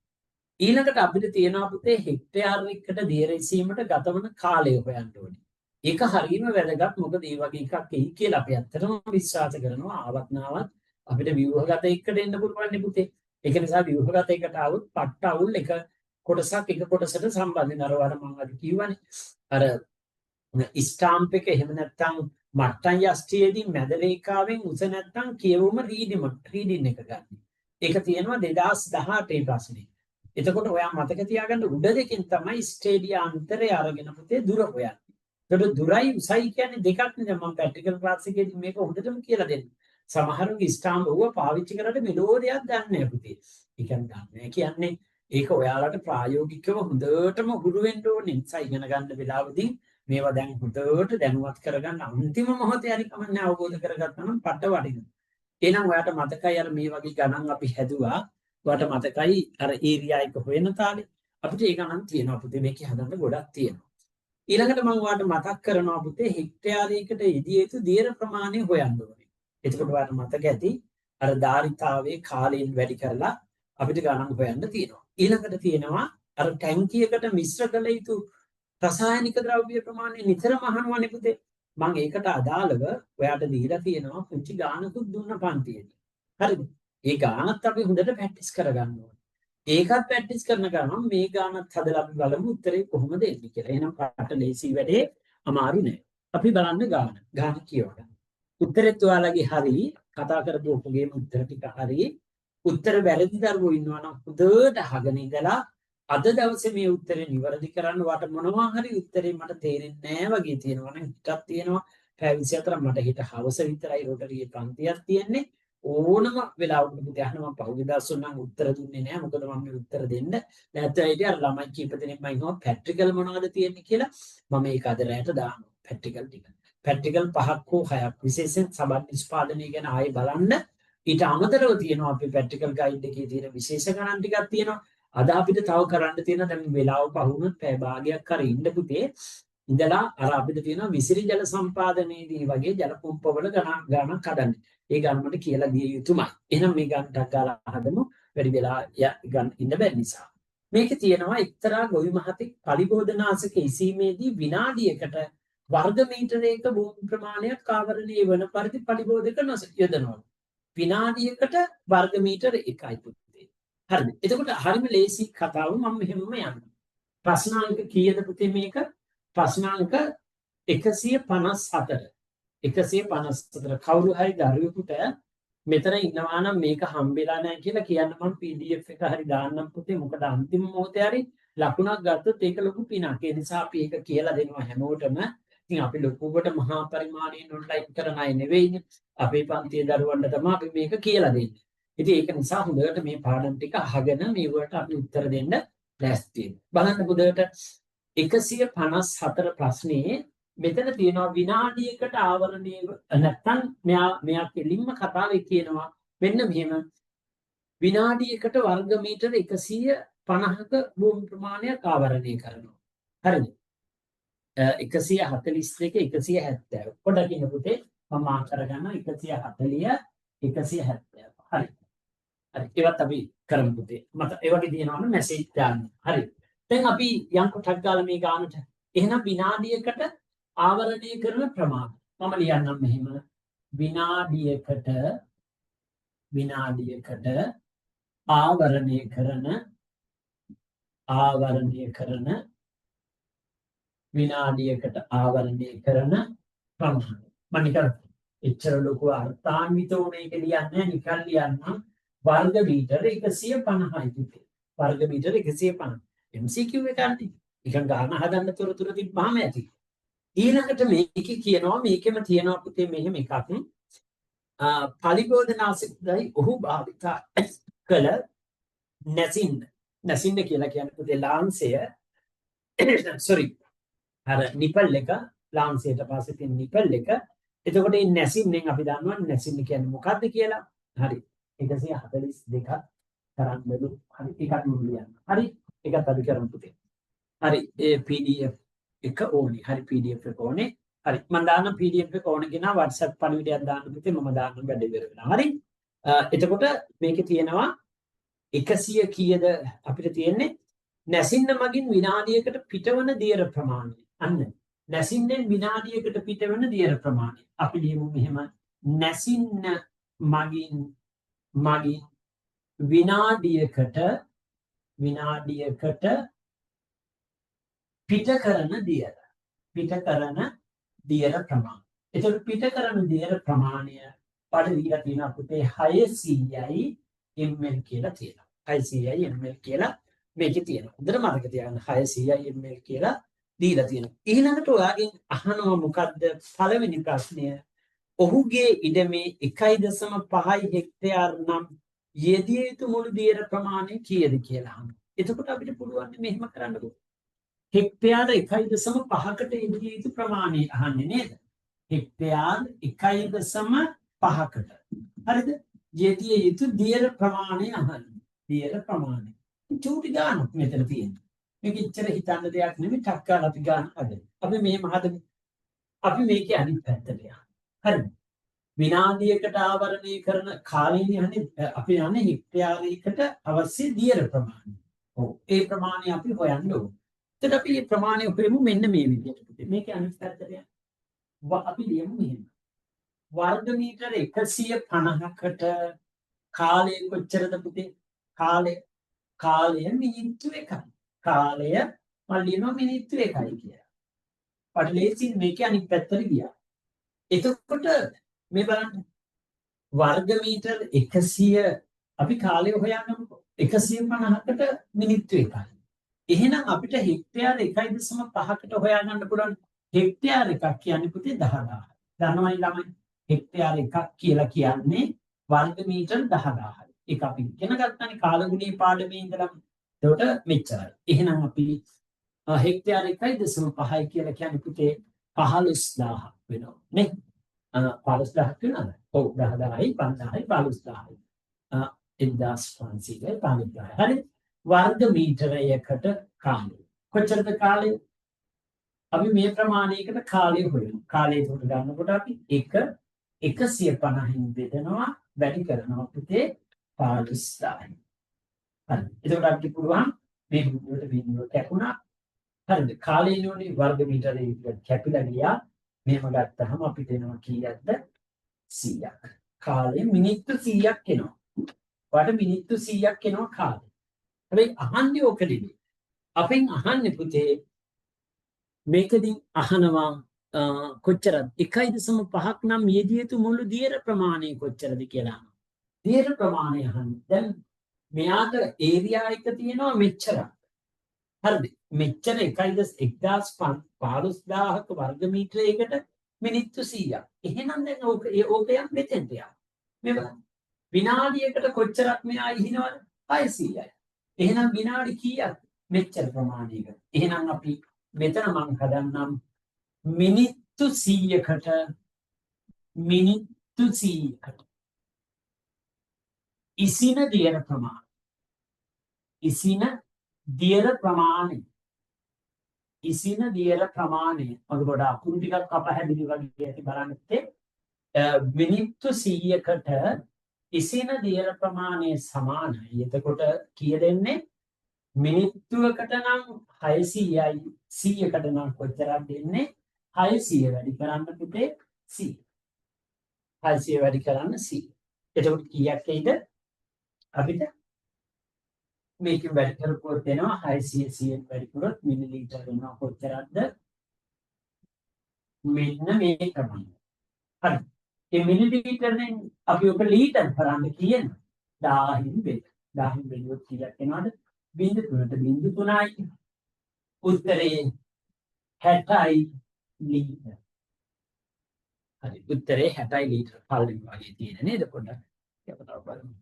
ඊළඟට අපිට තියෙනවා පුතේ හෙක්ටයාර් එකකට දියර ඉසීමට ගතවන කාලය හොයන්න ඕනේ. ඒක හරියම වැදගත්. මොකද මේ වගේ එකක් එයි කියලා අපි ඇත්තටම විශ්වාස කරනවා. ආවත් නාවත් අපිට ව්‍යුහගත එකට එන්න පුළුවන් නේ පුතේ. ඒක නිසා ව්‍යුහගත එකට આવොත් පට්ට අවුල් එක කොටසක් එක කොටසට සම්බන්ධ වෙනවා. අර වර මම අද කිව්වනේ. අර ස්ටාම්ප් එක එහෙම නැත්නම් මට්ටම් යෂ්ටියේදී මැද රේඛාවෙන් උස නැත්නම් කියවුම රීඩින් එක ගන්න. ඒක තියෙනවා 2018 ප්‍රශ්නේ. එතකොට ඔයා මතක තියාගන්න උඩ දෙකෙන් තමයි ස්ටේඩියා අන්තරය අරගෙන පුතේ දුර හොයන්නේ. එතකොට දුරයි උසයි කියන්නේ දෙකක් නේ. දැන් මම ප්‍රැක්ටිකල් ක්ලාස් එකේදී මේක හොඳටම කියලා දෙන්න. සමහරුන්ගේ ස්ටාම්ප් ඔව්ව පාවිච්චි කරලා මෙලෝ දෙයක් දන්නේ නැහැ පුතේ. ඒ කියන්නේ දන්නේ නැහැ කියන්නේ ඒක ඔයාලට ප්‍රායෝගිකව හොඳටම හුරු වෙන්න ඕනේ. නිසා ඉගෙන ගන්න වෙලාවදී මේවා දැන් හොඳට දැනුවත් කරගන්න අන්තිම මොහොතේ හරි කමන්නේ අවබෝධ කරගත්තා නම් පට වටිනවා. එහෙනම් ඔයාට මතකයි අර මේ වගේ ගණන් අපි හැදුවා. ඔයාට මතකයි අර ඒරියා එක හොයන තාලේ අපිට ඒ ගණන් තියෙනවා පුතේ. මේකේ හදන්න ගොඩක් තියෙනවා. ඊළඟට මම ඔයාට මතක් කරනවා පුතේ හෙක්ටයාරයකට යෙදිය යුතු දියර ප්‍රමාණය හොයන්න ඕනේ. එතකොට ඔයාට මතක ඇති අර ධාරිතාවයේ කාලයෙන් වැඩි කරලා අපිට ගණන් හොයන්න තියෙනවා. ඊළඟට තියෙනවා අර ටැංකියකට මිශ්‍ර කළ යුතු රසායනික ද්‍රව්‍ය ප්‍රමාණය නිතරම අහනවනේ පුතේ. මම ඒකට අදාළව ඔයාට දීලා තියෙනවා පුංචි ගානකුත් දුන්න පන්තියේදී. හරිද? ඒ ගානත් අපි හොඳට ප්‍රැක්ටිස් කරගන්න ඕනේ. ඒකත් ප්‍රැක්ටිස් කරන ගමන් මේ ගානත් හදලා අපි බලමු උත්තරේ කොහොමද එන්නේ කියලා. එහෙනම් පාට ලේසි වැඩේ අමාරු නෑ. අපි බලන්න ගාන. ගාන කියවගන්න. උත්තරෙත් ඔයාලගේ හරි, කතා කරපු ඔක්කොගේම උත්තර ටික හරි. උත්තර වැරදි දරුවෝ ඉන්නවා නම් හොඳට අහගෙන ඉඳලා අද දවසේ මේ උත්තරේ නිවැරදි කරන්න වට මොනවා හරි උත්තරේ මට තේරෙන්නේ නෑ වගේ තියෙනවා නම් හිතක් තියෙනවා. පැය 24 මට හිත හවස විතරයි රොටරියේ පන්තියක් තියෙන්නේ. ඕනම වෙලාවකට පුතේ අහන මම පහුගිය දවස්වල නම් උත්තර දුන්නේ නෑ. මොකද මම මේ උත්තර දෙන්න නැත්නම් හිටිය අර ළමයි කීප දෙනෙක් මම ඉන්නවා ප්‍රැක්ටිකල් මොනවද තියෙන්නේ කියලා. මම ඒක අද රැට දානවා ප්‍රැක්ටිකල් ටික. ප්‍රැක්ටිකල් 5ක් හෝ 6ක් විශේෂයෙන් සබන් නිෂ්පාදනය ගැන ආයේ බලන්න. ඊට අමතරව තියෙනවා අපේ ප්‍රැක්ටිකල් ගයිඩ් එකේ තියෙන විශේෂ ගණන් ටිකක් තියෙනවා. අද අපිට තව කරන්න තියෙන දැන් වෙලාව පහ වුණොත් පැය භාගයක් හරි ඉන්න පුතේ. ඉඳලා අර අපිට තියෙනවා විසිරි ජල සම්පාදනයේදී වගේ ජල පොම්පවල ගණන් ගණන් හදන්න. ඒ ගණන් මට කියලා දිය යුතුමයි. එහෙනම් මේ ගණන් ටක් ගාලා හදමු. වැඩි වෙලා ගන්න ඉන්න බැරි නිසා. මේකේ තියෙනවා එක්තරා ගොවි මහතෙක් පලිබෝධනාශක ඉසීමේදී විනාඩියකට වර්ග මීටරයක භූමි ප්‍රමාණයක් ආවරණය වන පරිදි පලිබෝධක යොදනවා. විනාඩියකට වර්ග මීටර 1යි පුතේ. හරිද? එතකොට හරිම ලේසි කතාව මම මෙහෙමම යනවා. ප්‍රශ්නාංක කීයද පුතේ මේක? ප්‍රශ්නාංක 154. 154 කවුරු හරි දරුවෙකුට මෙතන ඉන්නවා නම් මේක හම්බෙලා නැහැ කියලා කියන්න මම PDF එක හරි දාන්නම් පුතේ. මොකද අන්තිම මොහොතේ හරි ලකුණක් ගත්තොත් ඒක ලොකු පිනක්. ඒ නිසා අපි ඒක කියලා දෙනවා හැමෝටම. ඉතින් අපි ලොකුවට මහා පරිමාණයෙන් ඔන්ලයින් කරන අය නෙවෙයිනේ. අපේ පන්තියේ දරුවන්ට තමයි අපි මේක කියලා දෙන්නේ. ඉතින් ඒක නිසා හොඳට මේ පාඩම් ටික අහගෙන මේ වලට අපි උත්තර දෙන්න ලෑස්ති වෙන්න. බලන්න හොඳට 154 ප්‍රශ්නේ මෙතන තියෙනවා විනාඩියකට ආවරණය නැත්තම් මෙයා කෙලින්ම කතාවේ කියනවා මෙන්න මෙහෙම විනාඩියකට වර්ග මීටර 150ක භූමි ප්‍රමාණයක් ආවරණය කරනවා. හරිද? 142 170. පොඩ්ඩක් ඉන්න පුතේ මම මාක් කරගන්න 140 170. හරි. හරි. ඒවත් අපි කරමු පුතේ. මට ඒ වගේ තියෙනවා නම් මැසේජ් දාන්න. හරි. දැන් අපි යම් කොටක් ගාලා මේ ගානට. එහෙනම් විනාඩියකට ආවරණය කරන ප්‍රමාණය මම ලියන්නම් මෙහෙම. විනාඩියකට විනාඩියකට ආවරණය කරන ආවරණය කරන විනාඩියකට ආවරණය කරන ප්‍රමාණය. මම නිකන් එච්චර ලොකු අර්ථාන්විතව මේක ලියන්නේ නිකන් ලියන්නම්. වර්ග මීටර 150යි පුතේ. වර්ග මීටර 150. MCQ එකන්නේ. නිකන් ගාන හදන්න තොරතුරු තිබ්බාම ඇති. ඊළඟට මේකේ කියනවා මේකෙම තියෙනවා පුතේ මෙහෙම එකක්. පලිබෝධනාශකයි ඔහු භාවිතා කළ නැසින්න. නැසින්න කියලා කියන්නේ පුතේ ලාංශය සෝරි අර නිපල් එක ලාංශයට පස්සේ තියෙන නිපල් එක. එතකොට මේ නැසින්නෙන් අපි දන්නවා නැසින්න කියන්නේ මොකද්ද කියලා. හරි. 142ක් කරන්නලු. හරි ඒකත් මම ලියන්න. හරි ඒකත් අපි කරමු පුතේ. හරි ඒ PDF එක ඕනේ. හරි PDF එක ඕනේ. හරි මම දාන්නම් PDF එක ඕන කෙනා WhatsApp පණිවිඩයක් දාන්න පුතේ මම දාන්නම් වැඩ ඉවර වෙනවා. හරි. එතකොට මේකේ තියෙනවා 100 කීයද අපිට තියෙන්නේ නැසින්න මගින් විනාඩියකට පිටවන දියර ප්‍රමාණය. අන්න නැසින්නෙන් විනාඩියකට පිටවන දියර ප්‍රමාණය. අපි ලියමු මෙහෙම නැසින්න මගින් මගින් විනාඩියකට විනාඩියකට පිට කරන දියර පිට කරන දියර ප්‍රමාණය. එතකොට පිට කරන දියර ප්‍රමාණය පාඩ දීලා තියෙනවා පුතේ 600යි ml කියලා තියෙනවා. 600යි ml කියලා මේකේ තියෙනවා. හොඳට මතක තියාගන්න 600යි ml කියලා දීලා තියෙනවා. ඊළඟට ඔයාගෙන් අහනවා මොකද්ද පළවෙනි ප්‍රශ්නය? ඔහුගේ ඉඩමේ 1.5 හෙක්ටයාර් නම් යෙදිය යුතු මුළු දියර ප්‍රමාණය කීයද කියලා අහනවා. එතකොට අපිට පුළුවන් මෙහෙම කරන්න හෙක්ටයාර 1.5කට යෙදිය යුතු ප්‍රමාණය අහන්නේ නේද? හෙක්ටයාර් 1.5කට. හරිද? යෙදිය යුතු දියර ප්‍රමාණය අහන්නේ. දියර ප්‍රමාණය. චූටි ගානක් මෙතන තියෙන්නේ. මේක ඉච්චර හිතන්න දෙයක් නෙමෙයි ටක් ගාලා අපි ගාන හදමු. අපි මෙහෙම හදමු. අපි මේකේ අනිත් පැත්තට යමු. හරිද? විනාඩියකට ආවරණය කරන කාලෙනේ යන්නේ අපි යන්නේ හෙක්ටයාරයකට අවශ්‍ය දියර ප්‍රමාණය. ඔව් ඒ ප්‍රමාණය අපි හොයන්න ඕනේ. එතකොට අපි මේ ප්‍රමාණය හොයමු මෙන්න මේ විදිහට. මේකේ අනිත් පැත්තට යන්න. අපි ලියමු මෙහෙම. වර්ග මීටර 150කට කාලය කොච්චරද පුතේ? කාලය කාලය මිනිත්තු 1යි. කාලය මම ලියනවා මිනිත්තු 1යි කියලා. පටලේසින් මේකේ අනිත් පැත්තට ගියා. එතකොට මේ බලන්න වර්ග මීටර 100 අපි කාලය හොයන්නමුකෝ. 150කට මිනිත්තු 1යි. එහෙනම් අපිට හෙක්ටයාර 1.5කට හොයාගන්න පුළුවන්. හෙක්ටයාර එකක් කියන්නේ පුතේ 10,000. දන්නවයි ළමයි? හෙක්ටයාර එකක් කියලා කියන්නේ වර්ග මීටර 10,000යි. ඒක අපි ඉගෙන ගත්තානේ කාලගුණී පාඩමේ ඉඳලම. එතකොට මෙච්චරයි. එහෙනම් අපි හෙක්ටයාර 1.5යි කියලා කියන්නේ පුතේ 15,000 වෙනවා නේ? 15,000ක් වෙනවද? ඔව් 10,000යි 5,000යි 15,000යි. 1500යි 15,000යි. හරි. වර්ග මීටරයකට කාලය. කොච්චරද කාලය? අපි මේ ප්‍රමාණයකට කාලය හොයනවා. කාලය උඩ ගන්නකොට අපි 1 150න් බෙදනවා වැඩි කරනවා පුතේ 15,000. හරි. එතකොට අපිට පුළුවන් මේ බිඳුවට බිඳුව කැපුණා. හරිද? කාලය නුනේ වර්ග මීටරය කැපිලා ගියා. මෙහෙම ගත්තහම අපිට එනවා කීයක්ද? 100ක්. කාලය මිනිත්තු 100ක් එනවා. ඔයාලට මිනිත්තු 100ක් එනවා කාලය. හැබැයි අහන්නේ ඕක නෙමෙයි. අපෙන් අහන්නේ පුතේ මේකෙදින් අහනවා කොච්චරද 1.5ක් නම් යෙදිය යුතු මුළු දියර ප්‍රමාණය කොච්චරද කියලා අහනවා. දියර ප්‍රමාණය අහන්නේ. දැන් මෙයාට ඒරියා එක තියෙනවා මෙච්චරක්. හරිද? මෙච්චර 1.15000ක වර්ග මීටරයකට මිනිත්තු 100ක්. එහෙනම් දැන් ඕක ඕක යම් මෙතෙන්ට යන්න. මේ බලන්න. විනාඩියකට කොච්චරක් මෙයා ඉහිනවද? 600යි. එහෙනම් විනාඩි කීයක්? මෙච්චර ප්‍රමාණයකට. එහෙනම් අපි මෙතන මං හදන්නම් මිනිත්තු 100කට මිනිත්තු 100කට ඉසින දියර ප්‍රමාණය. ඉසින දියර ප්‍රමාණය. ඉසින දියර ප්‍රමාණය. මගේ පොඩ අකුරු ටිකක් අපහැදිලි වගේ ඇති බලන්න ඉතින්. මිනිත්තු 100කට ඉසින දියර ප්‍රමාණය සමානයි. එතකොට කීයද එන්නේ? මිනිත්තුවකට නම් 600යි 100කට නම් කොච්චරක් දෙන්නේ? 600 වැඩි කරන්න පුතේ 100. 600 වැඩි කරන්න 100. එතකොට කීයක් එයිද? අපිට මේකෙන් වැඩි කරපුවොත් එනවා 600 100 වැඩි කරොත් මිලිලීටර් වෙනවා කොච්චරක්ද? මෙන්න මේ ප්‍රමාණය. හරි. මේ මිලිලීටරෙන් අපි ඔක ලීටර් කරන්න කියන 1000න් බෙද. 1000න් බෙදුවොත් කීයක් එනවද? 0.3ට 0.3යි. උත්තරේ 60යි ලීටර්. හරි. උත්තරේ 60යි ලීටර්. පළවෙනි වගේ තියෙන නේද පොඩ්ඩක්. ඒක තව බලමු.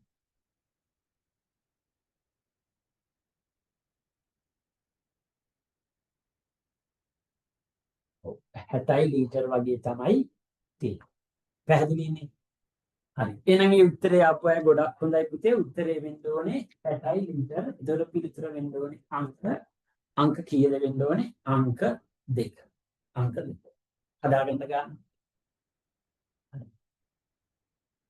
ඔව් 60යි ලීටර් වගේ තමයි තියෙන්නේ. පැහැදිලිනේ? හරි. එහෙනම් මේ උත්තරේ ආපු අය ගොඩක් හොඳයි පුතේ. උත්තරේ වෙන්න ඕනේ 60යි ලීටර්. ඒතකොට පිළිතුර වෙන්න ඕනේ අංක කීයද වෙන්න ඕනේ? අංක 2. අංක 2. හදාගන්න ගන්න. හරි.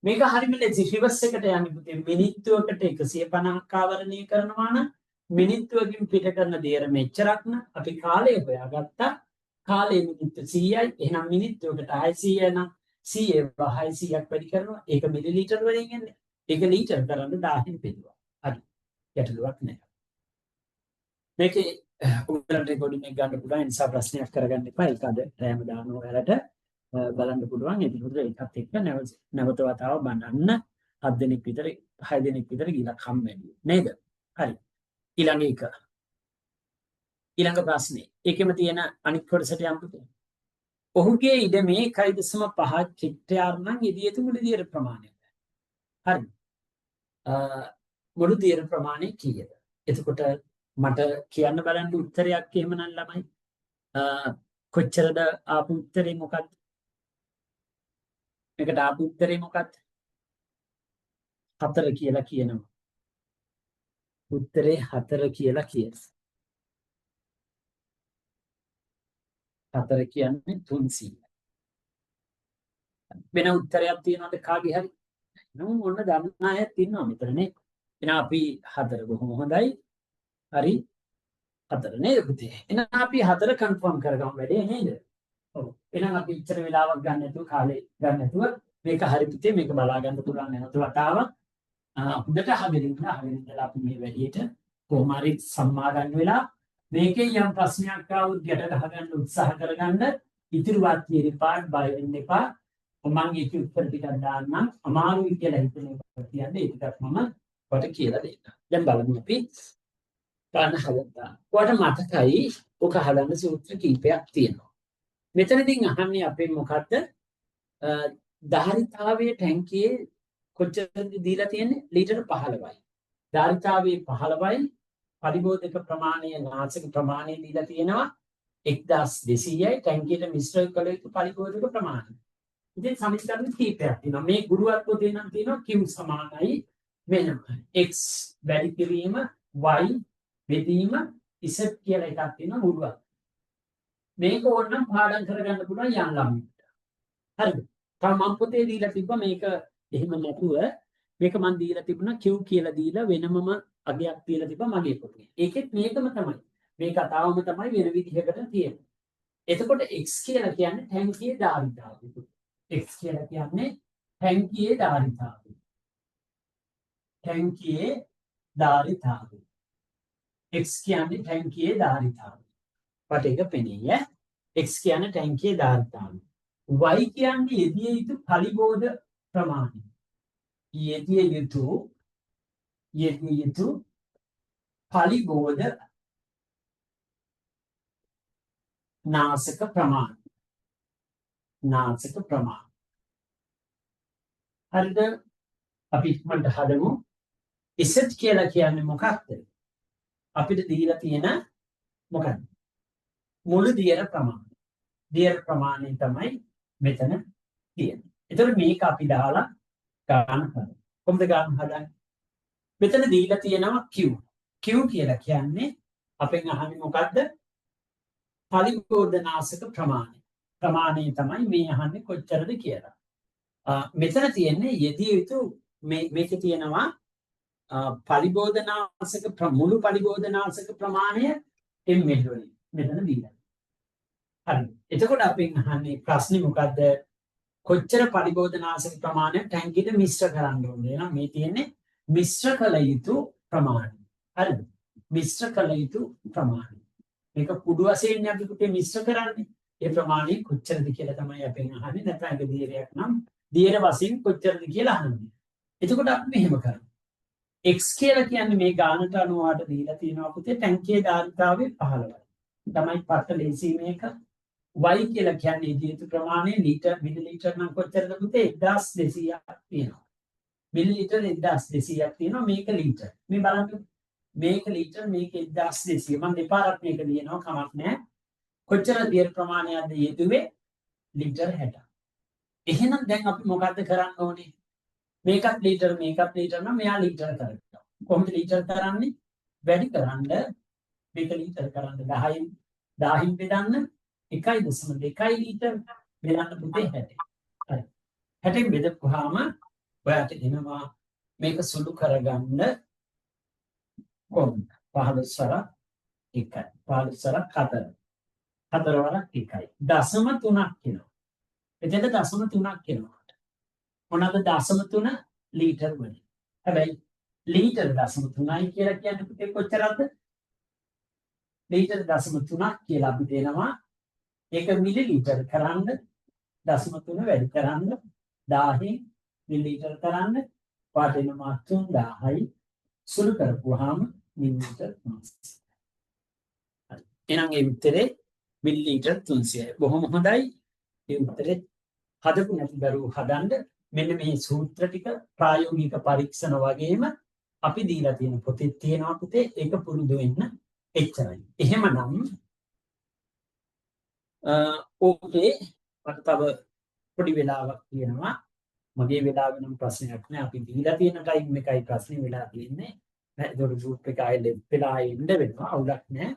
මේක හරිම ලේසි. රිවර්ස් එකට යන්නේ පුතේ. මිනිත්තුවකට 150ක් ආවරණය කරනවා නම් මිනිත්තුවකින් පිට කරන දියර මෙච්චරක් නම් අපි කාලය හොයාගත්තා. කාලය මිනිත්තු 100යි. එහෙනම් මිනිත්තුවකට 600 නම් 100 600ක් වැඩි කරනවා. ඒක මිලිලීටර් වලින් එන්නේ. ඒක ලීටර් කරන්න 1000න් බෙදුවා. හරි. ගැටලුවක් නෑ. මේකේ ඔයගලන්ට රෙකෝඩින් එක ගන්න පුළුවන්. ඒ නිසා ප්‍රශ්නයක් කරගන්න එපා. ඒක අද රෑම දානවා ඔයාලට බලන්න පුළුවන්. ඒකෝට ඒකත් එක්ක නැවත වතාව බලන්න 7 දෙනෙක් විතර 6 දෙනෙක් විතර ගිලක් හම්බ වෙන්නේ නේද? හරි. ඊළඟ එක. ඊළඟ ප්‍රශ්නේ. ඒකෙම තියෙන අනිත් කොටසට යමු පුතේ. ඔහුගේ ඉඩමේ 1.5 හෙක්ටයාර් නම් යෙදිය යුතු මුළු දියර ප්‍රමාණය. හරි. මුළු දියර ප්‍රමාණය කීයද? එතකොට මට කියන්න බලන්න උත්තරයක් එහෙමනම් ළමයි. කොච්චරද ආපු උත්තරේ මොකක්ද? මේකට ආපු උත්තරේ මොකක්ද? 4 කියලා කියනවා. උත්තරේ 4 කියලා කියනවා. 4 කියන්නේ 300. වෙන උත්තරයක් තියෙනවද කාගේ හරි? නෝ ඔන්න දන්න අයත් ඉන්නවා මෙතන නේ. එහෙනම් අපි 4 බොහොම හොඳයි. හරි, 4 නේද පුතේ? එහෙනම් අපි 4 කන්ෆර්ම් කරගමු වැඩේ නේද? ඔව්. එහෙනම් අපි ඉච්චර වෙලාවක් ගන්න නැතුව, කාලේ ගන්න නැතුව මේක හරි පුතේ, මේක බලා ගන්න පුළුවන් නැවත වතාවක්. හොඳට අහගෙන ඉන්න, අහගෙන ඉඳලා අපි මේ වැඩේට කොහොම හරි සම්මාදන් වෙලා මේකෙන් යම් ප්‍රශ්නයක් ආවොත් ගැට ගහ ගන්න උත්සාහ කරගන්න. ඉතිරි වාක්‍යයේ පාඩ් බය වෙන්න එපා. මම ඒකේ උත්තර ටිකක් දාන්නම්. අමාරුයි කියලා හිතන එක කියන්නේ ඒ ටිකක් මම ඔයාලට කියලා දෙන්නම්. දැන් බලමු අපි ගන්න හදන්න. ඔයාලට මතකයි ඔක හදන්න සූත්‍ර කීපයක් තියෙනවා. මෙතනකින් අහන්නේ අපේ මොකද්ද? ධාරිතාවයේ ටැංකියේ කොච්චරද දීලා තියෙන්නේ? ලීටර 15යි. ධාරිතාවයේ 15යි, පරිබෝධක ප්‍රමාණය, නාසක ප්‍රමාණය දීලා තියෙනවා 1200යි, ටැංකියට මිශ්‍ර කළ යුතු පරිබෝධක ප්‍රමාණය. ඉතින් සමීකරණ කීපයක් තියෙනවා. මේ ගුරුවත් පොතේ නම් තියෙනවා Q සමානයි වෙනම x වැඩි කිරීම y බෙදීම z කියලා එකක් තියෙනවා ගුරුවත්. මේක ඕනනම් පාඩම් කරගන්න පුළුවන් යම් ළමයින්ට. හරිද? තව මම පොතේ දීලා තිබ්බා මේක එහෙම නැතුව, මේක මං දීලා තිබුණා Q කියලා දීලා වෙනමම අගයක් දීලා තිබ්බා මගේ පොතේ. ඒකෙත් මේකම තමයි. මේ කතාවම තමයි වෙන විදිහකට තියෙන්නේ. එතකොට x කියලා කියන්නේ ටැංකියේ ධාරිතාවය. x කියලා කියන්නේ ටැංකියේ ධාරිතාවය. ටැංකියේ ධාරිතාවය. x කියන්නේ ටැංකියේ ධාරිතාවය. වට එක පෙනෙයි ඈ. x කියන්නේ ටැංකියේ ධාරිතාවය. y කියන්නේ යෙදිය යුතු පරිබෝධ ප්‍රමාණය. යෙදිය යුතු පරිබෝධ නාසක ප්‍රමාණය. නාසක ප්‍රමාණය. හරිද? අපි ඉක්මනට හදමු. Z කියලා කියන්නේ මොකක්ද? අපිට දීලා තියෙන මොකක්ද? මුළු දියර ප්‍රමාණය. දියර ප්‍රමාණය තමයි මෙතන තියෙන්නේ. එතකොට මේක අපි දාලා ගාන හදමු. කොහොමද ගාන හදන්නේ? මෙතන දීලා තියෙනවා Q. Q කියලා කියන්නේ අපෙන් අහන්නේ මොකද්ද? පරිබෝධනාශක ප්‍රමාණය. ප්‍රමාණය තමයි මේ අහන්නේ කොච්චරද කියලා. මෙතන තියෙන්නේ යෙදිය යුතු මේකේ තියෙනවා පරිබෝධනාශක මුළු පරිබෝධනාශක ප්‍රමාණය ml වලින් මෙතන දීලා. හරි. එතකොට අපෙන් අහන්නේ ප්‍රශ්නේ මොකද්ද? කොච්චර පරිබෝධනාශක ප්‍රමාණයක් ටැංකියට මිශ්‍ර කරන්න ඕනද? එහෙනම් මේ තියෙන්නේ මිශ්‍ර කළ යුතු ප්‍රමාණය. හරිද? මිශ්‍ර කළ යුතු ප්‍රමාණය. මේක කුඩු වශයෙන් අපි පුතේ මිශ්‍ර කරන්නේ. ඒ ප්‍රමාණය කොච්චරද කියලා තමයි අපෙන් අහන්නේ. නැත්නම් ඒක දියරයක් නම් දියර වශයෙන් කොච්චරද කියලා අහන්නේ. එතකොට අපි මෙහෙම කරමු. x කියලා කියන්නේ මේ ගානට අනුව වාට දීලා තියෙනවා පුතේ ටැංකියේ ධාරිතාවය 15යි. තමයි පට්ට ලේසි මේක. y කියලා කියන්නේ යෙදිය යුතු ප්‍රමාණය ලීටර් මිලිලීටර් නම් කොච්චරද පුතේ? 1200ක් තියෙනවා. මිලිලීටර් 1200ක් තියෙනවා, මේක ලීටර්. මේ බලන්න, මේක ලීටර්, මේක 1200. මම දෙපාරක් මේක ලියනවා, කමක් නෑ. කොච්චර දියර ප්‍රමාණයක්ද යෙදුවේ? ලීටර් 60. එහෙනම් දැන් අපි මොකද්ද කරන්න ඕනේ? මේකත් ලීටර්, මේකත් ලීටර් නම් මෙයා ලීටර් කරගන්නවා. කොහොමද ලීටර් කරන්නේ? වැඩි කරන්න, මේක ලීටර් කරන්න 10න් 1000න් බෙදන්න, 1.2 ලීටර් බෙදන්න පුතේ 60. හරි. 60න් බෙදපුවාම ඔයාට එනවා මේක සුළු කරගන්න කොහොමද? 15 වරක් 1යි. 15 වරක් 4. 4 වරක් 1යි. දශම 3ක් එනවා. එතෙන්ට දශම 3ක් එනවා. මොනවාද දශම 3? ලීටර් වලින්. හැබැයි ලීටර් දශම 3යි කියලා කියන්නේ පුතේ කොච්චරද? ලීටර් දශම 3ක් කියලා අපි දෙනවා. ඒක මිලිලීටර් කරන්න දශම 3 වැඩි කරන්න 1000න් මිලිලීටර් කරන්න වාට එනවා 3000යි, සුළු කරපුවාම මිලිලීටර් 300. හරි. එහෙනම් ඒ උත්තරේ මිලිලීටර් 300යි. බොහොම හොඳයි. ඒ උත්තරේ හදපු නැති දරුවෝ හදන්න මෙන්න මේ සූත්‍ර ටික ප්‍රායෝගික පරීක්ෂණ වගේම අපි දීලා තියෙන පොතේ තියෙනවා පුතේ, ඒක පුරුදු වෙන්න, එච්චරයි. එහෙමනම් ඕකේ මට තව පොඩි වෙලාවක් තියෙනවා. මගේ වෙලාව නම් ප්‍රශ්නයක් නෑ. අපි දීලා තියෙන ටයිම් එකයි ප්‍රශ්නේ වෙලා තියෙන්නේ. නෑ, ඒතකොට ගෲප් එක ආයෙ ලෙෆ්ට් වෙලා ආයෙ එන්න වෙනවා. අවුලක් නෑ.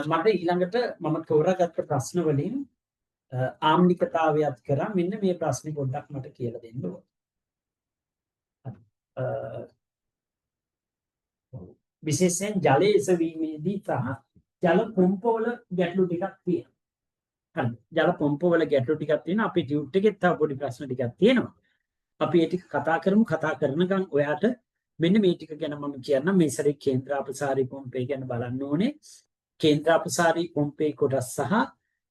මට ඊළඟට මම තෝරාගත්ත ප්‍රශ්න වලින් ආම්ලිකතාවයත් කරා මෙන්න මේ ප්‍රශ්නේ පොඩ්ඩක් මට කියලා දෙන්න ඕන. විශේෂයෙන් ජලය එසවීමේදී සහ ජල පොම්පවල ගැටලු ටිකක් තියෙනවා. හරි. ජල පොම්පවල ගැටලු ටිකක් තියෙනවා. අපේ ටියුට් එකෙත් තව පොඩි ප්‍රශ්න ටිකක් තියෙනවා. අපි ඒ ටික කතා කරමු. කතා කරනකන් ඔයාට මෙන්න මේ ටික ගැන මම කියන්නම්. මේ සැරේ කේන්ද්‍රාපසාරී පොම්පේ ගැන බලන්න ඕනේ. කේන්ද්‍රාපසාරී පොම්පේ කොටස් සහ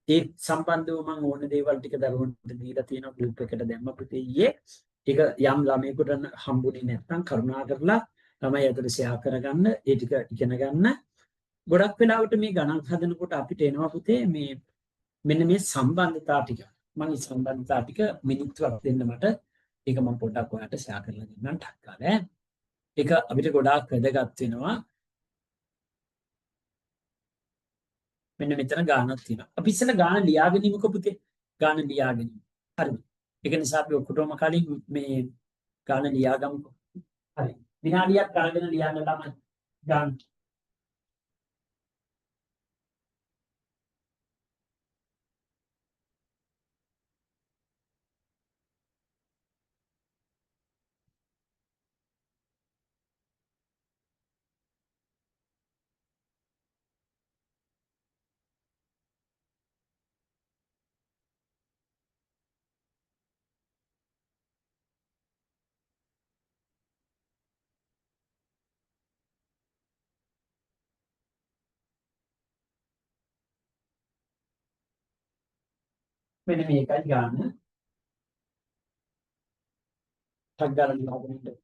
ඒ සම්බන්ධව මම ඕන දේවල් ටික දරුවන්ට දීලා තියෙනවා ගෲප් එකට දැම්ම පුතේ ඊයේ. ඒක යම් ළමයෙකුට හම්බුනේ නැත්නම් කරුණා කරලා ළමයි අතර ෂෙයා කරගන්න, ඒ ටික ඉගෙන ගන්න. ගොඩක් වෙලාවට මේ ගණන් හදනකොට අපිට එනවා පුතේ මේ මෙන්න මේ සම්බන්ධතා ටික. මම මේ සම්බන්ධතා ටික මිනිත්තුවක් දෙන්න මට. ඒක මම පොඩ්ඩක් ඔයාලට ෂෙයා කරලා දෙන්නම් ටක් ගාලා ඈ. ඒක අපිට ගොඩාක් වැදගත් වෙනවා. මෙන්න මෙතන ගානක් තියෙනවා. අපි ඉස්සෙල්ලා ගාන ලියාගෙන ඉමුකෝ පුතේ. ගාන ලියාගෙන ඉමු. හරිද? ඒක නිසා අපි ඔක්කොටම කලින් මේ ගාන ලියාගමුකෝ. හරි. විනාඩියක් අරගෙන ලියන්න ළමයි. ගාන. මෙන්න මේකයි ගාන. ටක් ගාලා ලියාගෙන ඉන්න.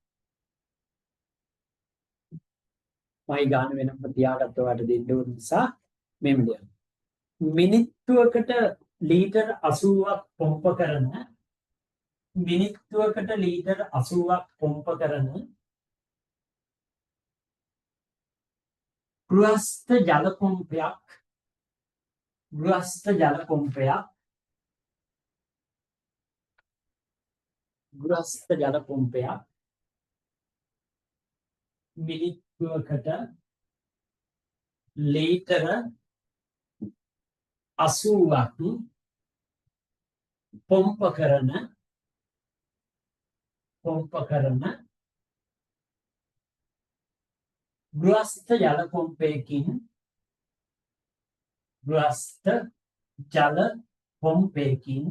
මයි ගාන වෙනම තියාගත්ත ඔයාලට දෙන්න ඕන නිසා මෙහෙම ලියන්න. මිනිත්තුවකට ලීටර් 80ක් පොම්ප කරන මිනිත්තුවකට ලීටර් 80ක් පොම්ප කරන ගෘහස්ත ජල පොම්පයක් ගෘහස්ත ජල පොම්පයක් ගෘහස්ත ජල පොම්පයක් මිනිත්තුවකට ලීටර 80ක් පොම්ප කරන ගෘහස්ත ජල පොම්පයකින් ගෘහස්ත ජල පොම්පයකින්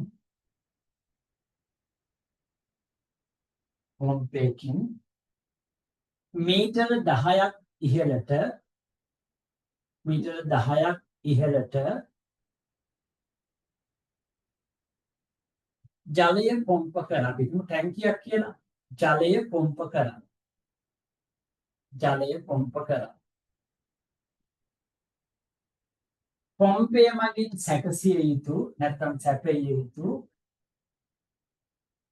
මීටර 10ක් ඉහළට මීටර 10ක් ඉහළට ජලය පොම්ප කරා. අපි හිතමු ටැංකියක් කියලා. ජලය පොම්ප කරා. ජලය පොම්ප කරා. පොම්පය මගින් සැකසිය යුතු නැත්නම් සැපිය යුතු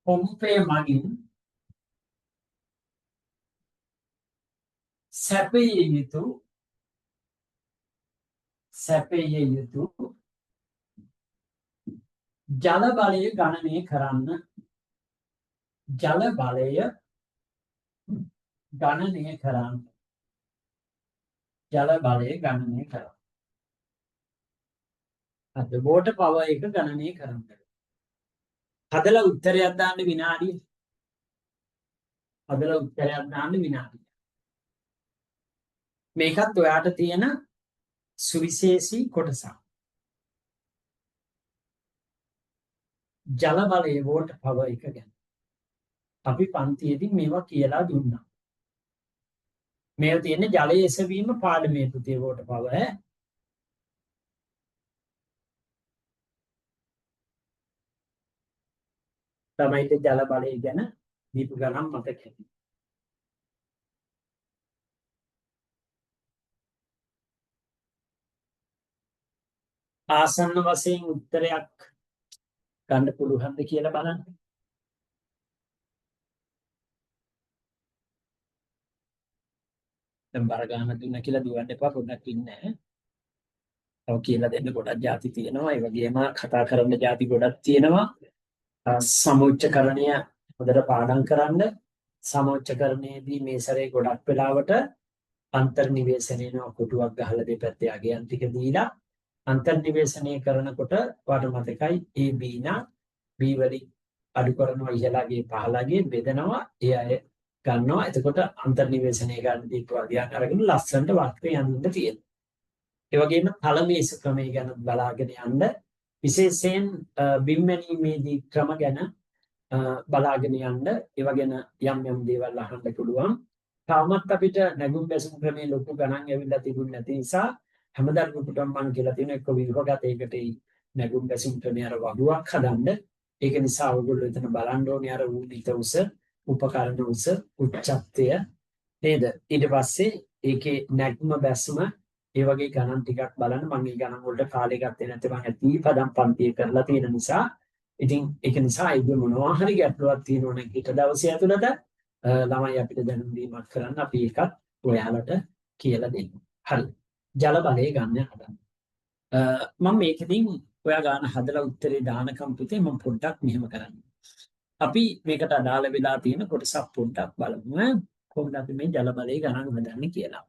පොම්පය මගින් සැපිය යුතු සැපිය යුතු ජල බලය ගණනය කරන්න. ජල බලය ගණනය කරන්න. ජල බලය ගණනය කරන්න. අද වෝටර් පවර් එක ගණනය කරන්න. හදලා උත්තරයක් දාන්න විනාඩිය. හදලා උත්තරයක් දාන්න විනාඩිය. මේකත් ඔයාට තියෙන සුවිශේෂී කොටසක්. ජල බලය වෝටර් පවර් එක ගැන අපි පන්තියේදී මේවා කියලා දුන්නා. මේවා තියෙන්නේ ජලය එසවීම පාඩමේ පුතේ වෝටර් පවර් ඈ. ළමයින්ට ජල බලය ගැන දීපු ගණන් මතක ඇති. ආසන්න වශයෙන් උත්තරයක් ගන්න පුළුවන්ද කියලා බලන්න. දැන් බර ගන්න දුන්න කියලා දුවන්න එපා, පොඩ්ඩක් ඉන්න ඈ. තව කියලා දෙන්න ගොඩක් ಜಾති තියෙනවා. ඒ වගේම කතා කරන්න ಜಾති ගොඩක් තියෙනවා. සමුච්චකරණය හොඳට පාඩම් කරන්න. සමුච්චකරණයේදී මේ සැරේ ගොඩක් වෙලාවට අන්තර්නිවේෂණය වෙනවා. කොටුවක් ගහලා දෙපැත්තේ අගයන් ටික දීලා අන්තර්නිවේෂණය කරනකොට ඔයාලට මතකයි A B නා B වලින් අඩු කරනවා ඉහළගේ පහළගේ බෙදනවා. ඒ අය ගන්නවා. එතකොට අන්තර්නිවේදනය ගන්න දීපු වදියක් අරගෙන ලස්සනට වක්‍රය යන්න තියෙනවා. ඒ වගේම තලමේස ක්‍රමය ගැන බලාගෙන යන්න, විශේෂයෙන් බිම් මැනීමේදී ක්‍රම ගැන බලාගෙන යන්න, ඒවා ගැන යම් යම් දේවල් අහන්න පුළුවන්. තාමත් අපිට නැගුම් බැසුම් ක්‍රමයේ ලොකු ගණන් ඇවිල්ලා තිබුණ නැති නිසා හැම දරුවෙකුටම මං කියලා තියෙන එක්ක ව්‍යුහගතයකට නැගුම් බැසුම් ක්‍රමය අර වගුවක් හදන්න. ඒක නිසා ඔයගොල්ලෝ එතන බලන්න ඕනේ අර ඌනිත උස, උපකරණ උස, උච්චත්වය නේද? ඊට පස්සේ ඒකේ නැග්ම බැස්ම ඒ වගේ ගණන් ටිකක් බලන්න. මං ඒ ගණන් වලට කාලය ගත්තේ නැත්නම් මං ඇති පදම් පන්තිය කරලා තියෙන නිසා. ඉතින් ඒක නිසා ඒක මොනවා හරි ගැටලුවක් තියෙනවා නම් ඊට දවසේ ඇතුළත ළමයි අපිට දැනුම් දීමක් කරන්න, අපි ඒකත් ඔයාලට කියලා දෙන්න. හරි. ජල බලය ගන්න හදන්න. මම මේකෙදින් ඔයා ගාන හදලා උත්තරේ දානකම් පුතේ මම පොඩ්ඩක් මෙහෙම කරන්න. අපි මේකට අදාළ වෙලා තියෙන කොටසක් පොඩ්ඩක් බලමු ඈ. කොහොමද අපි මේ ජල බලය ගණන් හදන්නේ කියලා.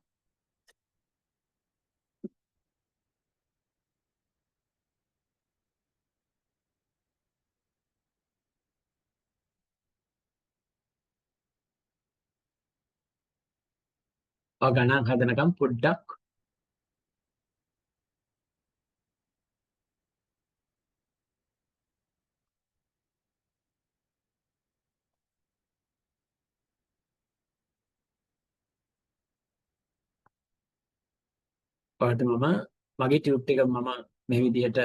ඔය ගණන් හදනකම් පොඩ්ඩක් ඔයාලට මම මගේ ටියුට් එක මම මේ විදිහට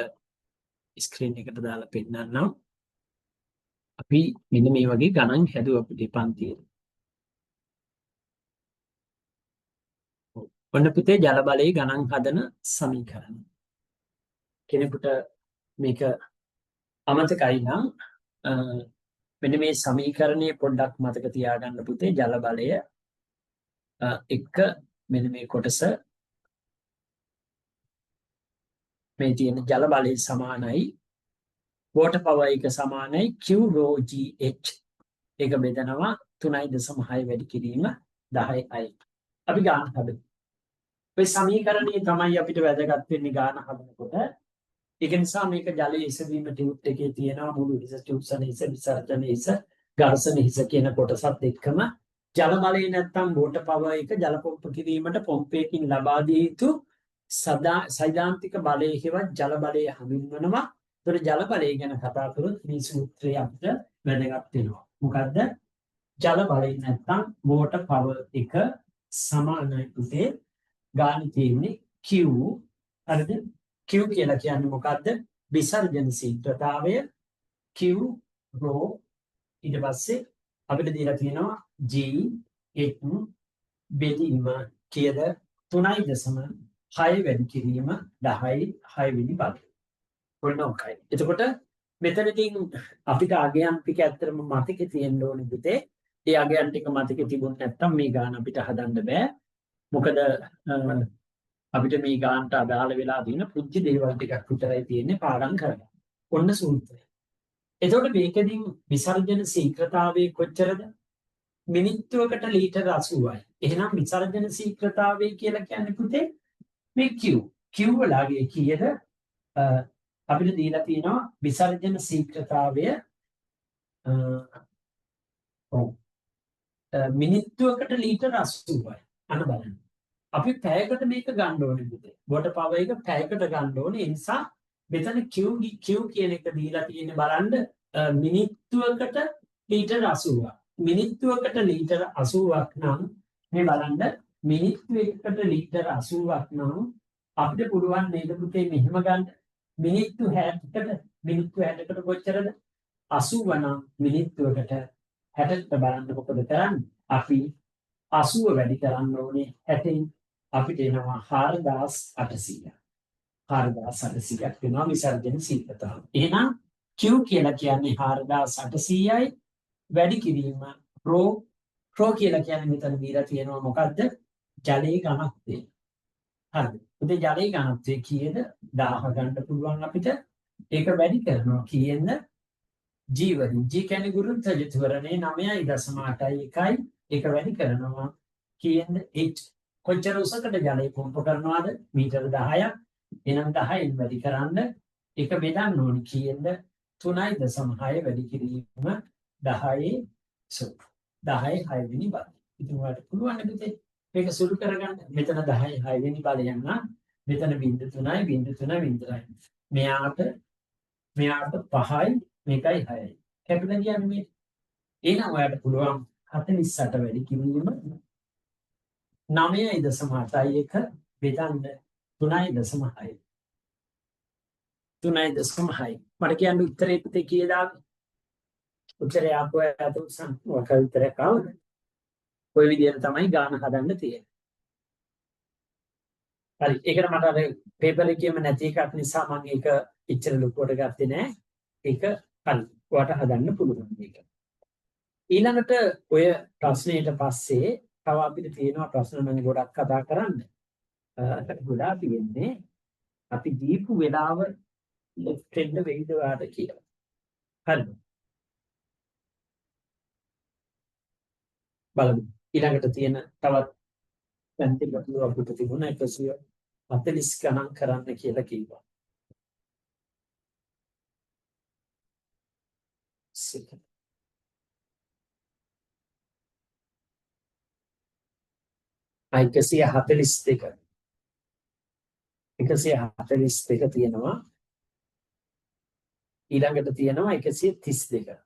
ස්ක්‍රීන් එකට දාලා පෙන්නන්නම්. අපි මෙන්න මේ වගේ ගණන් හැදුවා අපේ පන්තියේ. ඔන්න පුතේ ජල බලයේ ගණන් හදන සමීකරණ. කෙනෙකුට මේක අමතකයි නම් මෙන්න මේ සමීකරණය පොඩ්ඩක් මතක තියාගන්න පුතේ. ජල බලය එක්ක මෙන්න මේ කොටස මේ තියෙන ජල බලය සමානයි වෝටර් පවර් එක සමානයි Q rho G H. ඒක බෙදනවා 3.6 වැඩි කිරීම 10i. අපි ගාන හදමු. ඔය සමීකරණය තමයි අපිට වැදගත් වෙන්නේ ගාන හදනකොට. ඒක නිසා මේක ජලයේ එසවීම ටියුට් එකේ තියෙනවා මුළු හිස, චූසන හිස, විසර්ජන හිස, ඝර්ෂණ හිස කියන කොටසත් එක්කම ජල බලය නැත්තම් වෝටර් පවර් එක ජල පොම්ප කිරීමට පොම්පයකින් ලබා දිය යුතු සෛද්ධාන්තික බලය හෙවත් ජල බලය හඳුන්වනවා. ඒතර ජල බලය ගැන කතා කරොත් මේ සූත්‍රය අපිට වැදගත් වෙනවා. මොකද්ද? ජල බලය නැත්තම් වෝටර් පවර් එක සමානයි පුතේ ගාන තියෙන්නේ Q. හරිද? Q කියලා කියන්නේ මොකද්ද? විසර්ජන ශීඝ්‍රතාවය Q rho ඊට පස්සේ අපිට දීලා තියෙනවා G H බෙදීම කීයද? 3.6 වැඩි කිරීම 10 6 වෙනි බලය. ඔන්න ඔකයි. එතකොට මෙතනකින් අපිට අගයන් ටික ඇත්තටම මතකේ තියෙන්න ඕනේ පුතේ. ඒ අගයන් ටික මතකේ තිබුණ නැත්නම් මේ ගාන අපිට හදන්න බෑ. මොකද අපිට මේ ගානට අදාළ වෙලා තියෙන පුංචි දේවල් ටිකක් විතරයි තියෙන්නේ පාඩම් කරගන්න. ඔන්න සූත්‍රය. එතකොට මේකෙදින් විසර්ජන ශීඝ්‍රතාවය කොච්චරද? මිනිත්තුවකට ලීටර් 80යි. එහෙනම් විසර්ජන ශීඝ්‍රතාවය කියලා කියන්නේ පුතේ මේ Q. Q වලගේ කීයද? අපිට දීලා තියෙනවා විසර්ජන ශීඝ්‍රතාවය ඔව් මිනිත්තුවකට ලීටර් 80යි. අන්න බලන්න. අපි පැයකට මේක ගන්න ඕනේ පුතේ. වෝටර් පවර් එක පැයකට ගන්න ඕනේ. ඒ නිසා මෙතන Q කියන එක දීලා තියෙන්නේ බලන්න මිනිත්තුවකට ලීටර් 80ක්. මිනිත්තුවකට ලීටර් 80ක් නම් මේ බලන්න මිනිත්තුවකට ලීටර් 80ක් නම් අපිට පුළුවන් නේද පුතේ මෙහෙම ගන්න. මිනිත්තු 60කට මිනිත්තු 60කට කොච්චරද? 80 නම් මිනිත්තුවකට 60ට බලන්න මොකද කරන්නේ? අපි 80 වැඩි කරන්න ඕනේ 60න් අපිට එනවා 4800. 4800ක් වෙනවා විසර්ජන ශීඝ්‍රතාවය. එහෙනම් Q කියලා කියන්නේ 4800යි වැඩි කිරීම රෝ. රෝ කියලා කියන්නේ මෙතන දීලා තියෙනවා මොකද්ද? ජලයේ ඝනත්වය. හරිද? උදේ ජලයේ ඝනත්වය කීයද? 1000 ගන්න පුළුවන් අපිට. ඒක වැඩි කරනවා කීයෙන්ද? G වලින්. G කියන්නේ ගුරුත්ව ත්වරණය 9.81යි. ඒක වැඩි කරනවා කීයෙන්ද? H. කොච්චර උසකට ජලය පොම්ප කරනවද? මීටර 10ක්. එහෙනම් 10න් වැඩි කරන්න ඒක බෙදන්න ඕනි කීයෙන්ද? 3.6 වැඩි කිරීම 10 සුප්. 10 6 වෙනි බලය. ඉතින් ඔයාලට පුළුවන් නේ පුතේ මේක සුළු කරගන්න. මෙතන 10 6 වෙනි බලය නම් මෙතන 0.3 0.3 0.3. මෙයාට මෙයාට 5යි මේකයි 6යි. කැපිලා කියන්නේ මේ. එහෙනම් ඔයාලට පුළුවන් 48 වැඩි කිරීම 9.8යි 1 බෙදන්න 3.6. 3.6. මට කියන්න උත්තරේ පුතේ කීයද ආවේ? උත්තරේ ආපු අය අත උස්සන්න. ඔක උත්තරයක් ආවද? ඔය විදිහට තමයි ගාන හදන්න තියෙන්නේ. හරි. ඒකට මට අර පේපර් එකේම නැති එකක් නිසා මම ඒක එච්චර ලොකුවට ගත්තේ නෑ. ඒක හරි. ඔයාට හදන්න පුළුවන් මේක. ඊළඟට ඔය ප්‍රශ්නයට පස්සේ තව අපිට තියෙනවා ප්‍රශ්න නම් ගොඩක් කතා කරන්න. ගොඩාක් තියෙන්නේ අපි දීපු වෙලාව ලෙෆ්ට් වෙන්න වෙයිද ඔයාට කියලා. හරිද? බලමු. ඊළඟට තියෙන තවත් පැන්ති ගැටලුව අපිට තිබුණා 140 ගණන් කරන්න කියලා කිව්වා. second. ආ 142 142 තියෙනවා. ඊළඟට තියෙනවා 132.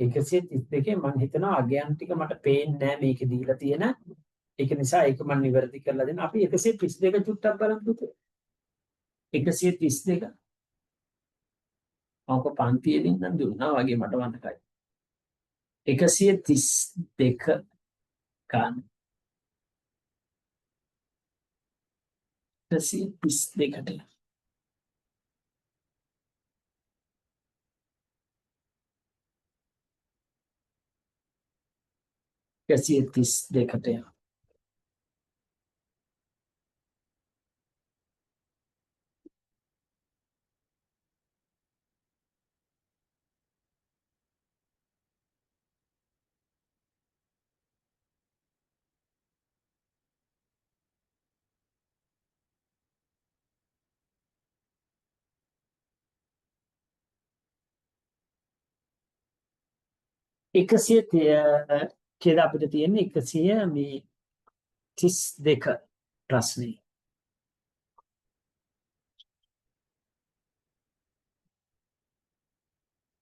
132 මං හිතනවා අගයන් ටික මට පේන්නේ නෑ මේකේ දීලා තියෙන. ඒක නිසා ඒක මං නිවැරදි කරලා දෙන්න. අපි 132 චුට්ටක් බලමු පුතේ. 132 ඔක පන්තියේදී නම් දුන්නා වගේ මට මතකයි. 132 ගන්න. 132ට 132ට යනවා. එකසිය කියලා අපිට තියෙන්නේ 132 ප්‍රශ්නේ.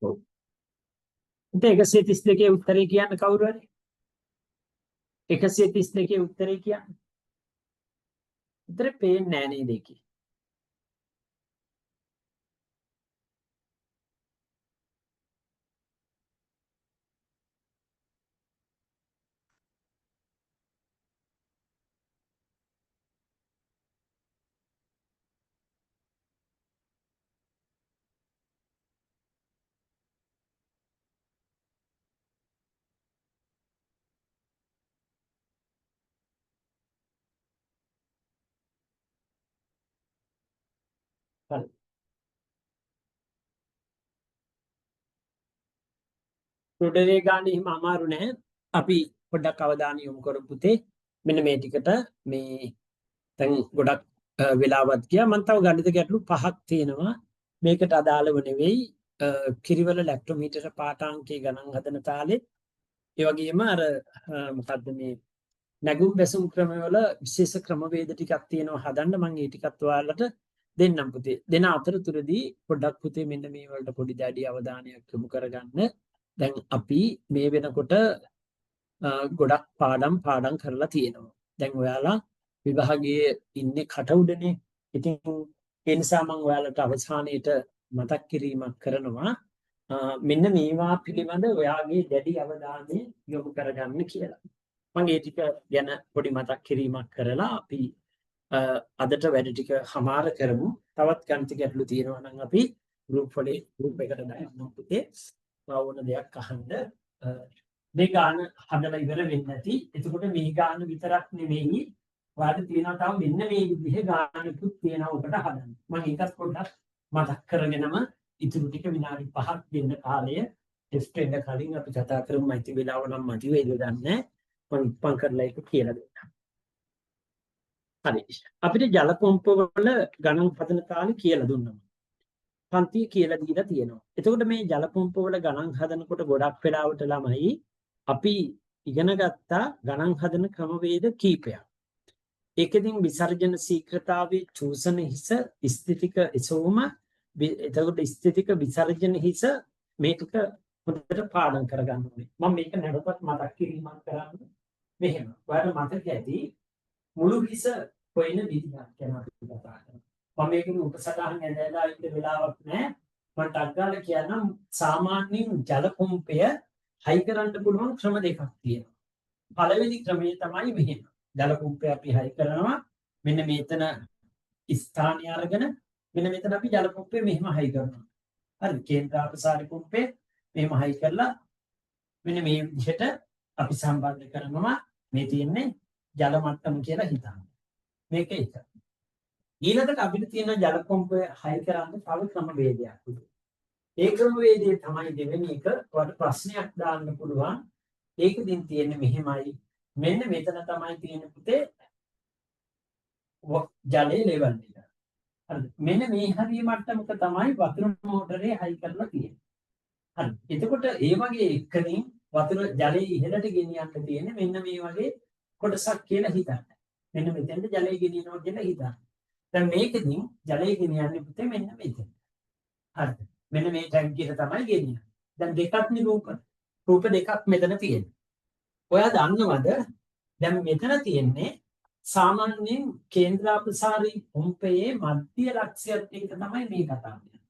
ඔව්. ඉතින් 132 උත්තරේ කියන්න කවුරු හරි? 132 උත්තරේ කියන්න. උත්තරේ පේන්නේ නෑ නේද ඒකේ? හරි. රුඩරේ ගන්න එහෙම අමාරු නෑ. අපි පොඩ්ඩක් අවධානය යොමු කරමු පුතේ. මෙන්න මේ ටිකට මේ දැන් ගොඩක් වෙලාවක් ගියා. මං තව ගණිත ගැටලු පහක් තියෙනවා. මේකට අදාළව නෙවෙයි කිරිවල ලැක්ටෝමීටර පාඨාංකයේ ගණන් හදන තාලෙත් ඒ වගේම අර මොකද්ද මේ නැගුම් බැසුම් ක්‍රමවල විශේෂ ක්‍රමවේද ටිකක් තියෙනවා හදන්න. මං ඒ ටිකත් ඔයාලට දෙන්නම් පුතේ. දෙන අතරතුරදී පොඩ්ඩක් පුතේ මෙන්න මේ වලට පොඩි දැඩි අවධානයක් යොමු කරගන්න. දැන් අපි මේ වෙනකොට ගොඩක් පාඩම් කරලා තියෙනවා. දැන් ඔයාලා විභාගයේ ඉන්නේ කට උඩනේ. ඉතින් ඒ නිසා මම ඔයාලට අවසානයේට මතක් කිරීමක් කරනවා. මෙන්න මේවා පිළිබඳ ඔයාගේ දැඩි අවධානය යොමු කරගන්න කියලා. මම ඒ ටික ගැන පොඩි මතක් කිරීමක් කරලා අපි අදට වැඩ ටික හමාර කරමු. තවත් ගණිත ගැටලු තියෙනවා නම් අපි ගෲප් වලේ ගෲප් එකට දාන්න පුතේ. ඕන දෙයක් අහන්න. මේ ගාන හදලා ඉවර වෙන්නේ නැති. එතකොට මේ ගාන විතරක් නෙවෙයි ඔයාලට තියෙනවා තව මෙන්න මේ විදිහේ ගානකුත් තියෙනවා ඔබට හදන්න. මම ඒකත් පොඩ්ඩක් මතක් කරගෙනම ඉතුරු ටික විනාඩි 5ක් දෙන්න කාලය ටෙස්ට් වෙන්න කලින් අපි කතා කරමු. මයිති වෙලාව නම් මදි වෙයිද දන්නේ නැහැ. මම ඉක්මන් කරලා ඒක කියලා දෙන්නම්. හරි. අපිට ජල පොම්ප වල ගණන් හදන තාලේ කියලා දුන්නා. පන්තිය කියලා දීලා තියෙනවා. එතකොට මේ ජල පොම්පවල ගණන් හදනකොට ගොඩක් වෙලාවට ළමයි අපි ඉගෙන ගත්තා ගණන් හදන ක්‍රමවේද කීපයක්. ඒකෙදින් විසර්ජන ශීඝ්‍රතාවයේ චූෂණ හිස ස්ථිතික එසවුම, එතකොට ස්ථිතික විසර්ජන හිස මේ ටික හොඳට පාඩම් කරගන්න ඕනේ. මම මේක නැවතත් මතක් කිරීමක් කරන්න මෙහෙම. ඔයාලට මතක ඇති මුළු හිස හොයන විදිහක් ගැන අපි කතා කරනවා. මම මේකේ රූප සටහන් ඇඳලා ඉන්න වෙලාවක් නෑ. මම ටක් ගාලා කියන්නම්, සාමාන්‍යයෙන් ජල පොම්පය හයි කරන්න පුළුවන් ක්‍රම දෙකක් තියෙනවා. පළවෙනි ක්‍රමය තමයි මෙහෙම. ජල පොම්පය අපි හයි කරනවා මෙන්න මෙතන ස්ථානය අරගෙන, මෙන්න මෙතන අපි ජල පොම්පය මෙහෙම හයි කරනවා. හරි, කේන්ද්‍රාපසාරි පොම්පය මෙහෙම හයි කරලා මෙන්න මේ විදිහට අපි සම්බන්ධ කරනවා. මේ තියෙන්නේ ජල මට්ටම කියලා හිතන්න. මේක එක. ඊළඟට අපිට තියෙන ජල පොම්පය හයි කරන්න තව ක්‍රමවේදයක්. ඒ ක්‍රමවේදය තමයි දෙවෙනි එක. ඔයාලට ප්‍රශ්නයක් දාන්න පුළුවන්. ඒකෙදින් තියෙන්නේ මෙහෙමයි. මෙන්න මෙතන තමයි තියෙන පුතේ ජලයේ ලෙවල් එක. හරිද? මෙන්න මේ හරිය මට්ටමක තමයි වතුර මෝටරේ හයි කරලා තියෙන්නේ. හරි. එතකොට ඒ වගේ එකකින් වතුර ජලය ඉහළට ගෙනියන්න තියෙන්නේ මෙන්න මේ වගේ කොටසක් කියලා හිතන්න. මෙන්න මෙතෙන්ට ජලය ගෙනියනවා කියලා හිතන්න. දැන් මේකෙදින් ජලය ගෙනියන්නේ පුතේ මෙන්න මෙතෙන්ට. හරිද? මෙන්න මේ ටැංකියට තමයි ගෙනියන්නේ. දැන් දෙකක් නේ රූප. රූප දෙකක් මෙතන තියෙන්නේ. ඔයා දන්නවද දැන් මෙතන තියෙන්නේ සාමාන්‍යයෙන් කේන්ද්‍රාපසාරී පොම්පයේ මධ්‍ය ලක්ෂ්‍යයත් එක්ක තමයි මේ කතා කරන්නේ.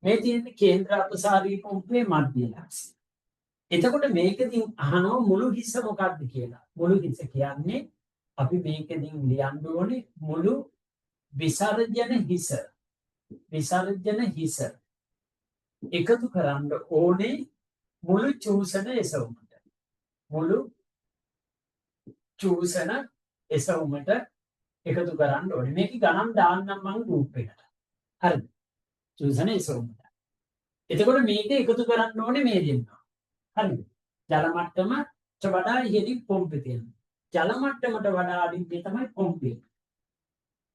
මේ තියෙන්නේ කේන්ද්‍රාපසාරී පොම්පයේ මධ්‍ය ලක්ෂ්‍ය. එතකොට මේකෙදින් අහනවා මුළු හිස මොකක්ද කියලා. මුළු හිස කියන්නේ අපි මේකෙදින් ලියන්න ඕනේ මුළු විසර්ජන හිස. විසර්ජන හිස එකතු කරන්න ඕනේ මුළු චූෂණ එසවුමට. මුළු චූෂණ එසවුමට එකතු කරන්න ඕනේ. මේක ගණන් දාන්නම් මං ගෲප් එකට. හරිද? චූෂණ එසවුමට. එතකොට මේක එකතු කරන්න ඕනේ මේ දෙන්නා. හරිද? ජල මට්ටමට වඩා ඉහළින් පොම්පේ තියෙනවා. ජල මට්ටමට වඩා අඩින් තමයි පොම්පේ.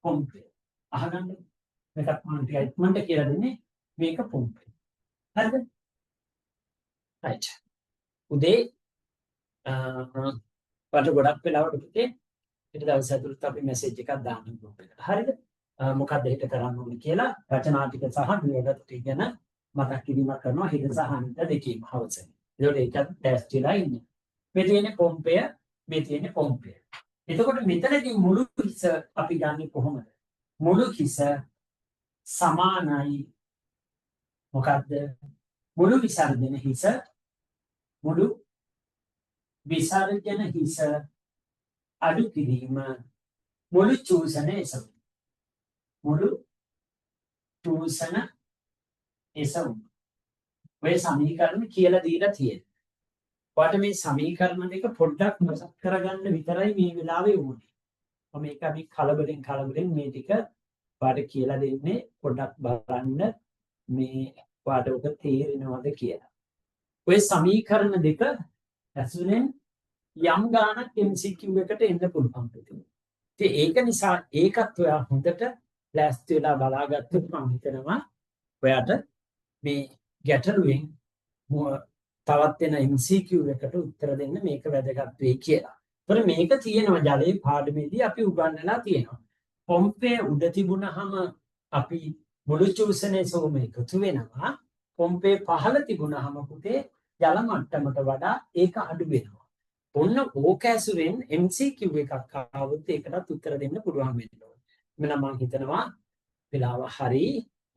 පොම්පේ. අහගන්න. මේකත් මම ටිකක් ඉක්මනට කියලා දෙන්නේ. මේක පොම්පේ. හරිද? රයිට්. උදේ ඔයාලට ගොඩක් වෙලාවට පුතේ ඊට දවස් ඇතුළත අපි මැසේජ් එකක් දාන්න ගෲප් එකට. හරිද? මොකද්ද හෙට කරන්න ඕනේ කියලා රචනා ටික සහ නියෝග ටික ගැන මතක් කිරීමක් කරනවා හෙට සහ අනිද්දා දෙකේම හවසේ. ඒතකොට ඒකත් ලෑස්තිලා ඉන්න. මේ තියෙන්නේ පොම්පය, මේ තියෙන්නේ පොම්පය. එතකොට මෙතනදී මුළු හිස අපි ගන්නෙ කොහොමද? මුළු හිස සමානයි මොකද්ද? මුළු විසර්ජන හිස, මුළු විසර්ජන හිස අඩු කිරීම මුළු චූෂණ එසවුම. මුළු චූෂණ එසවුම. ඔය සමීකරණ කියලා දීලා තියෙනවා. ඔයාලට මේ සමීකරණ දෙක පොඩ්ඩක් මතක් කරගන්න විතරයි මේ වෙලාවේ ඕනේ. මම මේක අපි කලබලෙන් කලබලෙන් මේ ටික ඔයාලට කියලා දෙන්නේ, පොඩ්ඩක් බලන්න මේ ඔයාලට ඔක තේරෙනවද කියලා. ඔය සමීකරණ දෙක ඇසුරෙන් යම් ගාණක් MCQ එකට එන්න පුළුවන් පුතේ. ඉතින් ඒක නිසා ඒකත් ඔයා හොඳට ලෑස්ති වෙලා බලාගත්තොත් මම හිතනවා ඔයාට මේ ගැටලුවෙන් තවත් එන MCQ එකට උත්තර දෙන්න මේක වැදගත් වෙයි කියලා. ඒතර මේක තියෙනවා ජලයේ පාඩමේදී අපි උගන්වලා තියෙනවා. පොම්පේ උඩ තිබුණහම අපි මුළු චූෂණයේ සෝම එකතු වෙනවා. පොම්පේ පහළ තිබුණහම පුතේ ජල මට්ටමට වඩා ඒක අඩු වෙනවා. ඔන්න ඕක ඇසුරෙන් MCQ එකක් ආවොත් ඒකටත් උත්තර දෙන්න පුළුවන් වෙන්න ඕනේ. එමනම් මම හිතනවා වෙලාව හරි.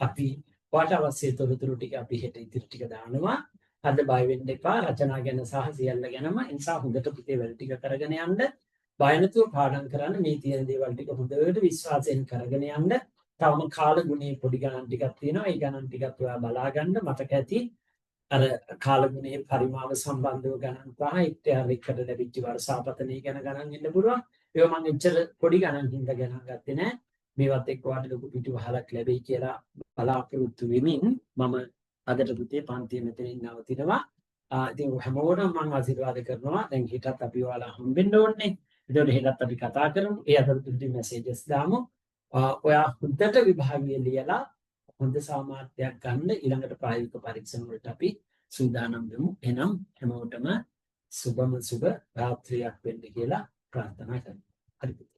අපි ඔයාට අවශ්‍ය තොරතුරු ටික අපි හෙට ඉතිරි ටික දානවා. අද බය වෙන්න එපා රචනා ගැන සහ සියල්ල ගැනම. ඒ නිසා හොඳට පුතේ වැඩ ටික කරගෙන යන්න. බය නැතුව පාඩම් කරන්න. මේ තියෙන දේවල් ටික හොඳට විශ්වාසයෙන් කරගෙන යන්න. තවම කාලගුණයේ පොඩි ගණන් ටිකක් තියෙනවා. ඒ ගණන් ටිකත් ඔයා බලා ගන්න. මතක ඇති අර කාලගුණයේ පරිමාව සම්බන්ධව ගණන් පහ හෙක්ටයාර් එකට ලැබිච්ච වර්ෂාපතනය ගැන ගණන් එන්න පුළුවන්. ඒවා මම එච්චර පොඩි ගණන් හින්දා ගණන් ගත්තේ නෑ. මේවත් එක්ක ඔයාලට ලොකු පිටුවහලක් ලැබෙයි කියලා බලාපොරොත්තු වෙමින් මම අදට පුතේ පන්තිය මෙතනින් නවතිනවා. ඉතින් හැමෝටම මම ආශිර්වාද කරනවා. දැන් හෙටත් අපි ඔයාලා හම්බෙන්න ඕනේ. ඒතකොට හෙටත් අපි කතා කරමු. ඒ අතරතුරදී මැසේජස් දාමු. ඔයා හොඳට විභාගය ලියලා හොඳ සාමාර්ථයක් ගන්න ඊළඟට ප්‍රායෝගික පරීක්ෂණ වලට අපි සූදානම් වෙමු. එහෙනම් හැමෝටම සුබම සුබ රාත්‍රියක් වෙන්න කියලා ප්‍රාර්ථනා කරනවා. හරි පුතේ.